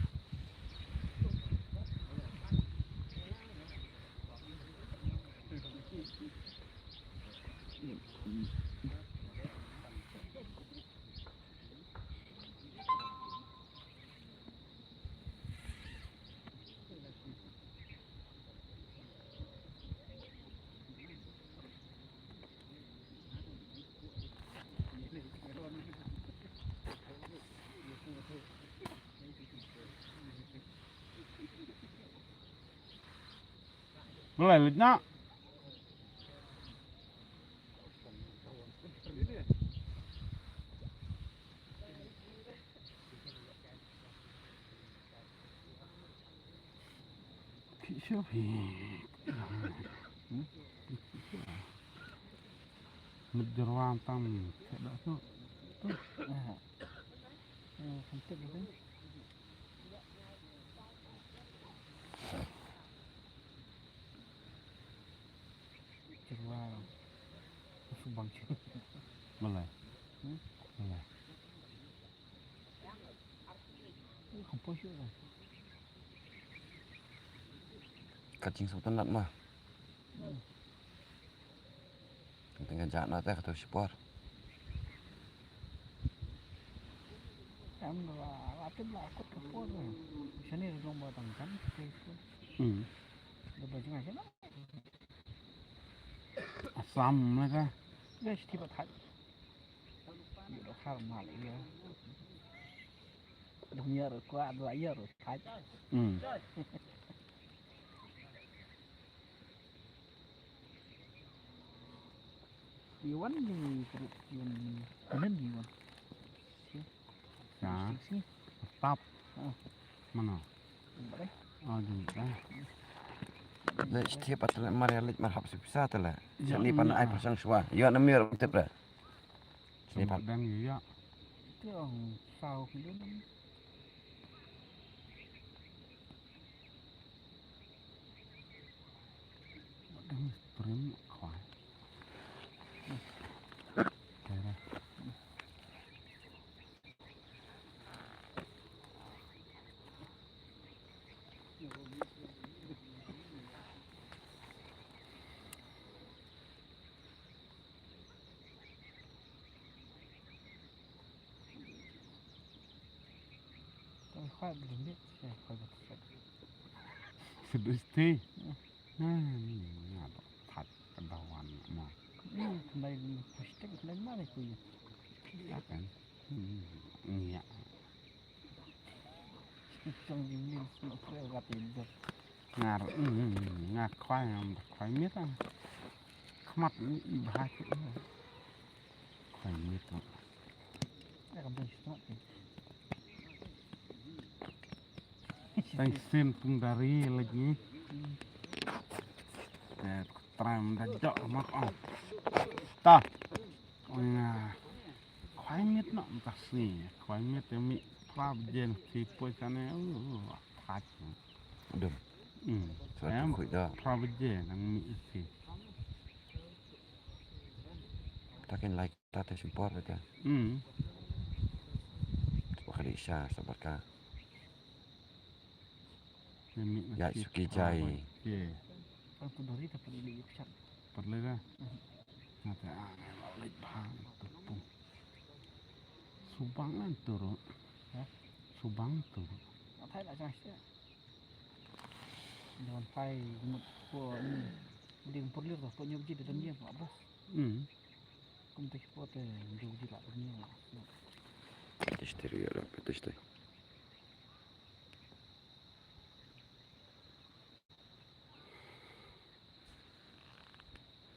Balei leit noh? Mit jyrwa tam. Jyrwa. Balei? Hmm? Balei? Ka jingsngewtynnat ma. Tang ka jaka na te ka tu shipor. Em la la tip la kut ka por. Shane long ba tang kan. Hmm. Da ba jngai shane. Assam la ka. Ya shi ba thai. Ïa da khar mal ïa. Dum ïa ru kwa da ïa ru thai. Hmm. Iwan jing ni perut iwan ni. Kanan ni iwan. Ya. Sing, sing. Tap. Oh. Mana? Boleh. Oh, jing. Leh setiap atlet mar ya leh mar hap sipsa tala. Ya, seni pan ya. Ai pasang shuwa. Ya, namir tip dah. Seni pan. Dang ya. Tiang sau kemudian. Khoi blim bit, eh, khoi bit. Sedih sih. Hmm. Nah, ni nga dok that ka dawan mo. Hmm, kena ini plastik, kena mana aku ya? Ya kan? Hmm, iya. Cong di min semua kau kata itu. Ngar, hmm, nga khoi, nga khoi mit ah. Khmat ni i bha. Khoi mit ah. Ya kan, betul. Tang sim tung dari lagi. Eh, tram da jok mak ong. Ta. Ong ya. Khoi mit no tas ni. Khoi mit ya mi prab jen si poi sane. Uh, phat. Dum. Hmm. Sa em, tu khui da. Prab jen ang mi si. Takin like. Ta te simpor ka. Hmm. Wa khali sha sabar ka. Ya, suki jai. Ye. Ang tu dari ta pali li yuk shat. Pali ka. Hmm. Nga te, ah, nga la leit bha tu pung. Subang an tu ro. Ha? Subang tu ro. Athai la jang sha. Don pai mut ko ni. Ding purlir ko nyop ji de don ye ko abas. Hmm. Kum te ko te nyop ji la don ye. Tester ya la, tester.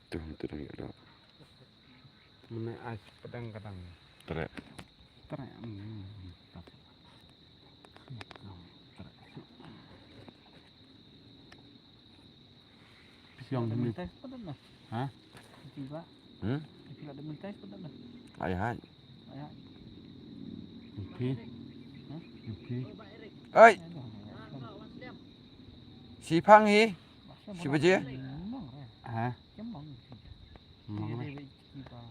Tu, tu dang ïoh. Mane ai padang kadang. Treh. Treh. Hmm, treh. Treh. Pisyong ni. Ha? Tiba. Hmm? Tiba ada minta sebentar dah. Ai hai. Ai hai. Oke. Hah? Oke. Oi. Aduh, ya. Si phang hi. Masa si baje? Memang, eh. Ha? Memang. Memang. Dia, dia, dia, dia,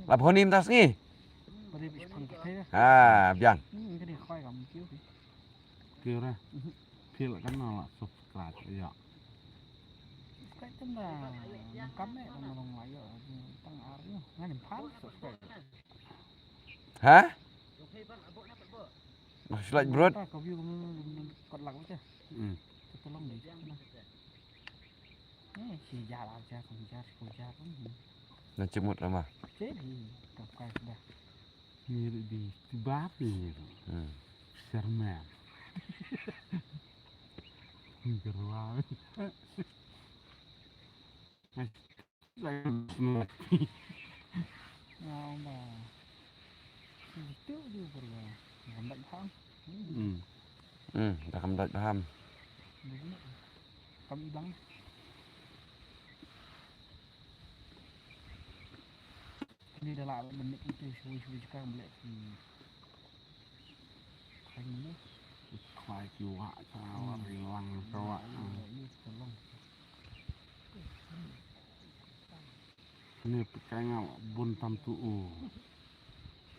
La bhoni mynta sngi. Bade bi phang ka thai. Ha, biang. Hmm, ka dei khoi kam kiew ki. Kiew ra. Mhm. Phil kan na la subscribe ya. Subscribe kan da kam ne, kan long la ya, tang ar ni. Ngan phal subscribe. Ha? Mas like brot. Ta ka view kam kot lak bacha. Hmm. Ka tolong dei. Eh, shi jar, ar jar, kum jar, shi kum jar, hmm. Na chimut lama. Che di, kam kai sudah. Ni di, di bar ni. Hmm. Sermen. Ni keruan. Mas, like, Nga ong ba. Itu ju berga. Ngam dait paham. Hmm. Hmm, da kam dait paham. Kam ibang. Ni da la minit itu shui shui jaka blek. Hmm. Kan ni. Khwai ki wah sa wah ri lang sa wah. Ni pekai nga bun tam tu u.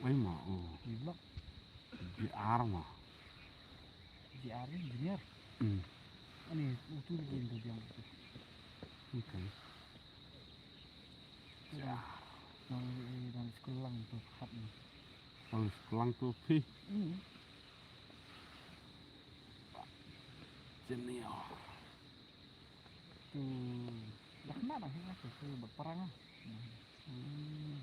Wei ma u. Di blok. Di ar ma. Di ar ni junior. Hmm. Ani utu di jin tu jang tu. Okay. Ya. Nang, nang sekolah tu hat ni. Nang sekolah tu pi. Hmm. Junior. Tu dah kena dah, tu, tu berperang ah. Hmm.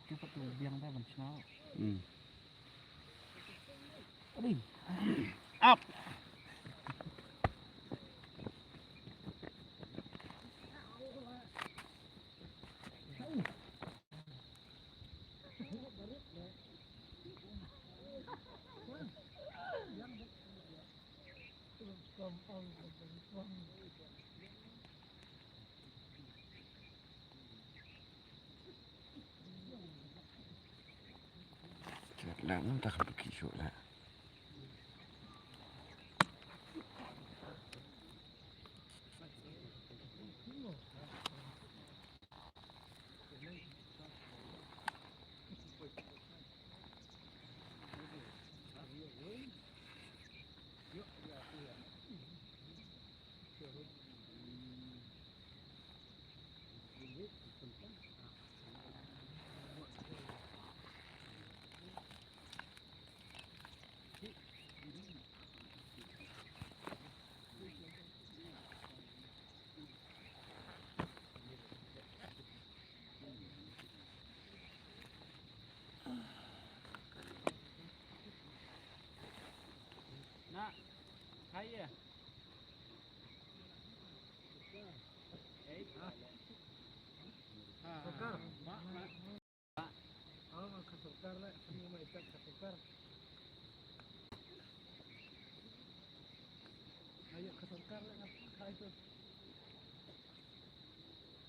Tu patut biang dah ban shnal. Hmm. Adi. Up. Lang ta ka ki shu la.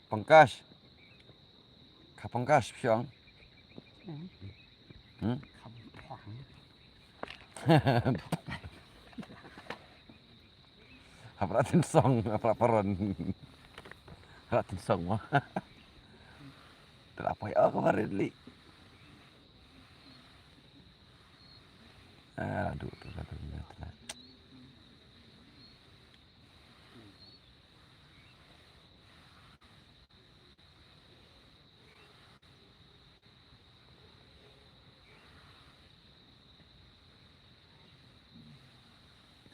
Pangkas. Ka Pangkas, Pyong. Hmm? Hapra tin song, hapra paron. Hapra tin song mo. Terapa ya ka barit li. Ah, aduh, tu satu minit lah.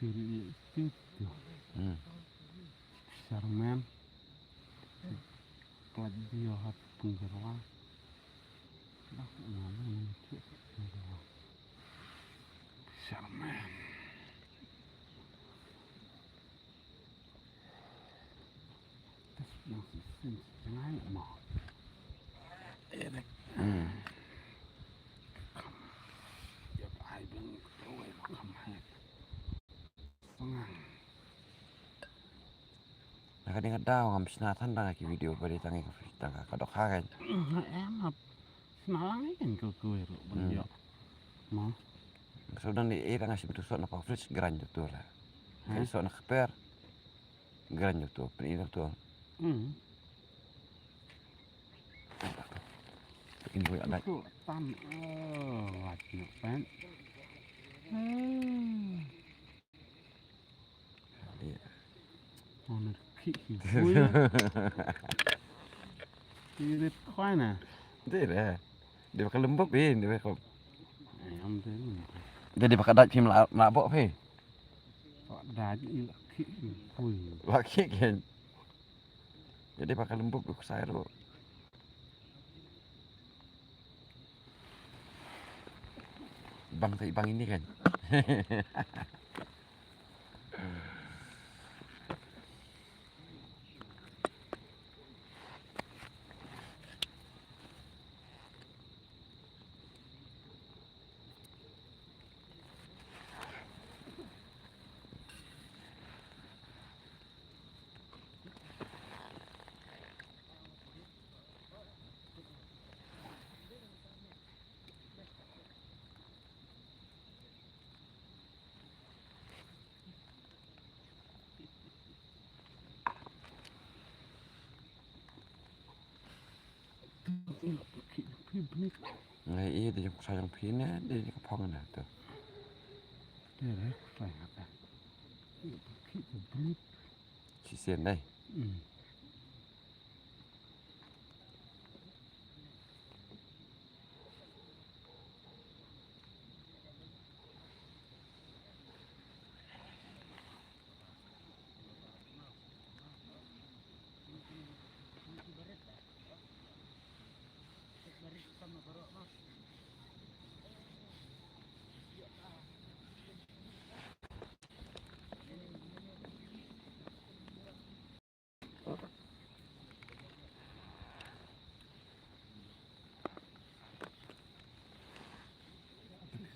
Tiri itu. Hmm. Fisherman. Klat dia hat penggerwa. Dah, mana itu penggerwa. Fisherman. Na ka ding ka daw ngam shna than da ki video ba dei tang ka, tang ka dok ha kan. Em hap. Smalang ni kan ko ko ro ban yo. Ma. So dan di eh tang asim tu so na pa fridge grind tu la. Kan so na kper. Grind tu pin tu. Hmm. In boy ada. Tu tan. Oh, wat ni pen. Hmm. Honor kick. Ini kau na. Dei re. Dei ba ka lembab eh, dei ba ka. Em dei. Dei ba ka dait phim la la bok phi. Ka dait i la kick. Ui. La kick kan. Dei ba ka lembab ka ksai ro. Bang tai bang ini kan. Ngai i de jong sa jong phi ne de ka phong na to. De re sa ya ta. Ki sen dai.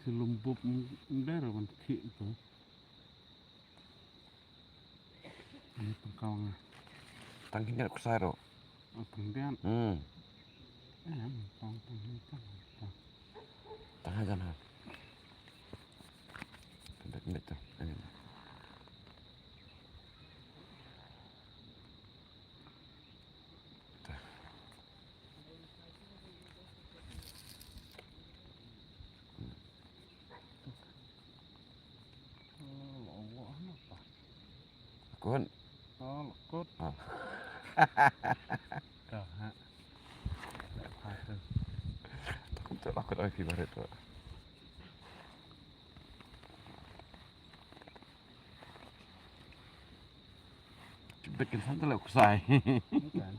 Silum bup ndar wan ki tu. Ini pengkal nga. Tang kinjal kusai ro. Oh, tang dian. Hmm. Eh, tang, tang, tang, tang. Tang aja nah. Pendek, pendek tu. Ini. Kun. Oh, kut. Ah. Dah, ha. Dah, ha, tu. Takut tak, takut ai pi barit tu. Bikin santai lah kusai. Bukan.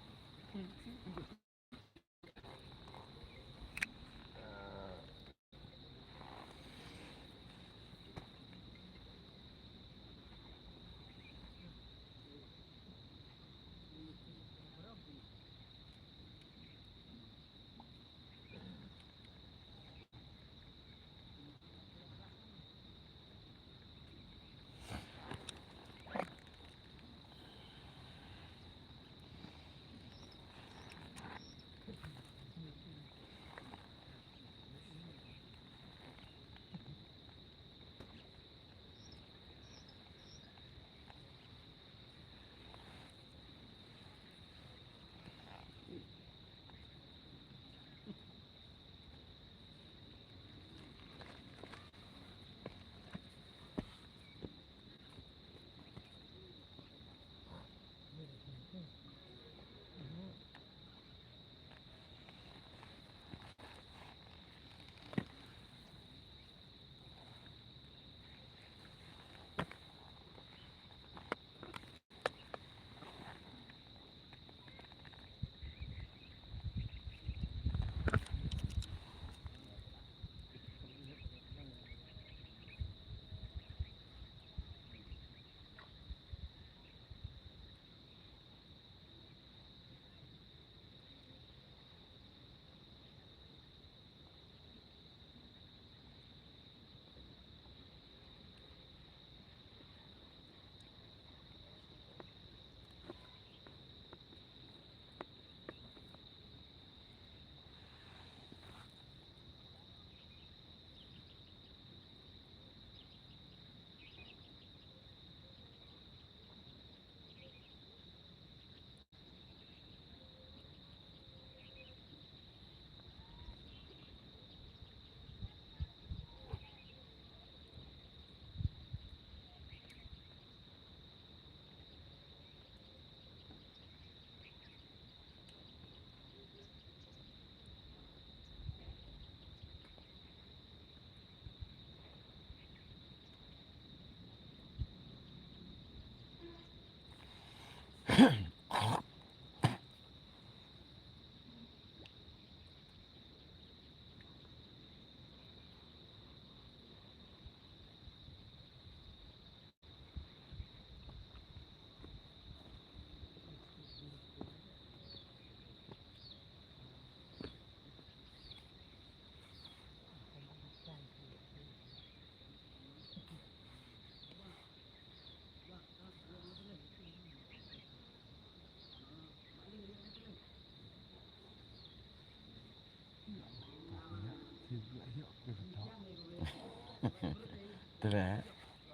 Te re,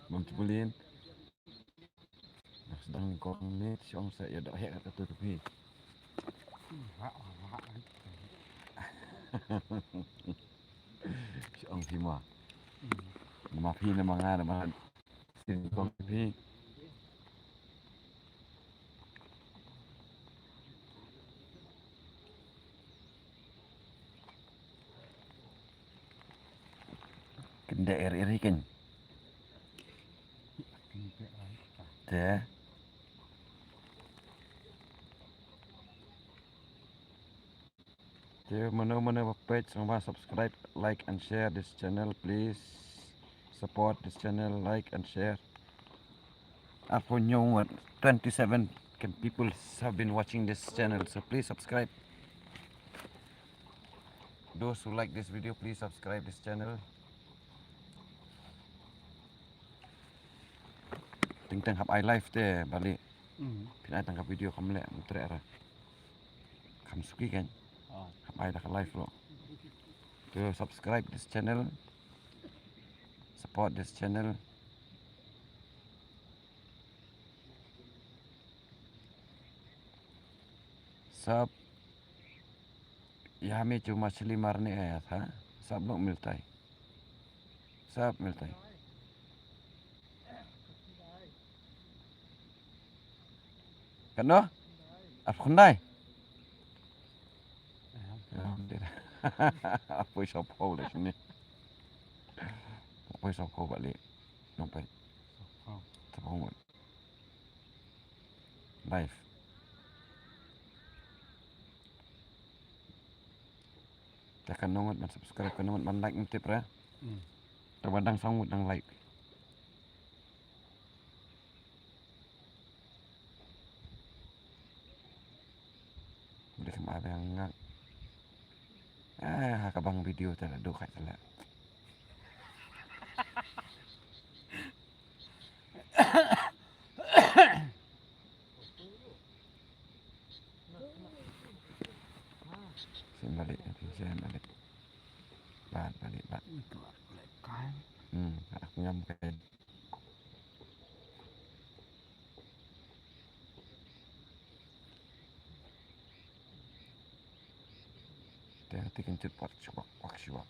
bam tbulin. Sdang ni kong ni shong sa ïa doh hek ka tu tu phi. Shong phi ma. Ma phi na ma nga na ma. Sin kong phi. Kynda er er hi kan. Te. Te mano mano ba peit sngewbha subscribe, like and share this channel, please. Support this channel, like and share. Arphew hynñiew ngut, twenty-seven can people have been watching this channel, so please subscribe. Those who like this video, please subscribe this channel. Teng teng hap ai live te bali. Hmm. Phin ai tang ka video kam leh, mtreh ra. Kam suki kan. Oh. Hap ai da ka live lo. To subscribe this channel. Support this channel. Sab. यहाँ में जो मछली मारने आया था, सब लोग मिलता है, सब मिलता है। Kano? Ap khyndai. Ap poi sop ko le sini. Ap poi sop ko bali. Nong poi. Sop ko. Live. Te kan nongot ban subscribe, kan nongot ban like, mtip ra. Hmm. Te ban dang sangut dang like. Boleh kemana yang ngak. Ah, ha ka bang video te la duk kai te la. Sien balik, sien balik. Bat balik, bat. Hmm, aku nyam kai. Te hati kan cut pat shuak, pak shuak.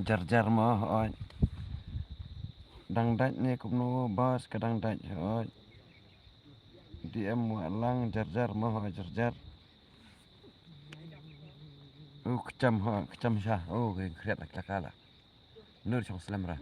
Jar jar mo hooid. Dang dait ne kumno bas ka dang dait hooid. D M wa lang jar jar mo hooid jar jar. U kcham hooid kcham sha u ke khriat la klaka la. Nur chong slem ra.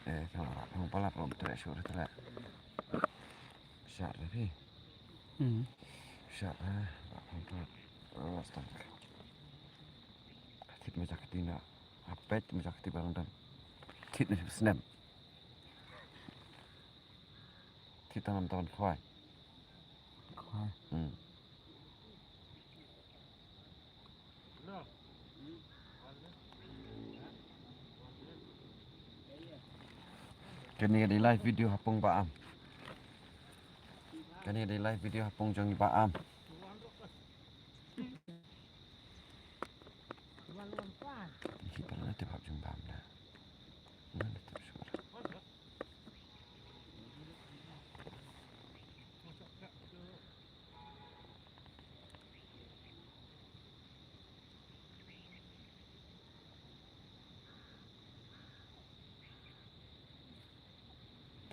Eh, tang rak hong palat rom tere sure tere. Shah re phi. Hmm. Shah re rak hong palat. Oh, stang. Thit me jak tina. Apet me jak ti barang dan. Thit me snem. Thit tanam tawan khwai. Hmm. Kane ka dei live video ha pung Bah Am. Kane ka dei live video ha pung jong i Bah Am. Ki pala na tip hap jong Bah Am da. Na tip shuwa.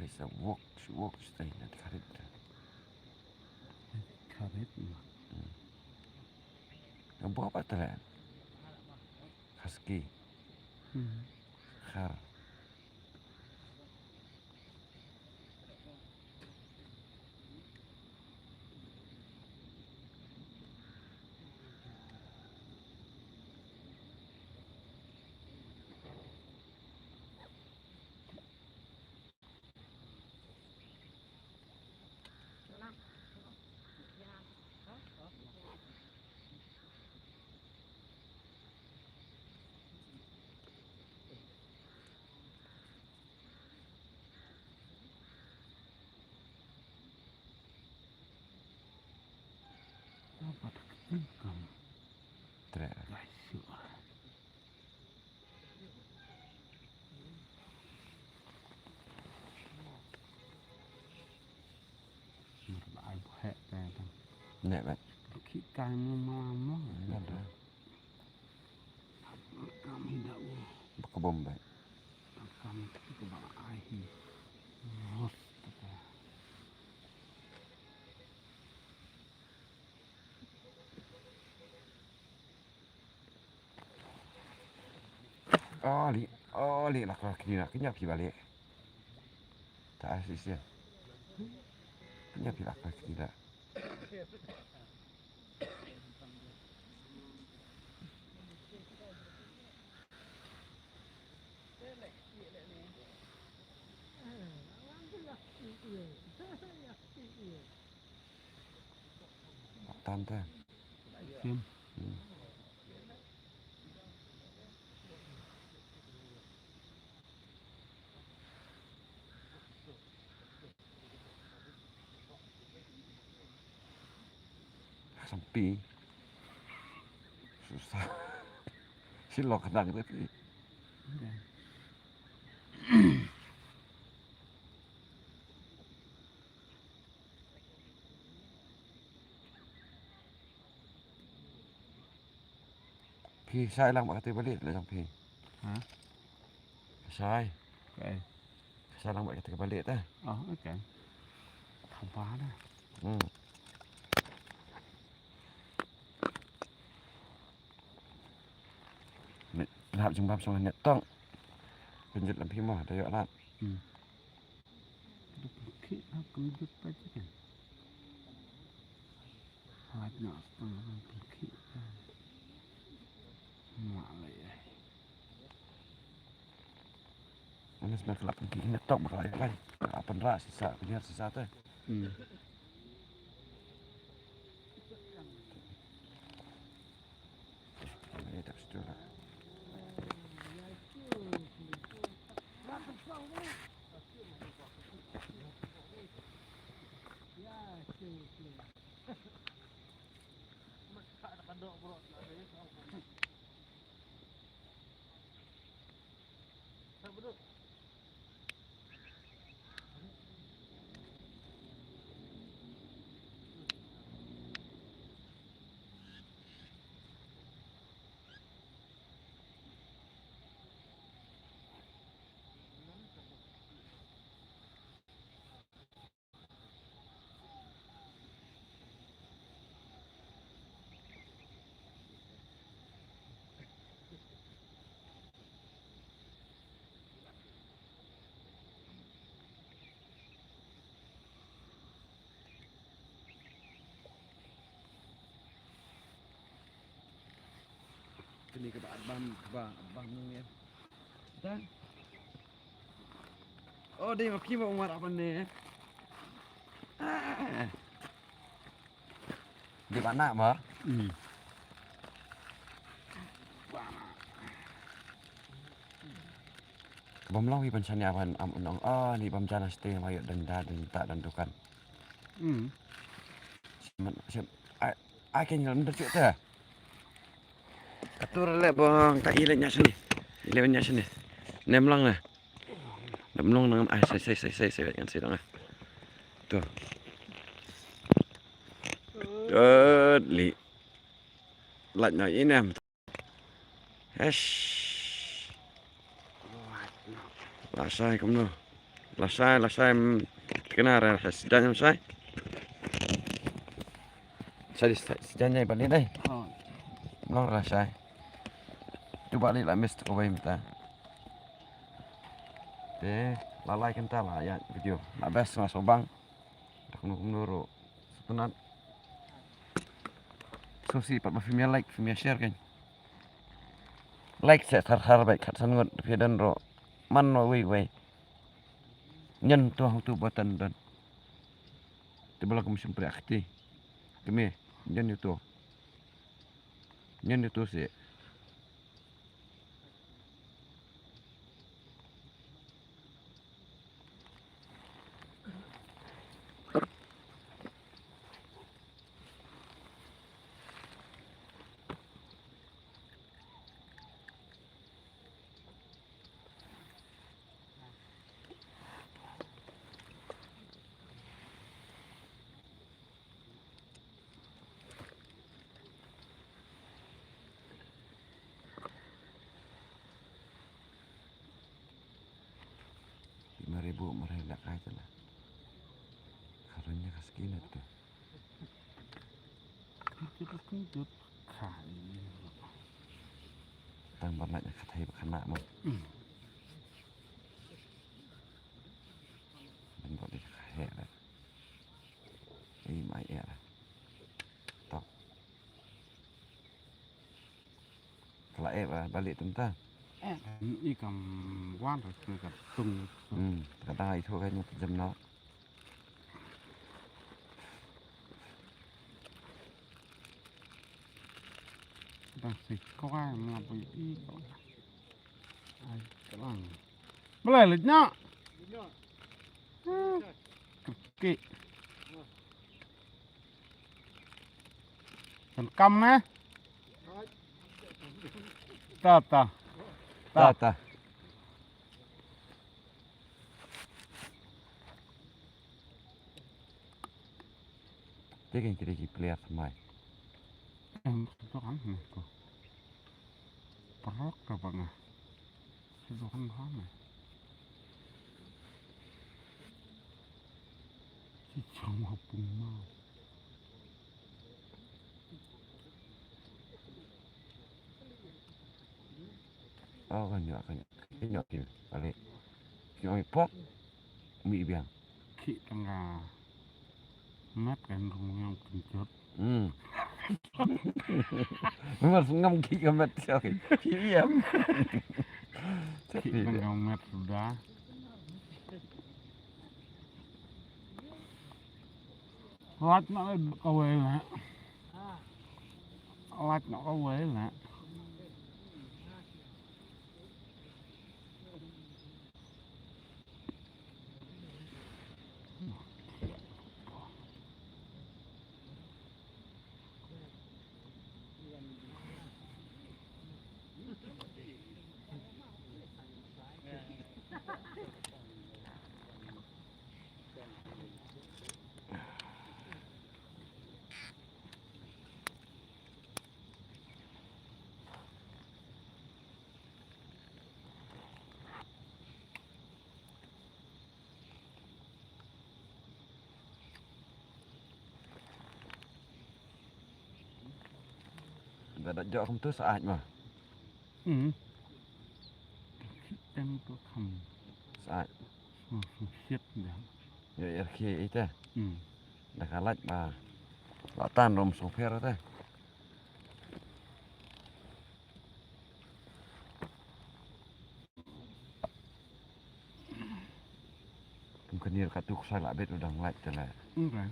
Pisa wok, wok stai na kharit. Kharit ma. Hmm. Yang buat apa tu lah? Husky. Hmm. Khar. Treh. Neh, bet. Ki kai mo ma mo. Neh, bet. Kam hi da u. Baka bom, bet. Kam hi da ai hi. Ros. Oli, oli la ka kini na kini pi balik. Ta asi sia. Kini pi la ka kini da. Tan te. Sim. Hmm. Sampi. Susah. Silok kadang tapi. Phi sai lang ba kata balik la jong phi. Ha? Sai. Kai. Sai lang ba kata balik ta. Oh, okay. Thamba da. Hmm. Ni lap jong bam song net tong. Kunjut lam phi mo da yok lap. Hmm. Duk ki ap kunjut pa chicken. Haj na stang lam phi. Ma lai ai. Ane sma kelap pengki ine tok berai lai. Apan ra sisa, kenyar sisa te. Hmm. Ane tak situ lah. Kini kaba advan, kaba advan nung ya. Dan. Oh, dei ma phi ma Umar apa ne? Ah. Di ba na ba. Hmm. Ka bym long wi ban shania ban am nong, ah, ni bam jana sting ma yo dan da dan ta dan dukan. Hmm. Sim, sim, ai, ai ken jam da chuta. Ka tur le bang ta ile nya sini. Ile nya sini. Nem lang na. Nem long nang ai sai sai sai sai sai ngan sai dang. Tu. Dudli. Lait na inem. Hesh. Lashai kumno. Lashai, lashai. Kena ra hesh. Jangan lashai. Sai sai jangan balik dai. Oh. Long lashai. Tu balik la mes tu kawai mata. Te lalai kenta la ya video. La best nga sobang. Dak nu kumno ro. Sepenat. So si pat ba film ya like, film ya share kan. Like se thar thar bai khat san ngut phi dan ro. Man no wei wei. Nyen tu hang tu batan dan. Te bala kum sim priak ti. Kemi nyen tu. Nyen tu se. Mare bu mare la kai tala. Karanya kaskina tu. Tang ba na ka thai ba kana mo. Hmm. Ban ba di ka he da. Ei mai ya. Tok. Kala e ba balik tum ta. Eh, i kam wan ra ka tung. Hmm, ka dang ai thu ka ni jam na. Dang si ko ka ma bu i ko. Ai, ka lang. Bala le nya. Ki. Kan kam ne. Ta ta. Ta ta. Te ken kire ki player mai. Em, to kan ne ko. Parok ka ba nga. Seduhan hame. Si chong wa pung ma. Oh, kan ya, kan ya. Kan ya, kan. Balik. Kan ya, pok. Mi biang. Ki tengah. Mat kan rung yang kencot. Hmm. Memang ngam ki ka mat siau ki. Ki biang. Ki tengah mat sudah. Lait na kawei na. Lait na kawei na. Ba da jok kumtu sah ma. Hmm. Tang tu kham. Sah. Hmm, siat dah. Ya, ya, ki ite. Hmm. Da ka lait ba. Ba tan rom song pher te. Kum kenir ka tu ksai la bet u dang lait te la. Hmm, kan.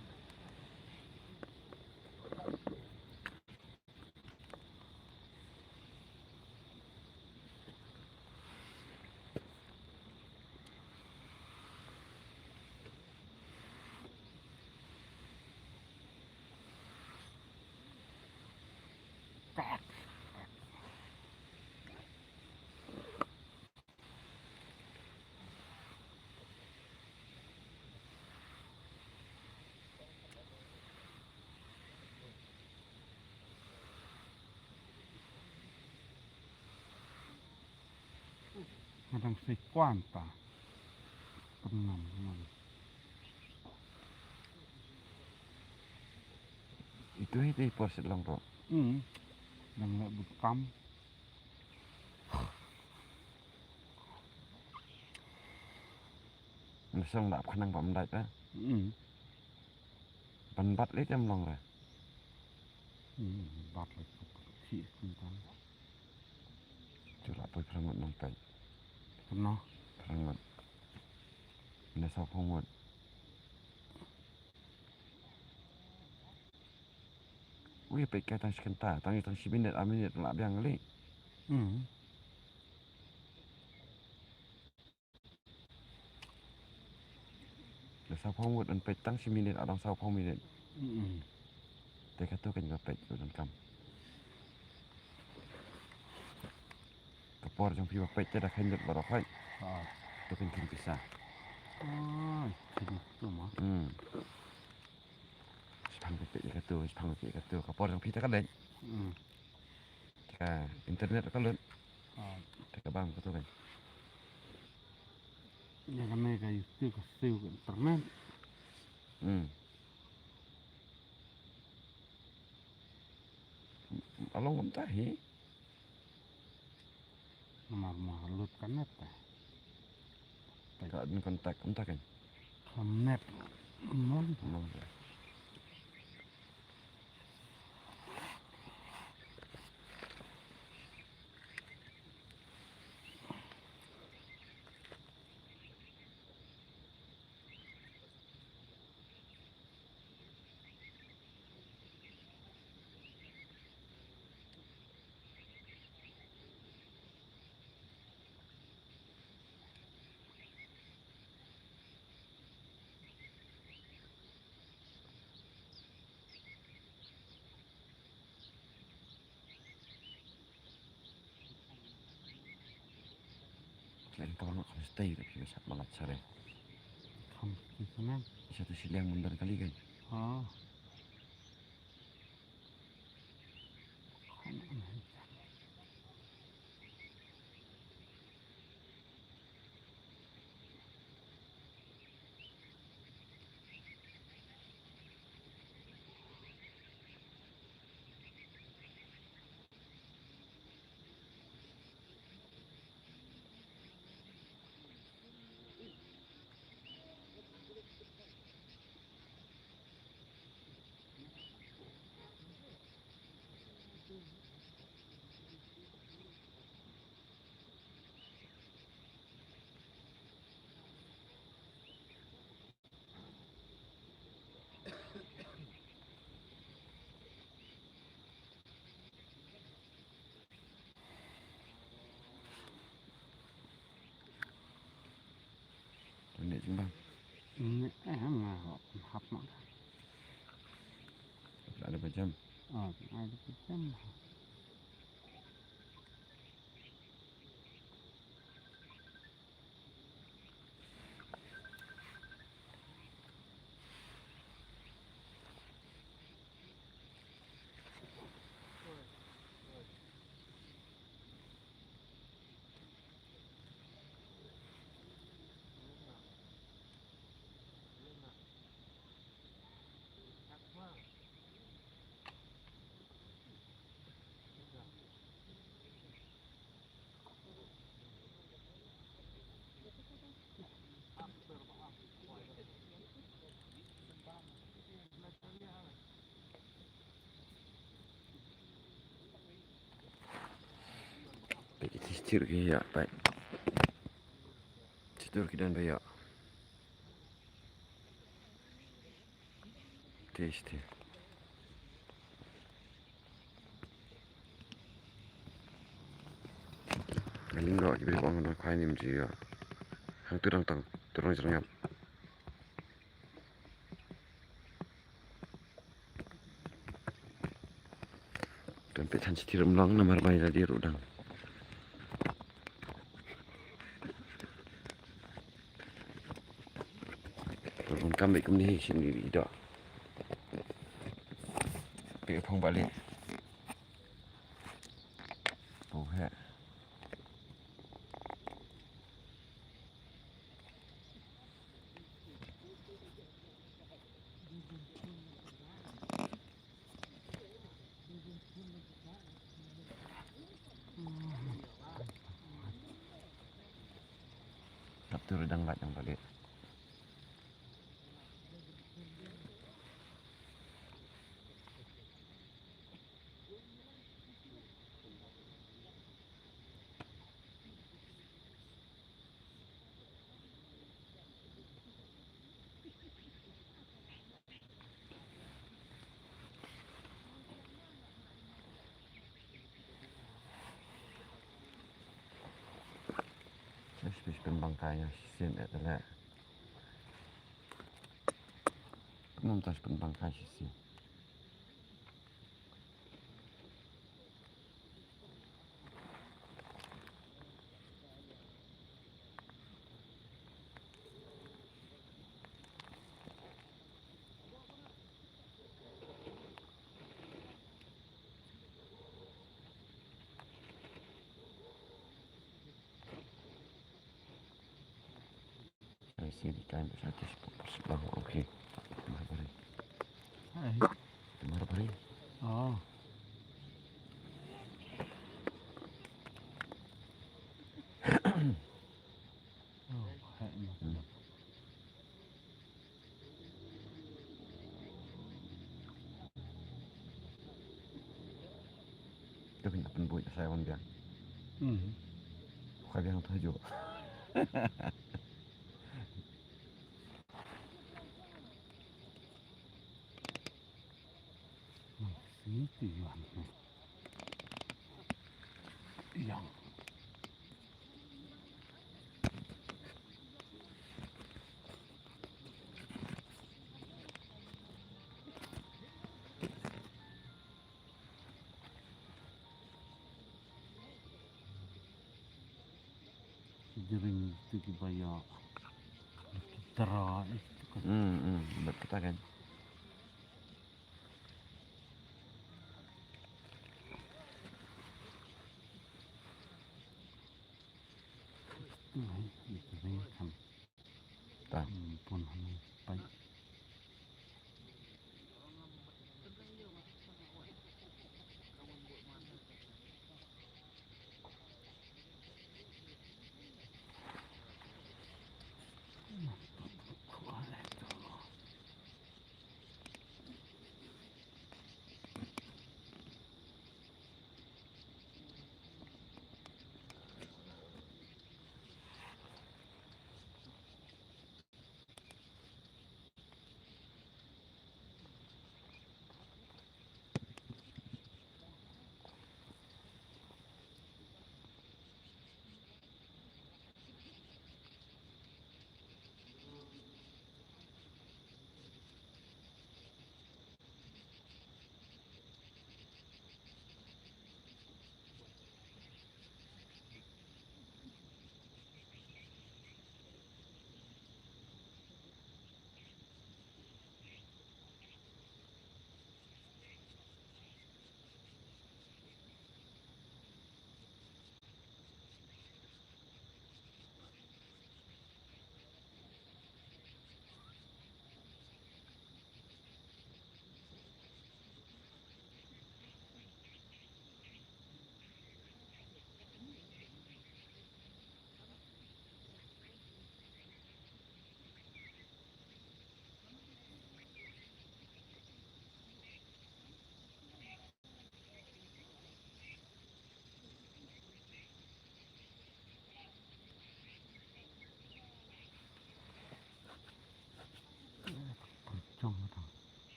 Nga dang sei kwah ta. Pynngam ngam. Itu hi te por sit long ro. Hmm. Dang leh bukam. Nusong dap khnang pam dait ta. Hmm. Ban bat le tem long re. Hmm, bat le si kuntan. Chula poi phrang ngut nang peit. Kano? Phrang ngut. Ne saw phrang ngut. Ui, peit ka tang shi kynta, tang tang shi minit, ar minit la biang li. Hmm. Le saw phrang ngut, yn peit tang shi minit, ar dang saw phrang minit. Hmm. Te katu kan ba peit u donkam. Ka por jong phi ba peit te da kheiñ lut baroh kheiñ. Ah. Tu kan kheiñ pisa. Ah, kheiñ tu ma. Hmm. Shipang peit katu, shipang peit katu. Ka por jong phi te ka leit. Hmm. Te ka internet ka lut. Ah. Te ka bam katu kan. Ïa kane ka YouTube ka siew ka internet. Hmm. Along kumta hi. Namar ma lut ka net ta. Ka din kontak kumta kan. Ka net. Mon. Mon. Khlem ka bang kham stay ka phi sat malat sare. Kham ki sana. Isa tu siliang mundar kali kan. Ah. Kham. Neh jingbam. Neh, eh, nga hap ma. Ada ba jam. Ah, ada ba jam. Peit ki chitur ki ïa, peit. Chitur ki don ba ïa. Tasty. Nga ling doh ki briew ba ong khwai nim ji ïa. Hangtu dang tang, tu dang jrang ïap. Don peit than chitur ym long namar ba ïa lade ruh dang. Ruh kam beit kumne hi shim ïa i doh. Peit phong ba leh. Pau heh. Tur dang lait dang balik. Shu shu pynbangkai ïa shisien eh tele. Kumno mynta shu pynbangkai shisien. Ai, sini di kain besar tu sepuluh, sepuluh, okey. Temar bari. Hai. Temar bari. Oh. Oh, hai. Hmm. Te phin ap pynbuit sa wan biang. Hmm. Ka biang to ju. Sini tu wan. Yang. Jering tu ki baya. Kita ra itu kan. Hmm, hmm, buat kita kan. Itu, itu kan. Ta. Hmm, pun hanu pai.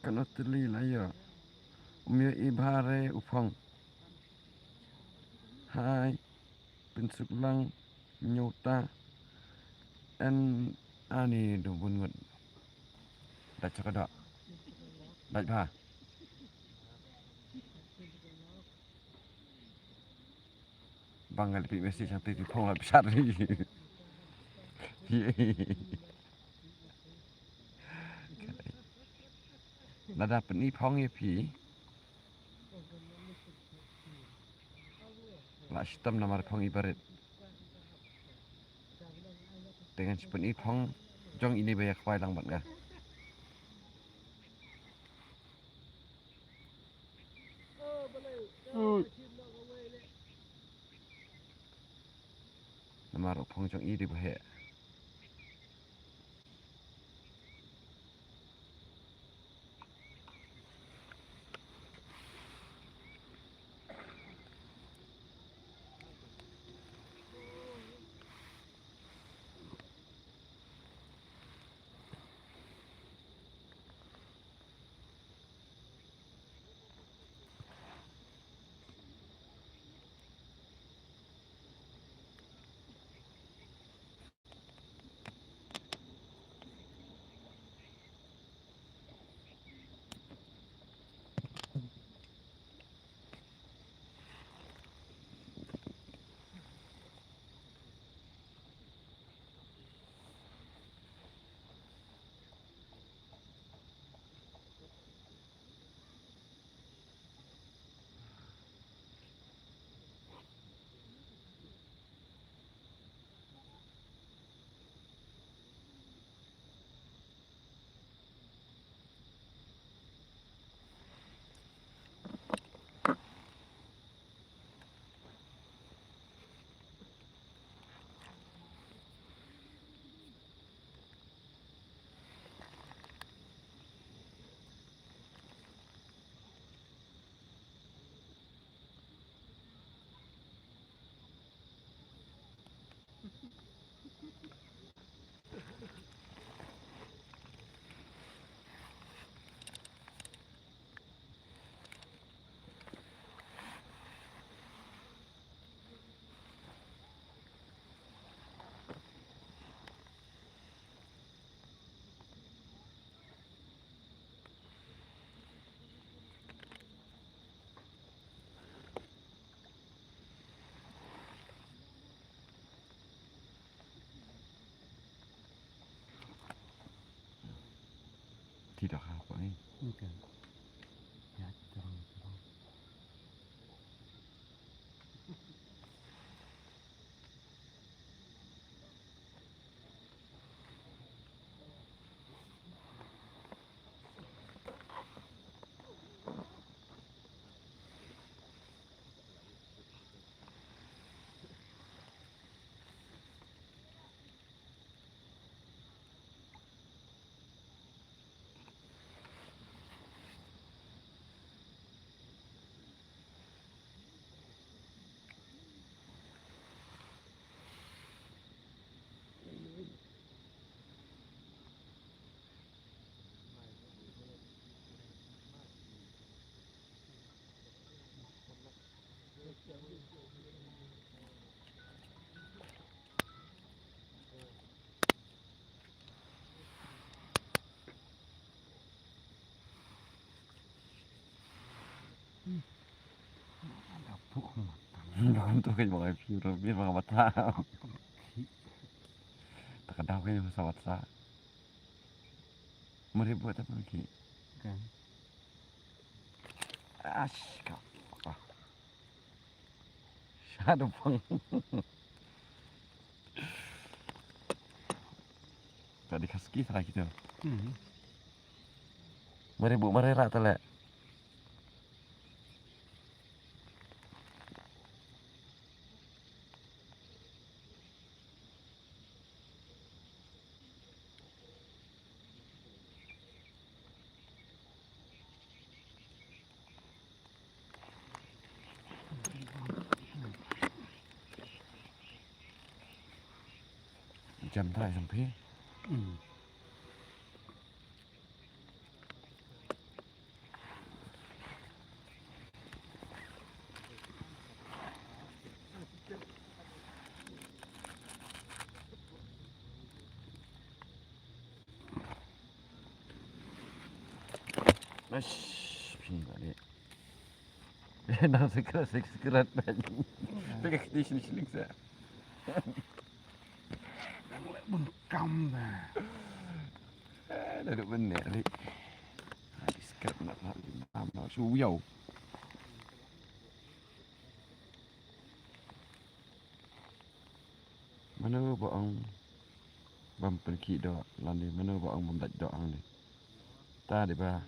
Kano tylli la ïoh. Um ïoh i bha re u phong. Hai. Pynsuk lang ñiewta. En ani du bun ngut. Dait chaka dok. Dait bha. Bang ngali pi message ang ti phong la psat ri. Lada pyni phong ïa phi. La shitom namar phong i barit. Te ngan sa pyni phong jong ine ba ïa khwai lang bad nga. Namar u phong jong i dei ba heh. Ti da ha ko ni. Okey. Ya, terang, terang. Dam tu kan bang ai phi ro bi bang bata. Tak ada kan sa bata. Mari buat apa lagi? Kan. Ash, ka. Shah dong pang. Tadi kaski salah kita. Hmm. Mari bu, mari rak telek. Jam trai sang phi. Hmm. Shh, phi ba dei. Nang secret, secret ba. Tengah kita sini sini sa. Nang leh bun kam dah. Eh, dah duk benek tadi. Habis secret nak nak nak nak suyau. Mano ba ong bym pynkhih doh lane mano ba ong bym dait doh hangne. Ta dei ba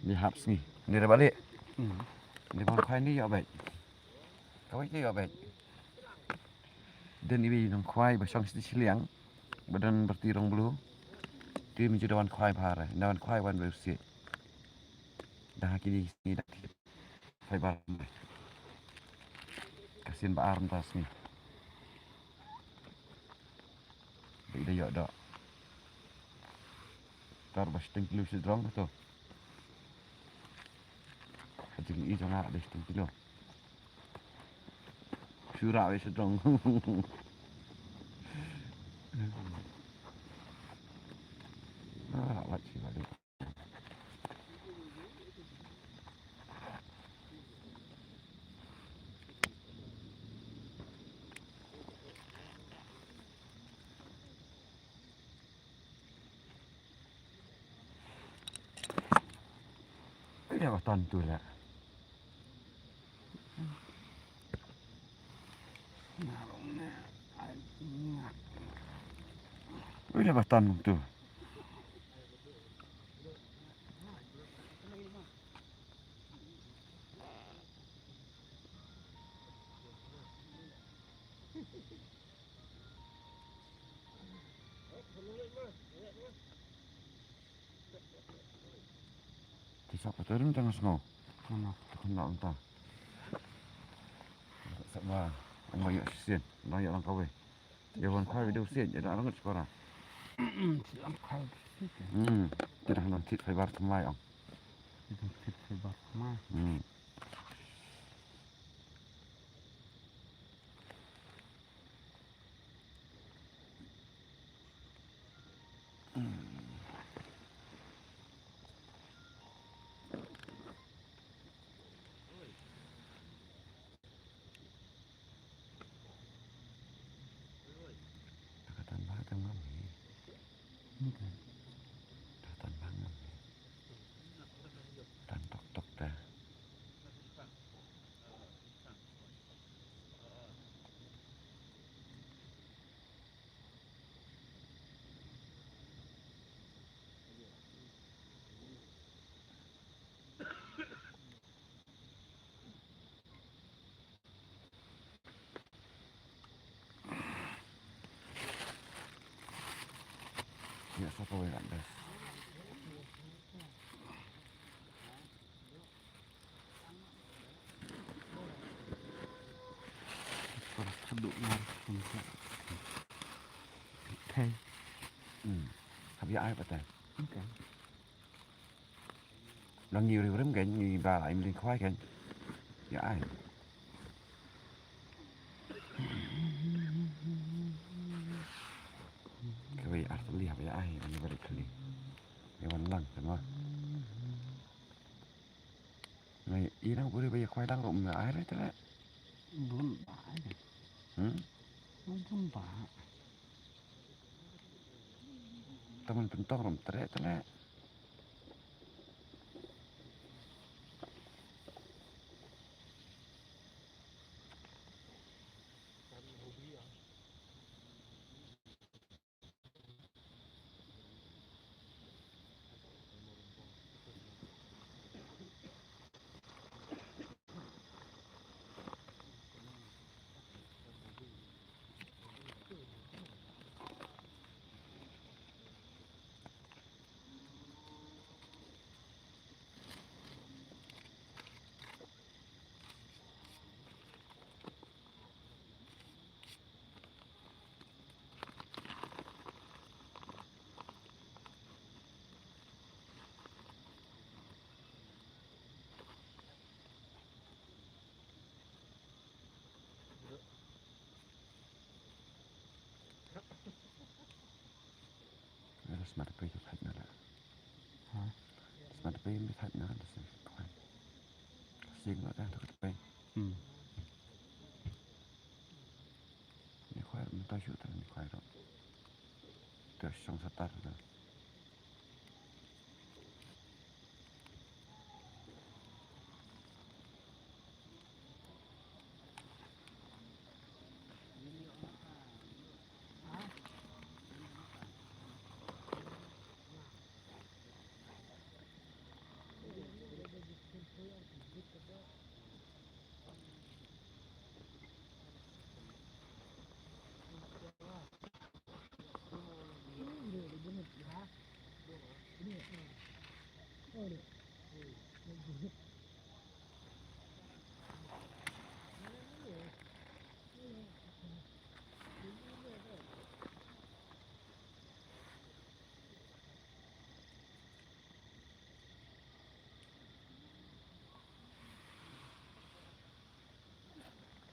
ni hap sngi ni re ba leh. Hmm. Ni ba khwai ni ïoh beit. Kawei ni ïoh beit. Den iwi nong khwai ba shong siti shiliang ba don berti rong blu. Ti mi ju da wan khwai bha re, da wan khwai wan ba usiej. Da ha kini sngi da. Fiber. Ka sien ba ar mynta sngi. Ba i da ïoh doh. Tar ba shiteng kilo shi drong to. Ka jing i jong nga da shiteng kilo. Shu rah wei shi drong. Ah, wat shi balik. Ïa ba tan tu la. Ui, dah batan tu. Ti sa pa tarim tang sngo. Mana? Takon na unta. Sa ba, ang ba ïoh shisien, ba ïoh lang kawei. Ïa wan khwai video shisien, ïa da arang skora. Ti lang khwai shisien. Hmm, ti dah nang tit fiber thymmai ang. Ti dah tit fiber thymmai. Hmm. Ka tan ba ka ngam hi. Ka tan ba ngam hi. Tan tok tok ta. Ïa sa kawei kan das. Para khaduk mar kumta. Thei. Hmm. Hap ïa ai pat te. Okay. Nang ngi rim rim kan ngi ba ai mling khwai kan. Ïa ai. Kawei ar tylli hap ïa ai ngi ba ri tylli. Ïa wan lang kan wa. Ngai i nang buri ba ïa khwai lang rum ai re tele. Bun ba ai. Hmm? Bun ba. Taman pyntong rum tre tele. Ela smat pei ka phaid na la. Ha? Smat Bai mi that na da se kwai. Sing la da to kwai. Hmm. Ni kwai mi ta shu ta ni kwai ro. Ta shong sa ta da.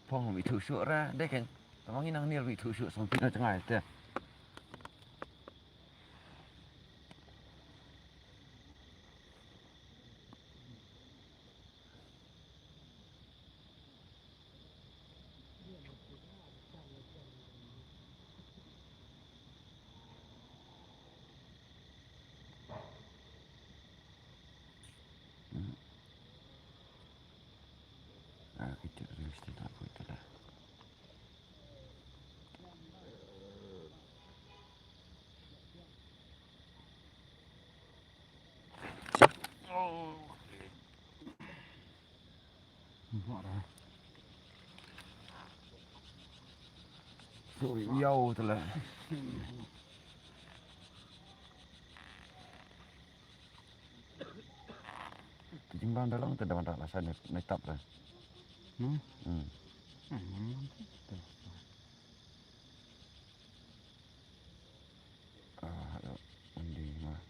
Phong mi thu shu ra de ken. Tamang inang nir mi thu shu song pino chengai te. Ah, kita realistik tak buat tu lah. Ui, yau tu lah. Ti jingban da long te da ban da la sa ne, ne tap da. Hmm? Hmm. Hmm. Ah, aduh, mandi mah.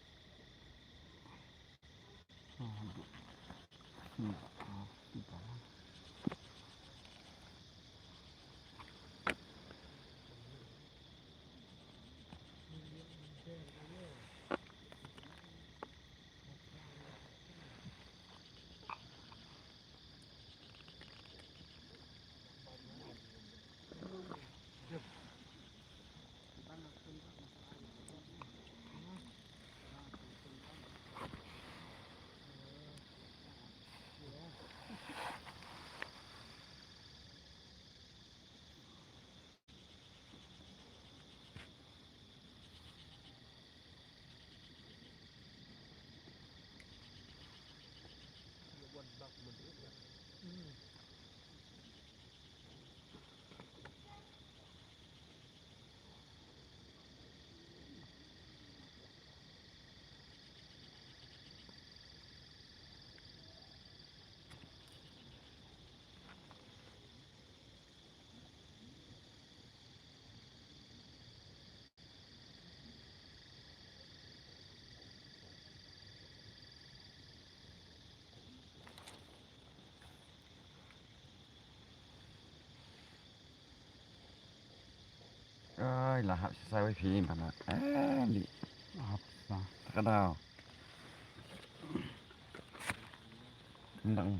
Ai, la hap sa wei phi mana. Eh, li. Hap sa. Takadau. Ndang.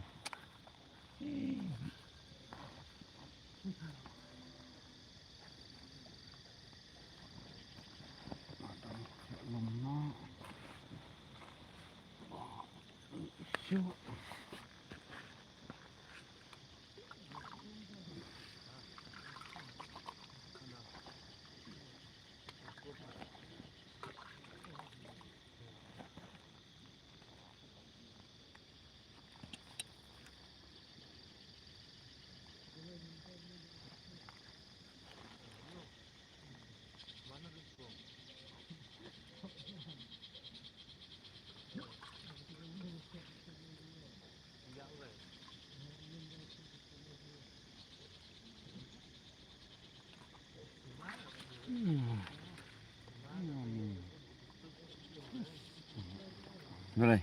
Balei?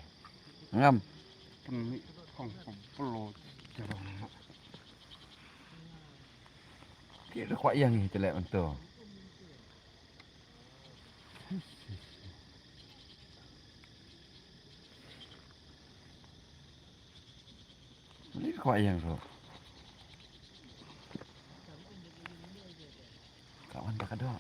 Ngam. Ki da kwah ïa ngi te leh mynta. Ba ïeng ruh. Ka wan ba ka dok.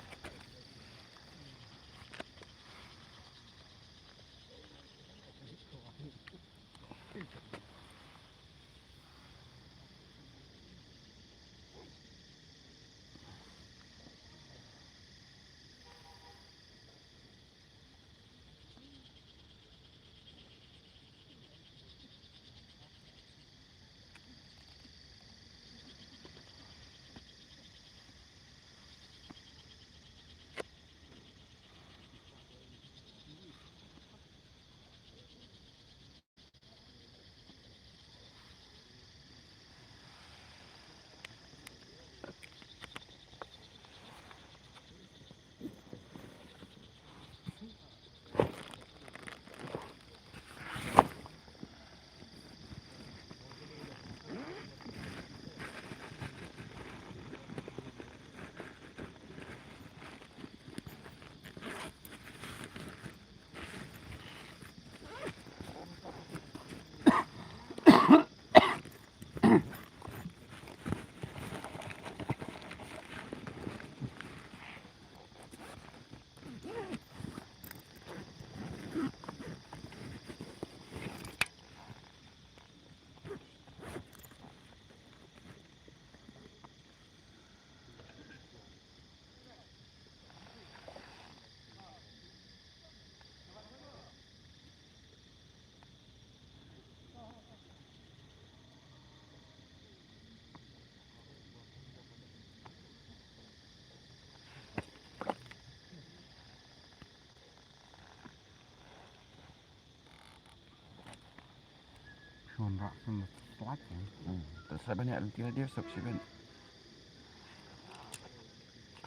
Shon rak shon slak. Hmm. Ta sa ban ïa lynti na dia sop shi ban.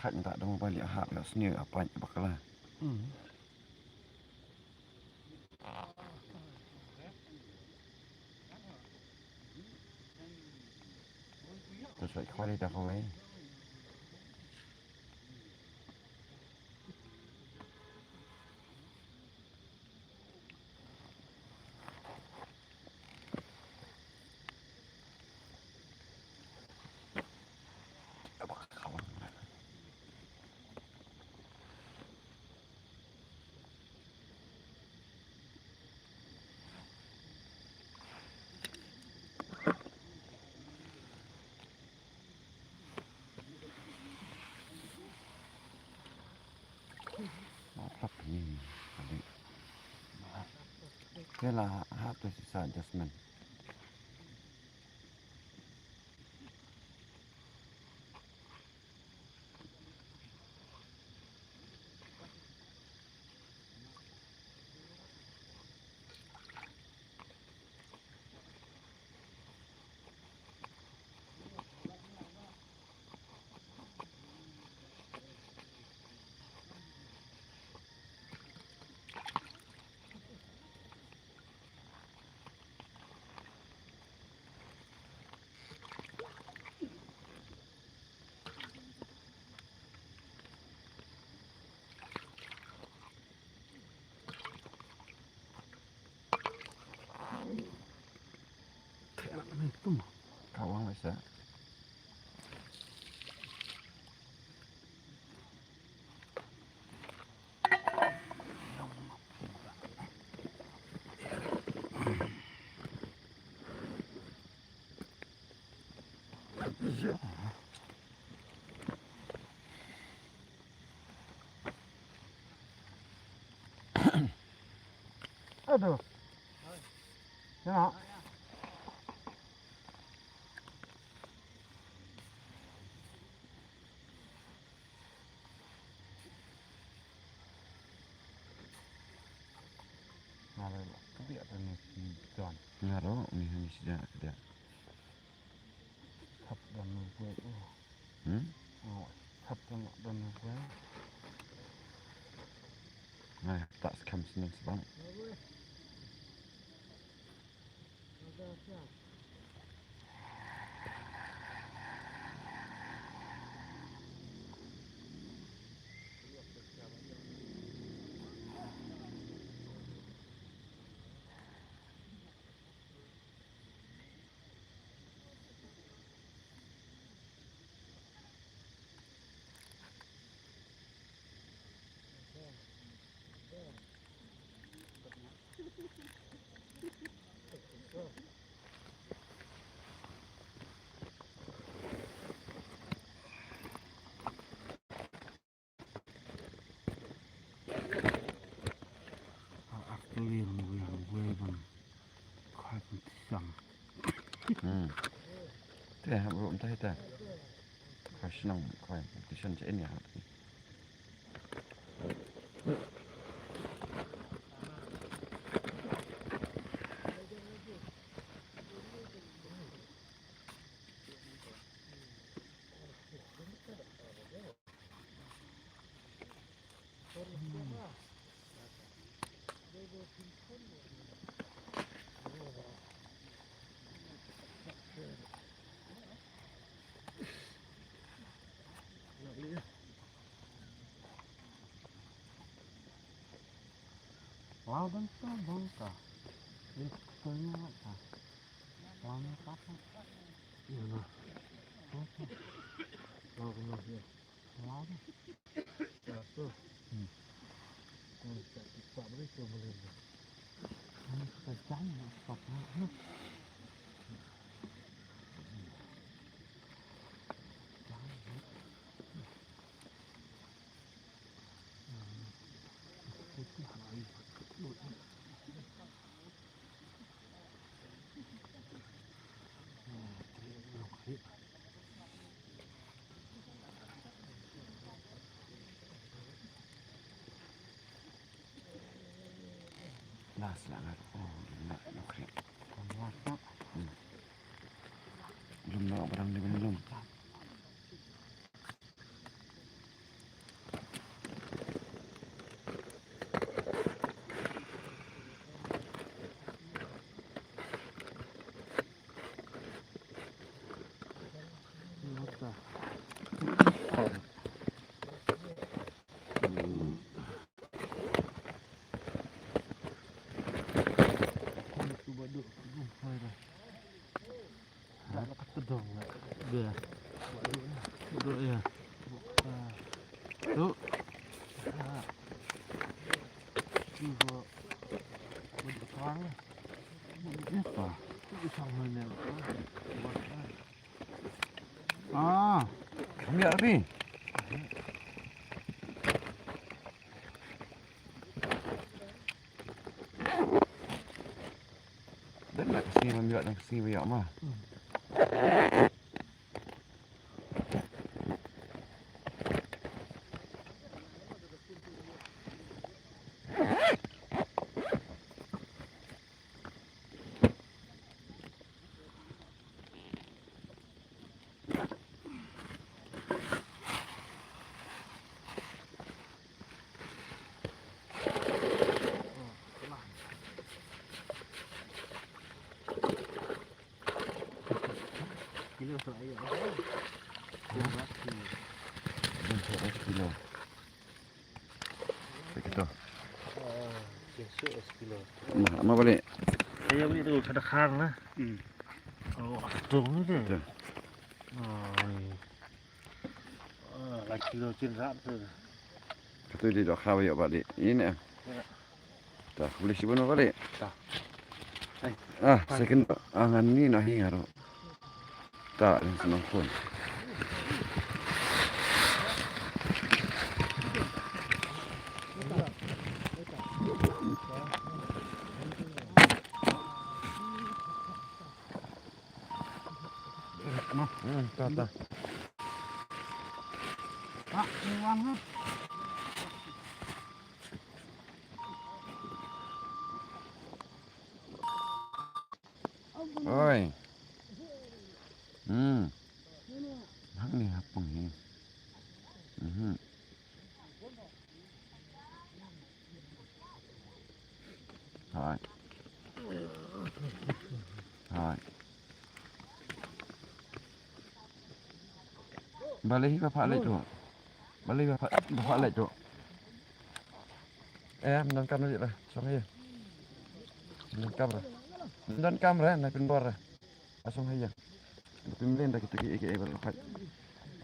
Khat nta da mobile ïa hap ïa sniew ïa pait bakla. Hmm. Ta sa kwali ta kawai. Te la hap te sisa adjustment. Ka wang wei sa. Aduh. Ya. Nga ruh, ka biang te ni ki don. Nga ruh, ni hani sida ka dia. Thap don ni kuai. Hmm? Oh, thap don, don ni kuai. Nga tak skhem sini sebab. Ar, ar tylli ruh ngi ruh ban khoi competition. Hmm. Te, ha, bro, mynta te. Khoi shnong, khoi competition cha ïa ha. Wow, bangka, bangka. Ini kena apa? Lama apa? Iya, nah. Apa? Wow, kena, ya. Wow. Ya, tuh. Hmm. Hmm, tak, tak beri tu boleh. Ini kerjaan nak stop, nah. Las lah ngat. Oh, lum nak nukri. Hmm. Lum nak barang di belum. Dah, dah, dah. Duduk, ya. Ah. Tu. Ah. Cuba. Duduk seorang lah. Apa? Tu sama ni. Ah. Ambil api. Dan nak kasi ambil, nak kasi ambil mah. Kilo sa ayo. Kilo. Kilo. Begitu. Ah, seratus kilo. Mah, mah balik. Saya beli tu, kada khang lah. Hmm. Oh, sedang ni dia. Betul. Ah, ni. Ah, lagi kilo cin rat tu. Kata dia dok khawa ïa balik. Ini ah. Ya. Tah, boleh sibun balik. Tah. Ah, second. Ah, ngan ni nah ni aro. Tah, yang senang pun. Hmm, tah, tah. Oi. Hmm. Hang ni hapung hi. Mhm. Hai. Hai. Balei ba phah leit tu? Balei ba phah, ba phah leit tu? Eh, ym don kam leit la, shong hi. Ym don kam la. Ym don kam la, na pynbor la. Shong hi ïa. Ba pynmlien da kita ki, ki, ki, ba phah.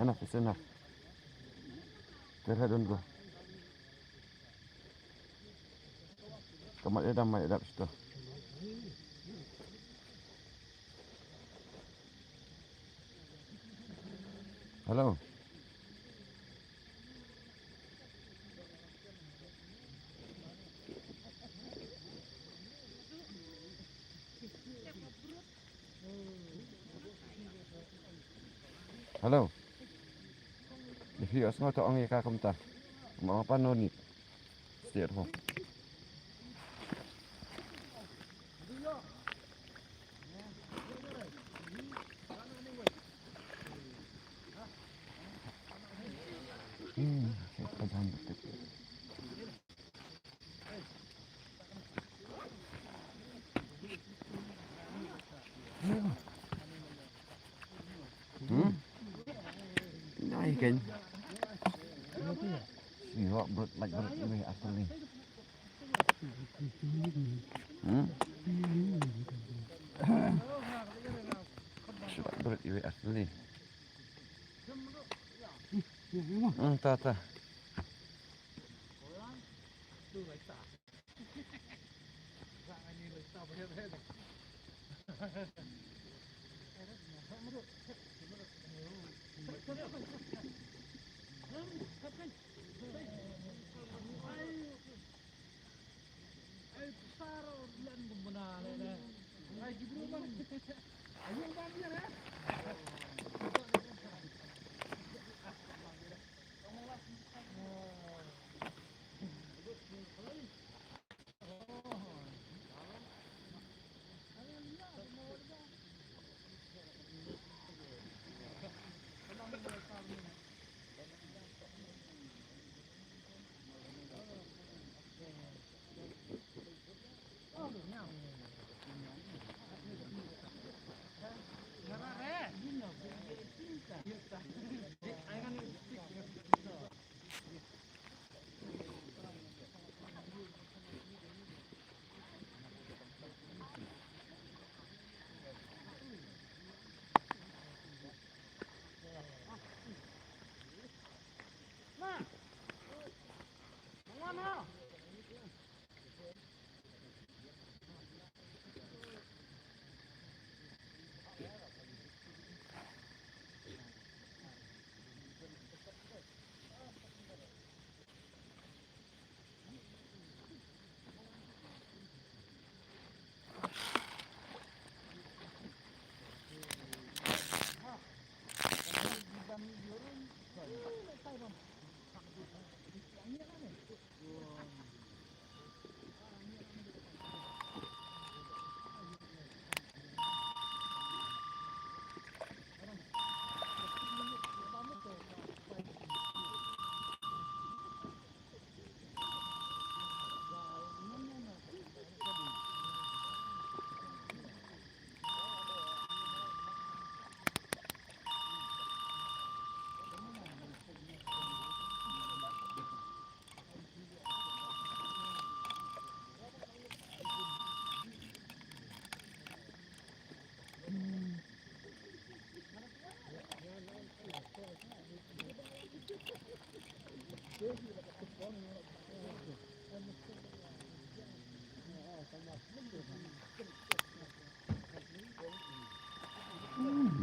Enough is enough. Te la don ko. Ka mat ïa dam, mat ïa dap shuh. Hello. Hello. If you ask me to ong ïa ka kumta. Ma ong pa no need. Stay at home. Hmm, Hmm? Ai kan. Siwak belut, like belut ni asal ni. Hmm? Siwak belut iwe asal ni. Hmm, ta, ta.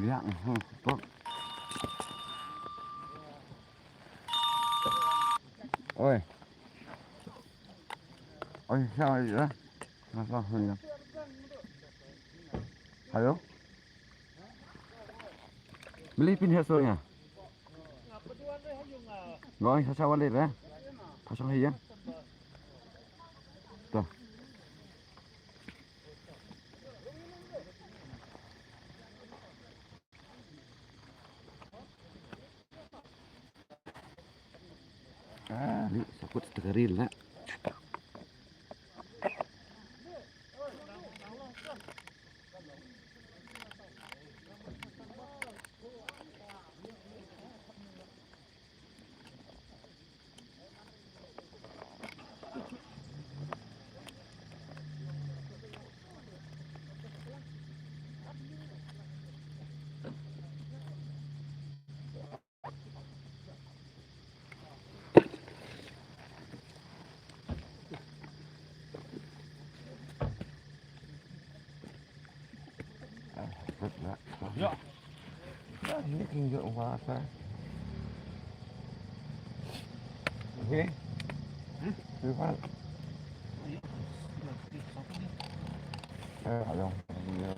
Yak, hmm, pok. Oi. Oi, sao vậy đó? Sao, sao vậy? Hello? Beli pin heso ya? Ngoi sa sa wali re. Pasang hiya. Tuh. Ah, ni saput setengah ril lah. Ah, good luck. Yeah. Ah, ini tinggal wasa. Okay. Hmm? Viewfinder. Eh, ayo. Iya.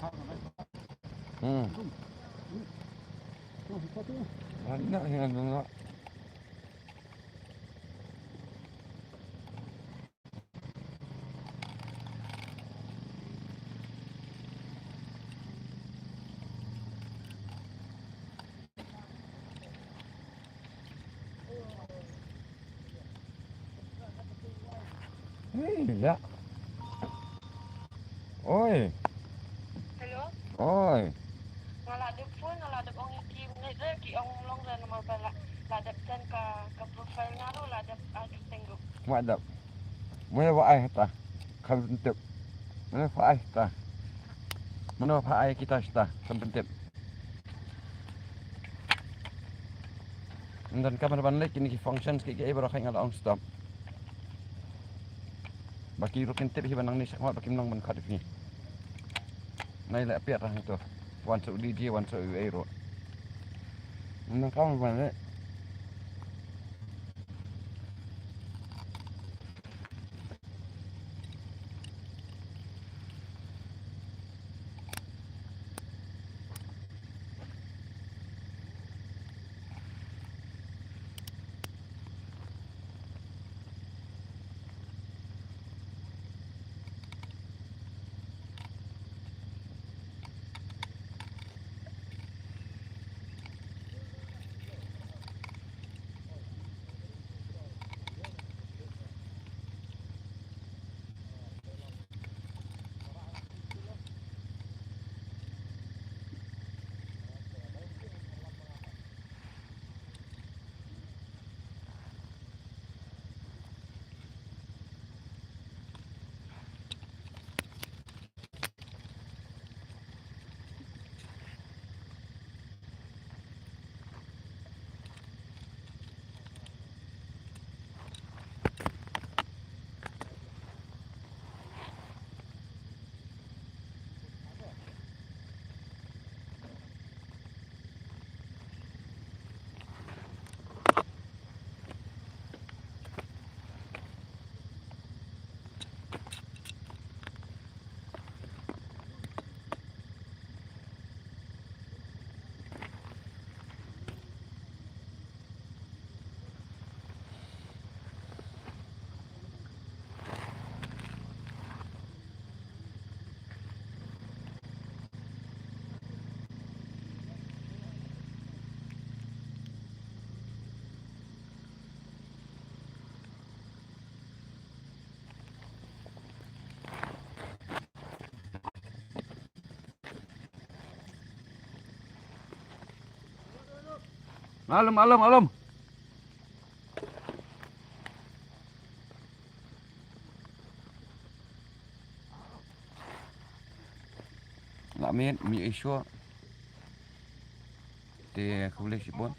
Hmm. Banyak yang nengok. Hei, la. Oi. Hello? Oi. Nga la dep phone, nga la dep ong ïa ki, mynta ki ong long da namar ba la, la dep send ka, ka profile nga ruh, la dep ai ka tengguh. Wat dep. Mano ba ai hata? Kam pyntip. Mano ba ai hata? Mano ba ai kita hata? Kam pyntip. Ynda ka ban ban leit kine ki function ki ki ei baroh, nga la ong stop. Ba ki ruh kin tip hi ba nangne shakhmat ba kim long ban khot ïa phi. Nai leh peit hangto. Wan sa u D J, wan sa u ei ruh. Ynda ka ban ban leit. Alum, alum, alum. Lah miet, miet isyu. Te khublei shibun.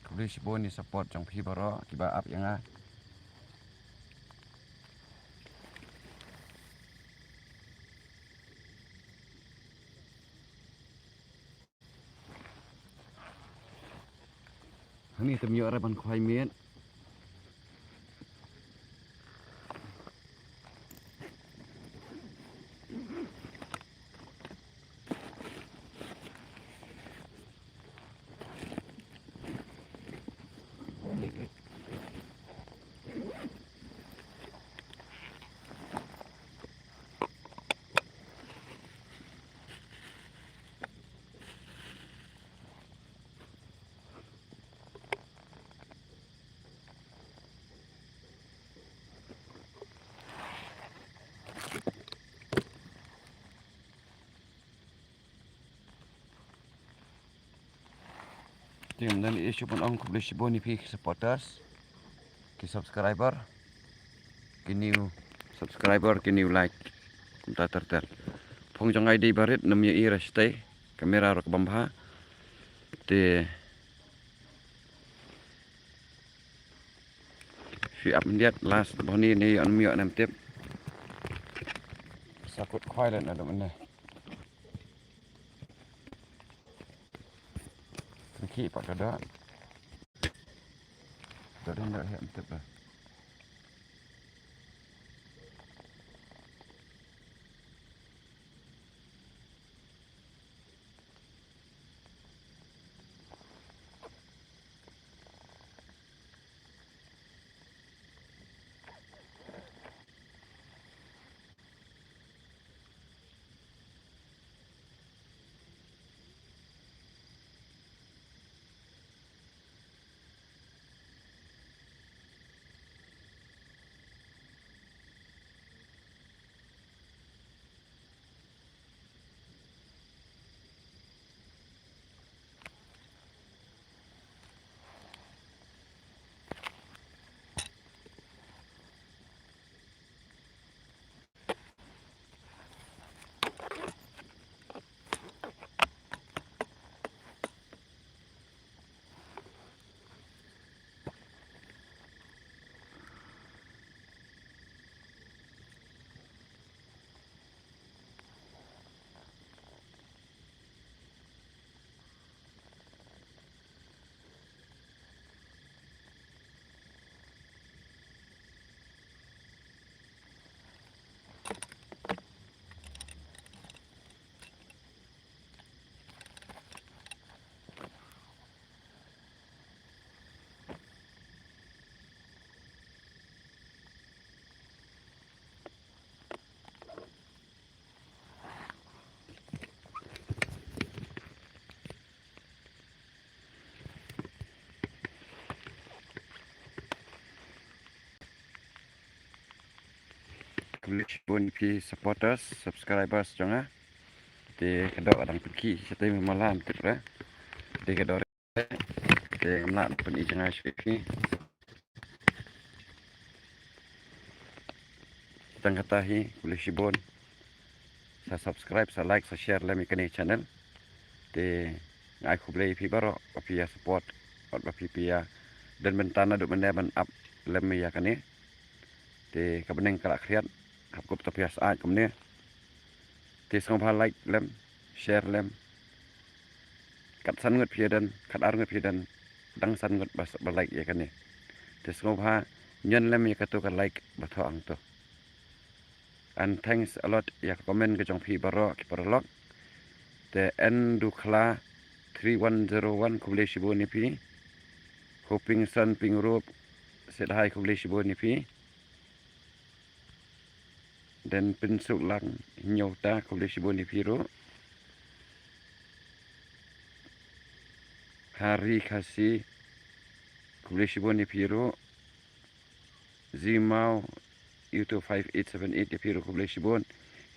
Khublei shibun ïa support jong phi baroh kiba ap ïa nga. Hangne te ym ïoh re ban khwai miet. Te mynta ngi shu pyn-ong khublei shibun ïa phi ki supporters, ki subscriber, ki new subscriber, ki new like. Kumta ter ter. Phong jong nga i dei ba rit, ym ïohi re shatei. Camera ruh ka bam bha. Te phi ap myndiat last bha ni ne, ym ïoh ne em tip. Sa kut khwai leh na dum ne. Ki pa ka da. Da dum da em tip da. Khublei shibun ïa phi supporters, subscribers jong nga. Te ka doh ka dang pynkhih shatei ma la, ym tip re. Te ka doh re. Te ngam lah ban pyni jngai shuh ïa phi. Tang kata hi, khublei shibun. Sa subscribe, sa like, sa share lem ïa kane channel. Te nga ai khublei ïa phi baroh ba phi ïa support, ba phi, phi ïa don bynta naduh mynne ban ap lem ïa kane. Te ka bneng ka la khriat, hap kup ta phi ïa sah kumne. Te sngewbha like lem, share lem. Kat san ngut phi ïa don, kat ar ngut phi ïa don, dang san ngut ba, ba like ïa kane. Te sngewbha ñion lem ïa kato ka like ba thoh hangto. And thanks a lot ïa ka comment ka jong phi baroh ki paralok. Te N Dukhla three one zero one, khublei shibun ïa phi. Hoping San Pingrup, Sait Hai, khublei shibun ïa phi. Den Pynsuk Lang Hynñiewta, khublei shibun ïa phi ruh. Hari Khasi, khublei shibun ïa phi ruh. Zimau YouTube five eight seven eight, ïa phi ruh khublei shibun.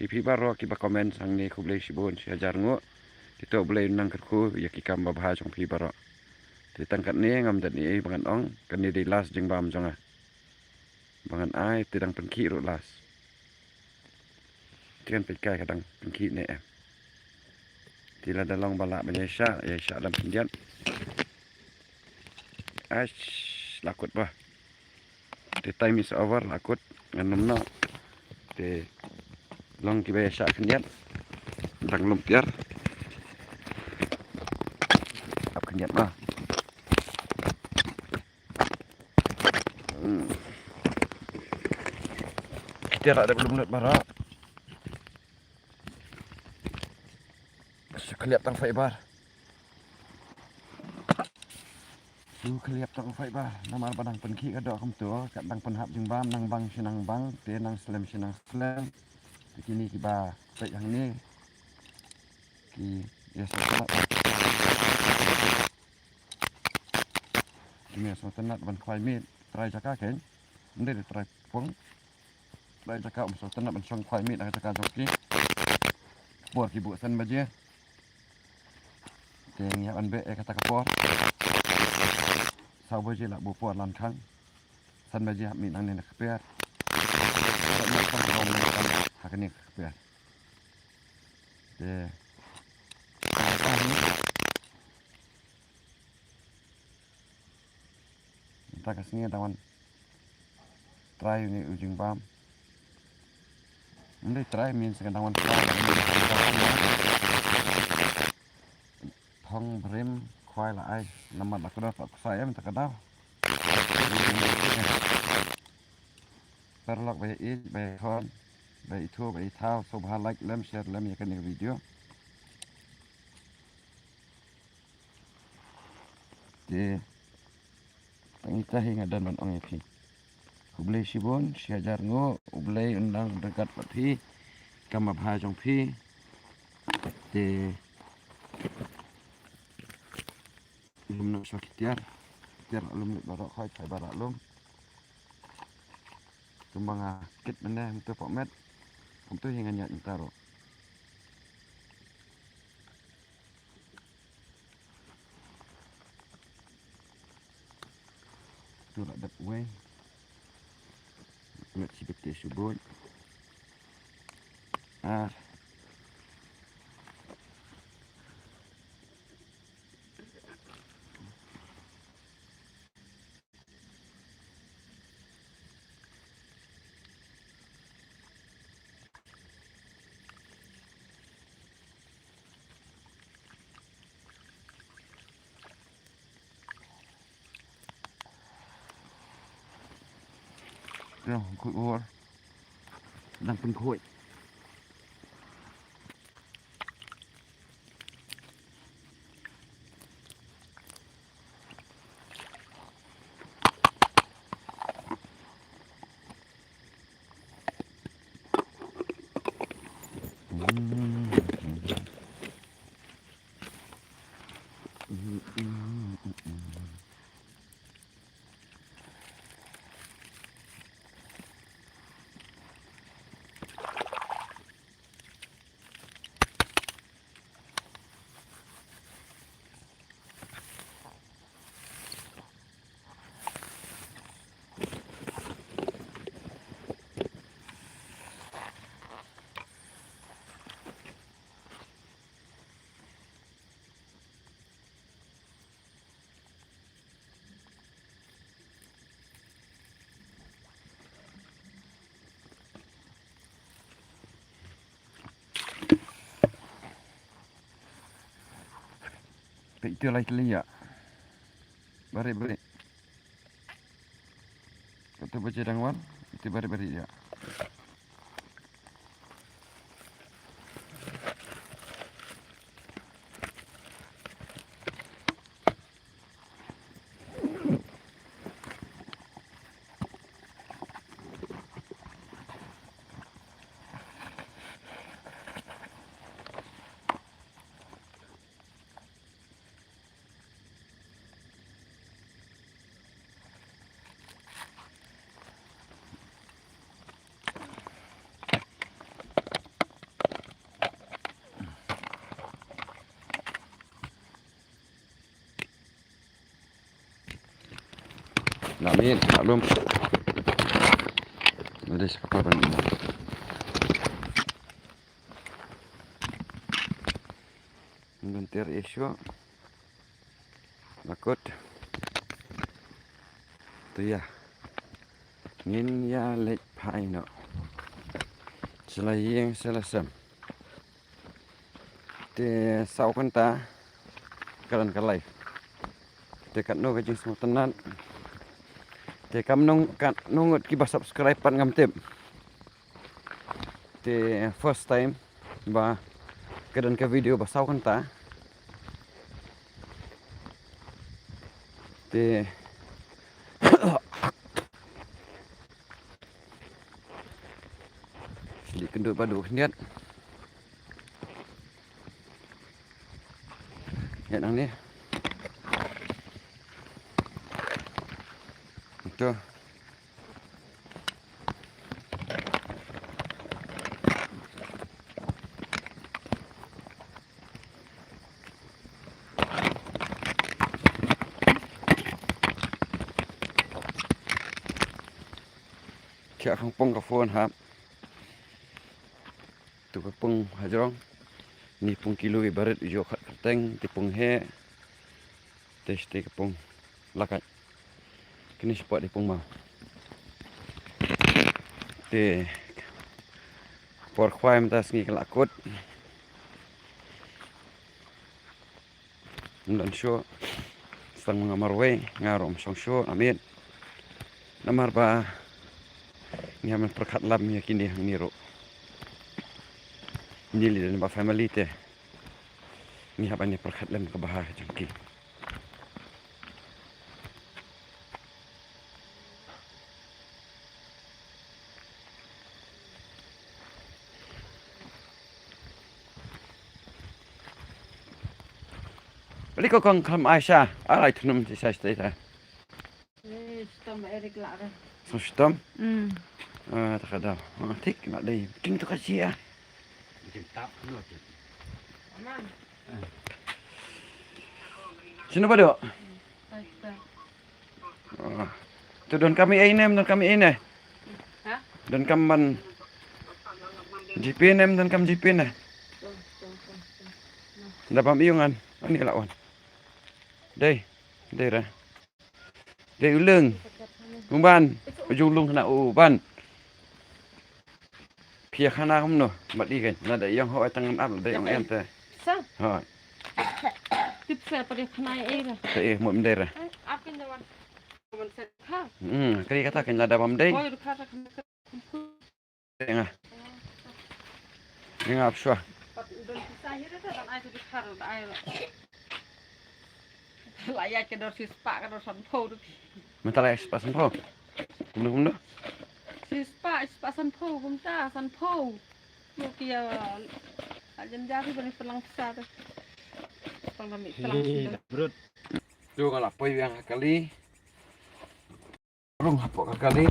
Ïa phi baroh kiba comment hangne khublei shibun, shi hajar nguh. Te to U Blei un nang kyrkhu ïa ki kam babha jong phi baroh. Te tang katne, ngam don ei ei ba ngan ong, kane dei last jingbam jong nga. Ba ngan ai, te dang pynkhih ruh last. Te kan peit kai ka dang pynkhih ne em. Te lada long ba lah ban ïa shah, ïa shah lem khyndiat. Ash, la kut ba. Te time is over, la kut, ngan ym noh. Te long kiba ïa shah khyndiat. Dang lum tiar. Ap khyndiat ba. Hmm. Kita rak dep lum lut baroh. Shu khliap tang fiber. Shu khliap tang fiber. Namar ba dang pynkhih ka doh kumto, kat dang pynhap jingbam, nang bang shi nang bang, te nang slem shi nang slem. Te kine kiba peit hangne. Ki ïa sngewtynnat. Ki ïa sngewtynnat ban khwai miet, trai jaka kein. Ym dei trai pung. Trai jaka, ym sngewtynnat ban shong khwai miet ha ka jaka jong ki. Por ki buh san baje. Te ngi hap ban beh ïa kata ka por. Saw baje lah buh por lan khang. San baje hap mih nangne na kper. Ha kane ka kper. Te. Mynta ka sngi dang wan trai une u jingbam. Ym dei trai, mynta ka dang wan trai. Thong brim khwai la ai, namar la kdor la ksai em ta ka daw. Paralok ba ïeit, ba ïeit khon, ba ïeit thuh, ba ïeit thaw, sngewbha like lem, share lem ïa kane ka video. Te tang ita hi nga don ban ong ïa phi. Khublei shibun, shi hajar nguh, U Blei un nang ryngkat bad phi, kam babha jong phi. Te lum noh sha ki tiar, tiar lum lut baroh, khoi khoi baroh lum. Kumba nga kit mynne, mynta pok met, kumto hi ngan ïaid mynta ruh. Tu la dep wei. Met shi bit te shu buit. Ar. Ïa, khuid ur. Dang pynkhuid. Ito lai kali ya. Bari bari. Kata baca dangwal. Ito bari bari ya. Namin, maklum. Nadi sepak laban. Ngan ter isu. Lakut. Tu ya. Ngin ya lek pai no. Sela yeng sela sem. Te saw kynta ka don ka live. Te katno ka jingsngewtynnat. Te kam nong katno ngut kiba subscribe pat ngam tip. Te first time ba ka don ka video ba saw kynta. Te Di kynduh ba duh khyndiat. Ïa nang ni. Ito. Thiah khang pung ka phone hap. Tu ka pung hajrong. Ni pung kilo i barit i jo khat kyrteng, ti pung he. Te ste ka pung lakat. Kini spot di pung mau. Te por khwai mynta sngi ka la kut. Ym don shuh. Sdang ma nga marwei, nga ruh ym shong shuh, amit. Namar ba ngi hap ban pyrkhat lem ïa kine hangne ruh. Ngi leh dei ba family te. Ngi hap ban ïa pyrkhat lem ka bha ka jong ki. Bali ko kong kham Aisha, alai thnum ti sa sta ita. Eh, stom erik la ra. So stom? Hmm. Ah, tak ada. Ah, tik na dei. King tu ka sia. King tap no. Aman. Sino ba dok? Ah. Tu don kam ei ne, don kam ei ne. Ha? Don kam ban G P ne, don kam G P ne. Da bam iung an. Ani la wan. Dei. Dei ra. Dei u leng. Umban. U jong lung na u ban. Phi ïa khana kumno? Mat i kein. Lada ïong hok ai tang ngam ap lada ïong em te. Sa? Hoi. Tip sa pat ïa khana ei ra. Te eh mut mdei ra. Ap kein da wan. Wan sa kha. Hmm, kri kata kein lada bam dei. Oi, kha ta khana. Nga. Nga ap shwa. Pat don pisa hi ra ta ban ai tu di khar da ai ra. La ïa ka dor shispah ka dor sanphew ruh. Mynta la ïa shispah sanphew. Kumno kumno? Shispah, shispah sanphew kumta, sanphew. Mo ki ïa la jan ja ruh ban pynlang pisa te. Pynlang mi pynlang. Hi, pynlang. Brut. Tu nga la poi biang ha kali. Rung hapoh ka kali.